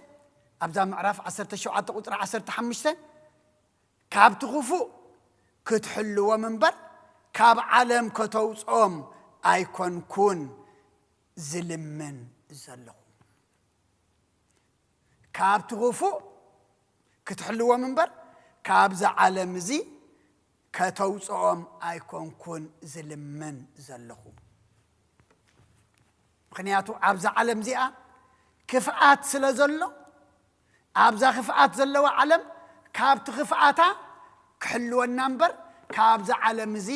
ኣብዛ ምዕራፍ ዓሰርተ ሸውዓተ ቁፅሪ ዓሰርተ ሓሙሽተ፣ ካብቲ ክፉእ ክትሕልዎም እምበር ካብ ዓለም ከተውፅኦም ኣይኮንኩን ዝልምን ዘለኹ። ካብቲ ክፉእ ክትሕልዎም እምበር ካብዛ ዓለም እዚ ከተውፅኦም ኣይኮንኩን ዝልምን ዘለኹ። ምኽንያቱ ኣብዛ ዓለም እዚኣ ክፍኣት ስለ ዘሎ፣ ኣብዛ ክፍኣት ዘለዋ ዓለም ካብቲ ክፍኣታ ክሕልወና እምበር ካብዛ ዓለም እዚ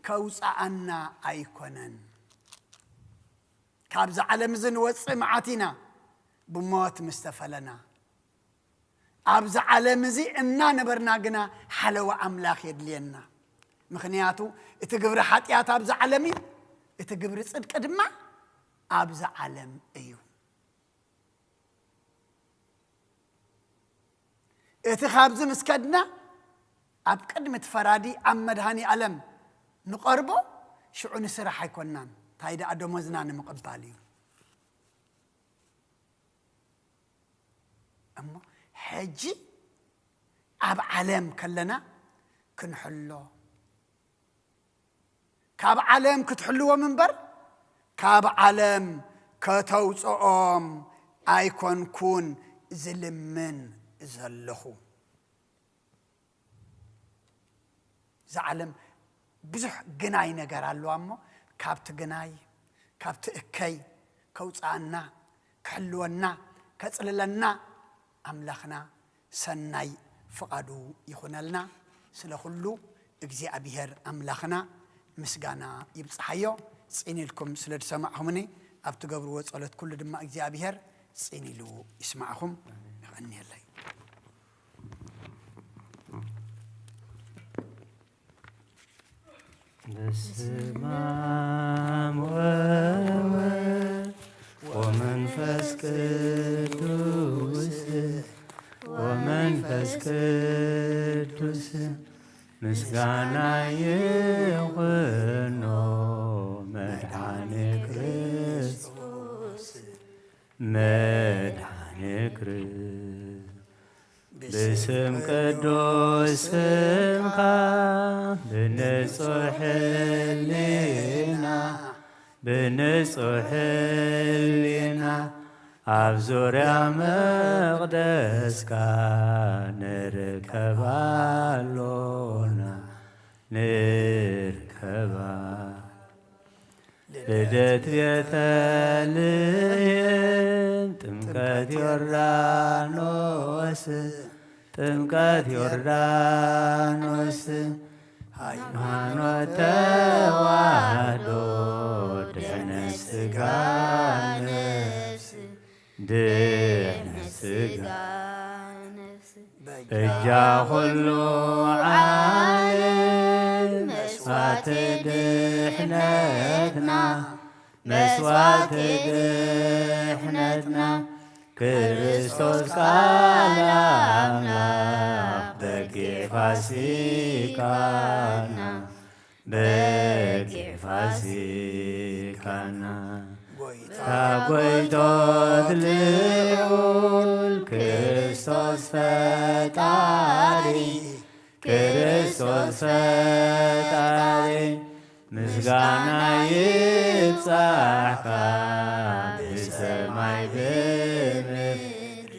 ከውፅኣና ኣይኮነን። ካብዛ ዓለም እዚ ንወፅእ መዓት ኢና፣ ብሞት ምስ ተፈለና። ኣብዚ ዓለም እዚ እናነበርና ግና ሓለዋ ኣምላኽ የድልየና። ምኽንያቱ እቲ ግብሪ ሓጢኣት ኣብዚ ዓለም እዩ፣ እቲ ግብሪ ጽድቂ ድማ ኣብዚ ዓለም እዩ። እቲ ካብዚ ምስ ከድና ኣብ ቅድሚ እቲ ፈራዲ ኣብ መድሃኒ ኣለም ንቐርቦ፣ ሽዑ ንስራሕ ኣይኮናን፣ እንታይ ደኣ ደሞዝና ንምቕባል እዩ። እሞ ሕጂ ኣብ ዓለም ከለና ክንሕሎ፣ ካብ ዓለም ክትሕልዎም እምበር ካብ ዓለም ከተውፅኦም ኣይኮንኩን ዝልምን ዘለኹ። እዛ ዓለም ብዙሕ ግናይ ነገር ኣለዋ እሞ ካብቲ ግናይ፣ ካብቲ እከይ ከውፅኣና፣ ክሕልወና፣ ከፅልለና ኣምላኽና ሰናይ ፍቓዱ ይኹነልና። ስለ ኩሉ እግዚኣብሔር ኣምላኽና ምስጋና ይብፅሓዮ። ፂን ኢልኩም ስለ ዝሰማዕኹምኒ፣ ኣብ ትገብርዎ ጸሎት ኩሉ ድማ እግዚኣብሔር ፂን ኢሉ ይስማዕኹም። የቐንየለይ። በስመ አብ ወወልድ ወመንፈስ ቅዱስ፣ ወመንፈስ ቅዱስ ምስጋና ይኹኖ መድኃኔ ክርስቶስ፣ መድኃኔ ክርስቶስ። ብስም ቅዱስ ስምካ ብንጹሕ ሕሊና፣ ብንጹሕ ሕሊና ኣብ ዙርያ መቕደስካ ንርከብ ኣሎና፣ ንርከብ። ልደት ቤተልሔም፣ ጥምቀት ዮርዳኖስ፣ ጥምቀት ዮርዳኖስ፣ ሃይማኖት ተዋህዶ፣ ድሕነት ስጋ ነፍስ፣ ድሕነት ስጋ ነፍስ። በጃ ኩሉ ዓለም መስዋዕቲ ድሕነትና፣ መስዋዕቲ ድሕነትና፣ ክርስቶስ ቃል ኣምላኽ በጊዕ ፋሲካና፣ በጊዕ ፋሲካና። ጎይታ ጎይቶት ልዑል ክርስቶስ ፈጣሪ፣ ክርስቶስ ፈጣሪ፣ ምስጋና ይብጻሕካ ብሰማይ ብምድሪ፣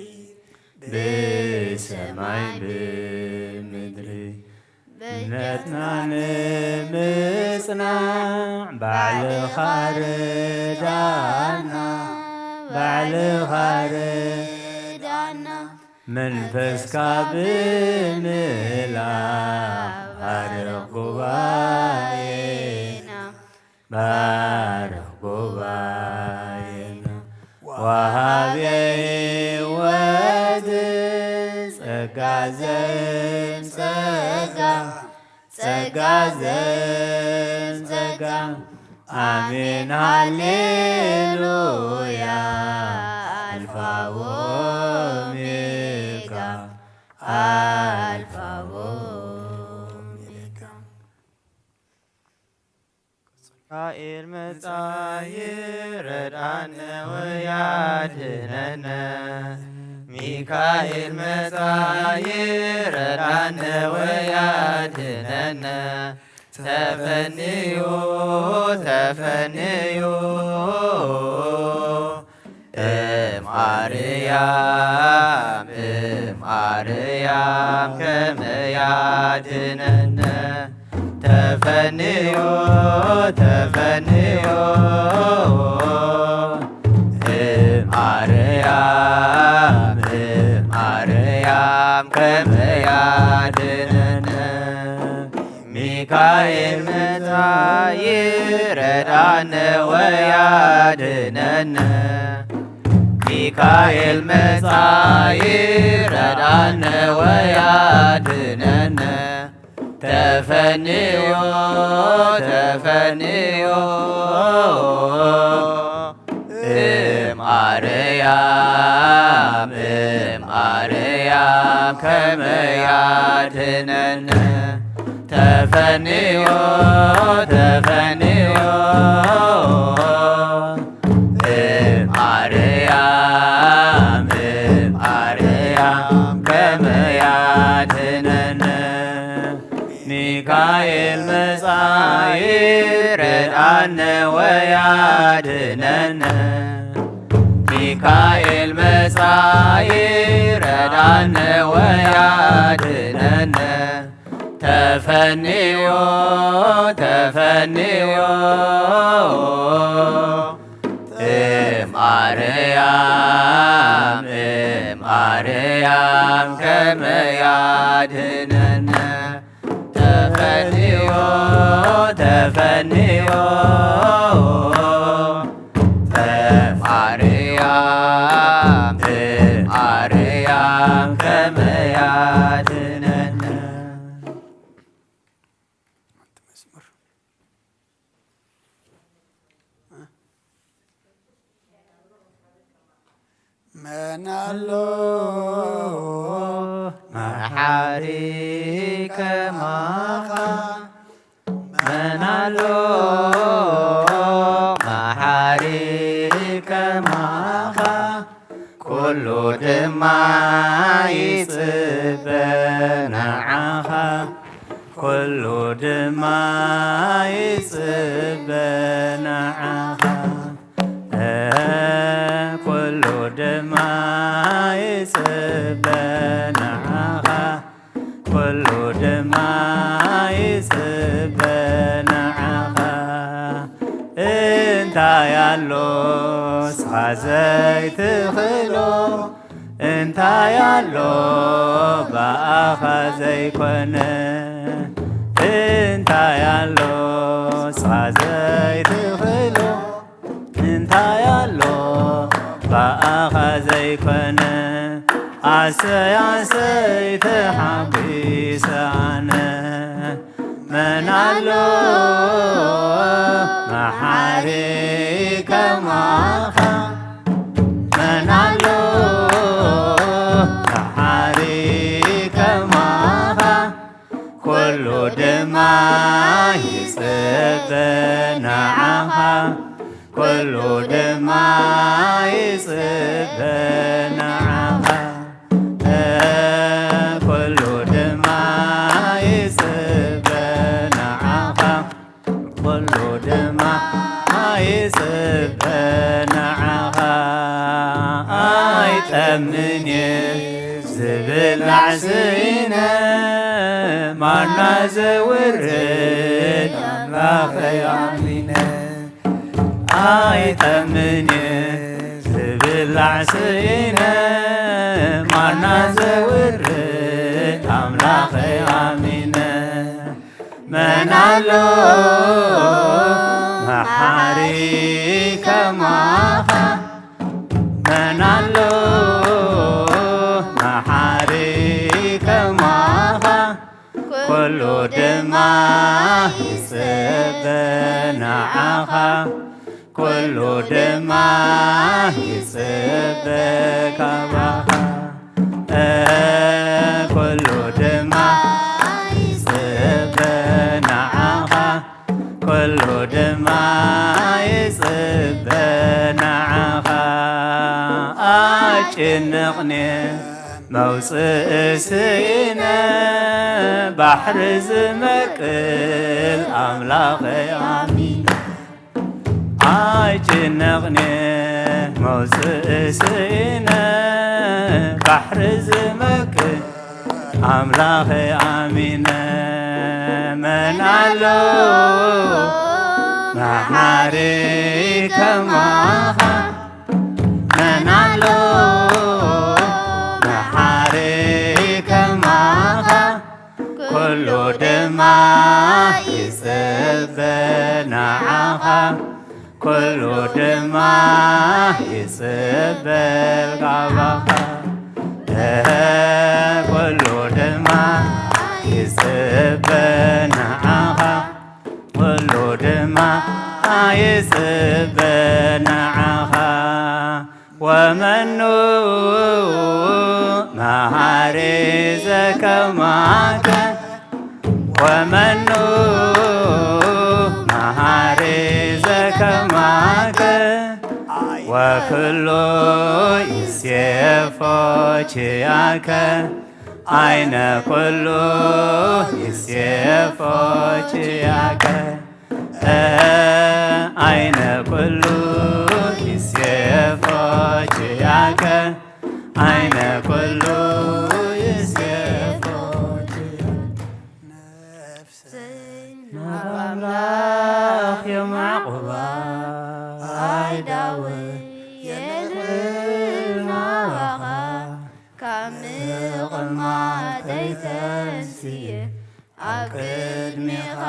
ብሰማይ ብምድሪ። እምነትና ንምጽናዕ ባዕልኻ ርዳና፣ ባዕልኻ ርዳና። መንፈስካ ብምላእ ባርኽ ጉባኤና፣ ባርኽ ጉባኤና። ወሃቢ ሕይወት ጸጋ ዘም ጸጋ፣ ጸጋ ዘም ጸጋ። ኣሜን ሃሌሉያ። ኣልፋ ወኦሜጋ፣ ኣልፋ ወኦሜጋ። ሩፋኤል መጻኢ ረድኣነ ወያድነነ። መጻኢ ረዳነ ወያድነነ። ተፈንዩ፣ ተፈንዩ እም ኣርያም፣ እም ኣርያም ከመ ያድነነ። ተፈንዮ፣ ተፈንዮ እም ኣርያም፣ እም ኣርያም ከመ ያድነነ። ሚካኤል መጻኢ ረዳነ ወያድነነ። ሚካኤል መጻኢ ረዳነ ወያድነነ። ተፈንዮ፣ ተፈንዮ እም ኣርያም፣ እም ኣርያም ከመ ያድነነ። ተፈንዮ፣ ተፈንዮ እም ኣርያም፣ እም ኣርያም ከመ ያድነነ። ሚካኤል መጻኢ ረድኣነ ወያድነነ። ሚካኤል መጻኢ ረድኣነ ወያድነነ። ተፈንዮ፣ ተፈንዮ እም ኣርያም፣ እም ኣርያም ከመ ያድነነ። ተፈንዮ፣ ተፈንዮ እም ኣርያም፣ እም ኣርያም ከመ ያድነነ። መን ኣሎ መሓሪ ከማኻ? መን ኣሎ መሓሪ ከማኻ? ኩሉ ድማ ይጽበ ንዓኻ፣ ኩሉ ድማ ይጽበ ንዓኻ። ኩሉ ድማ ይጽበ ንዓኻ፣ ኩሉ ድማ ይጽበ ንዓኻ። እንታይ ኣሎ ንስኻ ዘይትኽእሎ? እንታይ ኣሎ ብኣኻ ዘይኮነ? እንታይ ኣሎ ንስኻ ዘይትኽእሎ? እንታይ ኣሎ ብኣኻ ዘይኮነ? ኣሰይ ኣሰይ ተሓጒሰ ኣነ። መን ኣሎ መሓሪ ከማኻ? መን ኣሎ መሓሪ ከማኻ? ኩሉ ድማ ይጽበ ንዓኻ፣ ኩሉ ድማ ይጽበ ንዓኻ፣ ኩሉ ድማ ይጽበ ንዓኻ፣ ኩሉ ድማ ይጽበ ንዓኻ። ኣይጠምን እየ ዝብላዕ ስኢነ፣ ማና ዘውርድ ኣምላኸይ ኣሚነ። ኣይጠምን እየ ዝብላዕ ስኢነ፣ ማና ዘውርድ ኣምላኸይ ኣሚነ። መን ኣሎ መሓሪ ከማኻ? መን ኣሎ መሓሪ ከማኻ? ኩሉ ድማ ይጽበ ንዓኻ፣ ኩሉ ድማ ይጽበ ካባኻ። ኩሉ ድማ ይጽበ ንዓኻ፣ ኩሉ ድማ ይጽበ ንዓኻ። ኣጭንቕኒ መውፅእ ስኢነ ባሕሪ ዝመቅል ኣምላኸይ ኣሚነ ኣይጭነቕኔ መውፅእ ስኢነ ባሕሪ ዝመቅል ኣምላኸይ ኣሚነ መን ኣሎ መሓሪ ከማኻ መን ኣሎ መሓሪ ከማኻ ኩሉ ድማ ይጽበ ንዓኻ ኩሉ ድማ ይጽበ ካባኻ ኩሉ ድማ ይጽበ ንዓኻ ኩሉ ድማ ይጽበ ንዓኻ ወመኑ መሃሪ ዘከማከ ወመኑ መሃሪ ዘከማከ ወክሉ ይሴፎ ችያከ አይነ ኩሉ ይሴፎ ችያከ አይነ ኩሉ ይሴፎ ችያከ አይነ ኩሉ ይሴፎ ችያከ ነፍሰይ ናብ ኣምላኽ የማዕቑባ ኣይዳወ የልዕል ናባኻ ካብ ምቕማጠይ ተንስየ ኣብ ቅድሜኻ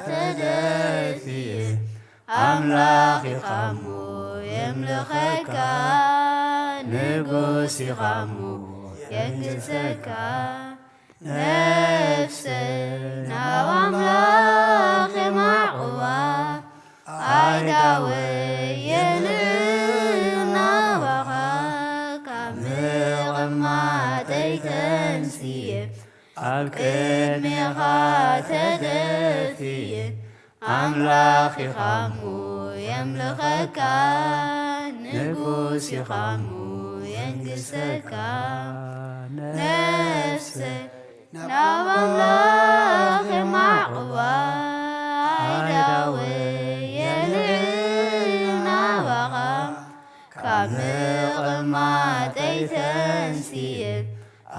ተደፍየ ኣምላኽ ኢኻሞ የምልኸካ ንጉስ ኢኻሞ የንግሰካ ነፍሰ ናብ ኣምላኽ የማዕቑባ ኣይዳወ የልዕል ናባኻ ካብ ምቕማጠይ ተንስየ ኣብ ቅድሜኻ ተደፍየ ኣምላኽ ኢኻሞ የምልኸካ ንጉስ ኢኻሞ የንግሰካ ነፍሰ ናብ ኣምላኽ የማዕቑባ ኣይዳወ የልዕል ናባኻ ካብ ምቕማጠይ ተንስየ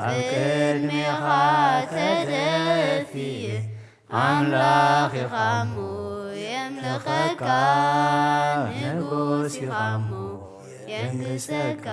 ኣብ ቅድሜኻ ተደፍየ ኣምላኽ ኢኻሞ የምልኸካ ንጉስ ኢኻሞ የንግሰካ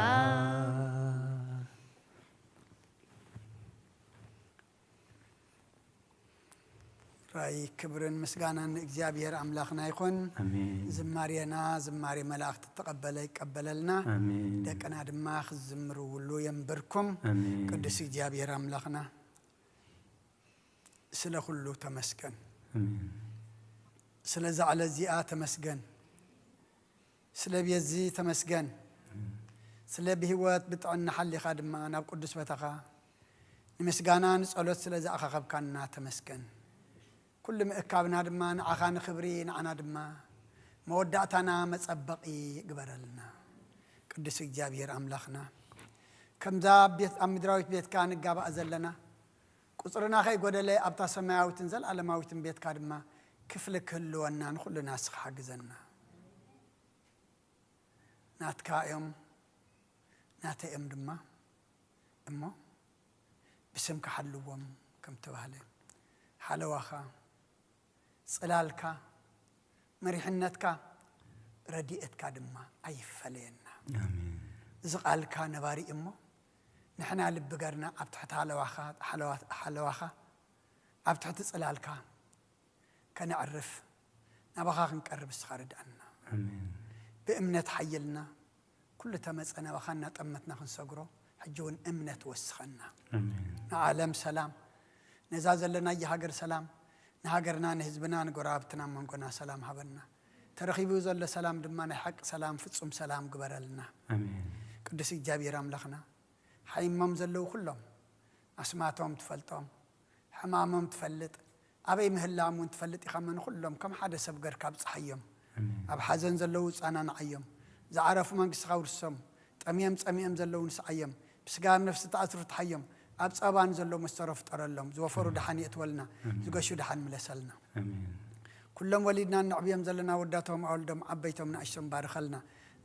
ራይ ክብርን ምስጋናን ንእግዚኣብሔር ኣምላኽና ይኹን። ኣሜን። ዝማሬና ዝማሬ መላእኽቲ ተቐበለ ይቀበለልና። ኣሜን። ደቅና ድማ ክዝምርውሉ የንብርኩም። ኣሜን። ቅዱስ እግዚኣብሔር ኣምላኽና ስለ ኩሉ ተመስገን። ኣሜን። ስለዛ ዕለት እዚኣ ተመስገን። ስለ ቤዚ ተመስገን። ስለ ብህይወት ብጥዕና ሓሊኻ ድማ ናብ ቅዱስ ቦታኻ ንምስጋና ንጸሎት ስለ ዝኣኻኸብካና ተመስገን። ኩሉ ምእካብና ድማ ንዓኻ ንኽብሪ ንዓና ድማ መወዳእታና መጸበቒ ግበረልና። ቅዱስ እግዚኣብሔር ኣምላኽና ከምዛ ቤት ኣብ ምድራዊት ቤትካ ንጋባእ ዘለና ቁጽርና ከይጎደለ ኣብታ ሰማያዊትን ዘለዓለማዊትን ቤትካ ድማ ክፍሊ ክህልወና ንኹሉ ናስኻ ሓግዘና። ናትካ እዮም ናተይ እዮም ድማ እሞ ብስምካ ሓልዎም ከም ተባህለ ሓለዋኻ ጽላልካ መሪሕነትካ ረድኤትካ ድማ ኣይፈለየና። ኣሜን። እዚ ቃልካ ነባሪ እዩ እሞ ንሕና ልቢ ገርና ኣብ ትሕቲ ሓለዋኻ ሓለዋኻ ኣብ ትሕቲ ጽላልካ ከነዕርፍ ናባኻ ክንቀርብ እስኻ ርድኣና። ኣሜን። ብእምነት ሓይልና ኩሉ ተመጸ ናባኻ እናጠመትና ክንሰግሮ ሕጂ እውን እምነት ወስኸና። ኣሜን። ንዓለም ሰላም፣ ነዛ ዘለናያ ሃገር ሰላም፣ ንሃገርና ንህዝብና ንጎረባብትና መንጎና ሰላም ሃበና። ተረኺቡ ዘሎ ሰላም ድማ ናይ ሓቂ ሰላም ፍጹም ሰላም ግበረልና። ኣሜን። ቅዱስ እግዚኣብሔር ኣምላኽና ሓይሞም ዘለዉ ኩሎም ኣስማቶም ትፈልጦም ሕማሞም ትፈልጥ ኣበይ ምህላዎም እውን ትፈልጥ ኢኻ እሞ ንኹሎም ከም ሓደ ሰብ ገርካ ኣብጽሓዮም። ኣሜን። ኣብ ሓዘን ዘለዉ ጸናንዓዮም። ዝዓረፉ መንግስትኻ ውርሶም። ጠምዮም ጸሚኦም ዘለዉ ንስዓዮም። ብስጋ ኣብ ነፍሲ ተኣስሩ ተሓዮም፣ ኣብ ጸባን ዘሎ መስተሮ ፍጠረሎም። ዝወፈሩ ደሓን የእትወልና፣ ዝገሹ ደሓን ምለሰልና። ኩሎም ወሊድና እነዕብዮም ዘለና ወዳቶም ኣወልዶም ዓበይቶም ንኣሽቶም ባርኸልና።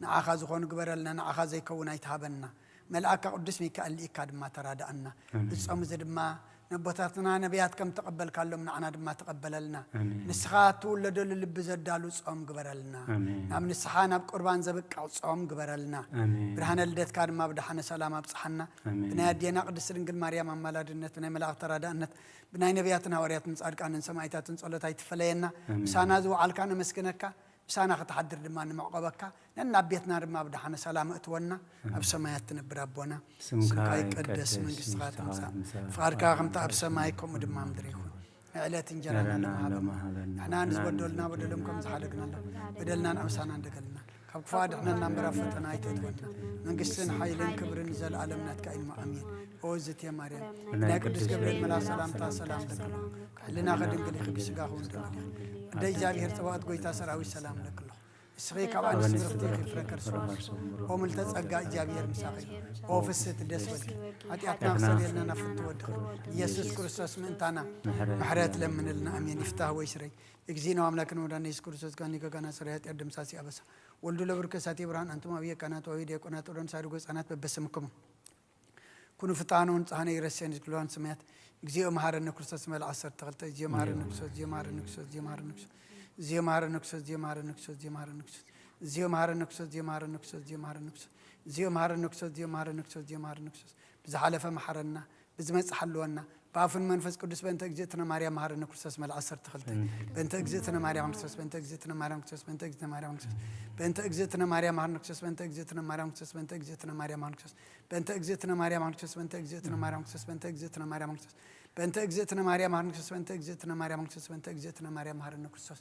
ንዓኻ ዝኾኑ ግበረልና፣ ንዓኻ ዘይከውን ኣይትሃበና። መልኣካ ቅዱስ ሚካኤል ልኢካ ድማ ተራዳእና። እዚ ጾም እዚ ድማ ነቦታትና ነቢያት ከም ተቐበልካሎም ንዓና ድማ ተቐበለልና። ንስኻ እትውለደሉ ልቢ ዘዳሉ ጾም ግበረልና። ናብ ንስሓ ናብ ቁርባን ዘብቅዕ ጾም ግበረልና። ብርሃነ ልደትካ ድማ ብደሓነ ሰላም ኣብጽሓና። ብናይ ኣዴና ቅድስቲ ድንግል ማርያም ኣማላድነት፣ ብናይ መላእኽቲ ተራዳእነት፣ ብናይ ነቢያትን ሃዋርያትን ጻድቃንን ሰማዕታትን ጸሎት ኣይትፈለየና። ምሳና ዝወዓልካ ነመስግነካ። ምሳና ክትሓድር ድማ ንምዕቆበካ። ነናብ ቤትና ድማ ብደሓነ ሰላም እእትወና። ኣብ ሰማያት ትነብር ኣቦና፣ ስምካ ይቀደስ፣ መንግስትኻ ትምጻእ፣ ፍቓድካ ከምቲ ኣብ ሰማይ ከምኡ ድማ ምድሪ ይኹን። ንዕለት እንጀራና ሎሚ ሃበና። ንሕና ንዝበደሉና በደሎም ከም ዝሓደግናሎም በደልናን ኣምሳና እንደገልና፣ ካብ ክፉ ኣድሕነና እምበር ኣብ ፈተና ኣይተእትወና። መንግስትን ሓይልን ክብርን ንዘለኣለም ናትካ እዩ እሞ ኣሜን። ኦ ዝቴ ማርያም፣ ናይ ቅዱስ ገብርኤል መልኣክ ሰላምታ ሰላም ለክሎ፣ ሕልና ከድንግል ይኽቢ ስጋ ኹን ድንግል ይኽቢ። እንደ እግዚኣብሔር ጸባኦት ጎይታ ሰራዊት ሰላም ለክሎ። እስኺ ካብ ኣንስቲ ብርኽቲ ፍረ ከርሱ ኦ ምልተ ጸጋ እግዚኣብሔር ምሳኺ። ኦ ፍስህቲ ደስ በልኪ። ሓጢኣትና ክሰብየልና ናብ ፍትወድኺ ኢየሱስ ክርስቶስ ምእንታና ምሕረት ለምንልና። ኣሜን። ይፍታህ ወይ ስረይ። እግዚእነ አምላክነ ወመድኃኒነ ኢየሱስ ክርስቶስ ጋኒ ገጋና ስረይ ኃጢአት ደምሳሲ አበሳ ወልዱ ለብርከ ሳቴ ብርሃን አንቱም አብየ ካህናት ወአብየ ዲያቆናት ወደን ሳድጎ ህጻናት በበስምክሙ ኩኑ ፍትሐነ ወንጽሐነ ይረሴን ዝግልዋን ስምያት። እግዚኦ መሐረነ ክርስቶስ መል ዓሰርተ ክልተ። እግዚኦ መሐረነ ክርስቶስ። ብዝሓለፈ መሐረና። ብዝመጽእ ሓልወና። ብኣፉን መንፈስ ቅዱስ በእንተ እግዝእትነ ማርያም መሐረነ ክርስቶስ መል ዓሰርተ ክልተ። በእንተ እግዝእትነ ማርያም ክርስቶስ። በእንተ እግዝእትነ ማርያም ክርስቶስ። በእንተ እግዝእትነ ማርያም ክርስቶስ። በእንተ እግዝእትነ ማርያም ክርስቶስ። በእንተ እግዝእትነ ማርያም ክርስቶስ። በእንተ እግዝእትነ ማርያም ክርስቶስ። በእንተ እግዝእትነ ማርያም ክርስቶስ። በእንተ እግዝእትነ ማርያም ክርስቶስ። በእንተ እግዝእትነ ማርያም ክርስቶስ። በእንተ እግዝእትነ ማርያም ክርስቶስ። በእንተ እግዝእትነ ማርያም ክርስቶስ። በእንተ እግዝእትነ ማርያም መሐረነ ክርስቶስ።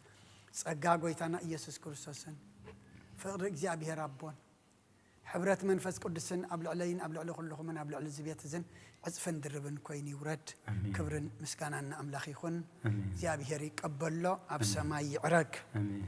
ጸጋ ጎይታና ኢየሱስ ክርስቶስን ፍቕሪ እግዚኣብሔር ኣቦን ሕብረት መንፈስ ቅዱስን ኣብ ልዕለይን ኣብ ልዕሊ ኩልኹምን ኣብ ልዕሊ እዚ ቤት እዝን ዕጽፍን ድርብን ኮይኑ ይውረድ። ኣሜን። ክብርን ምስጋናን ንኣምላኽ ይኹን። ኣሜን። እግዚኣብሔር ይቀበሎ፣ ኣብ ኣሜን። ሰማይ ይዕረግ። ኣሜን።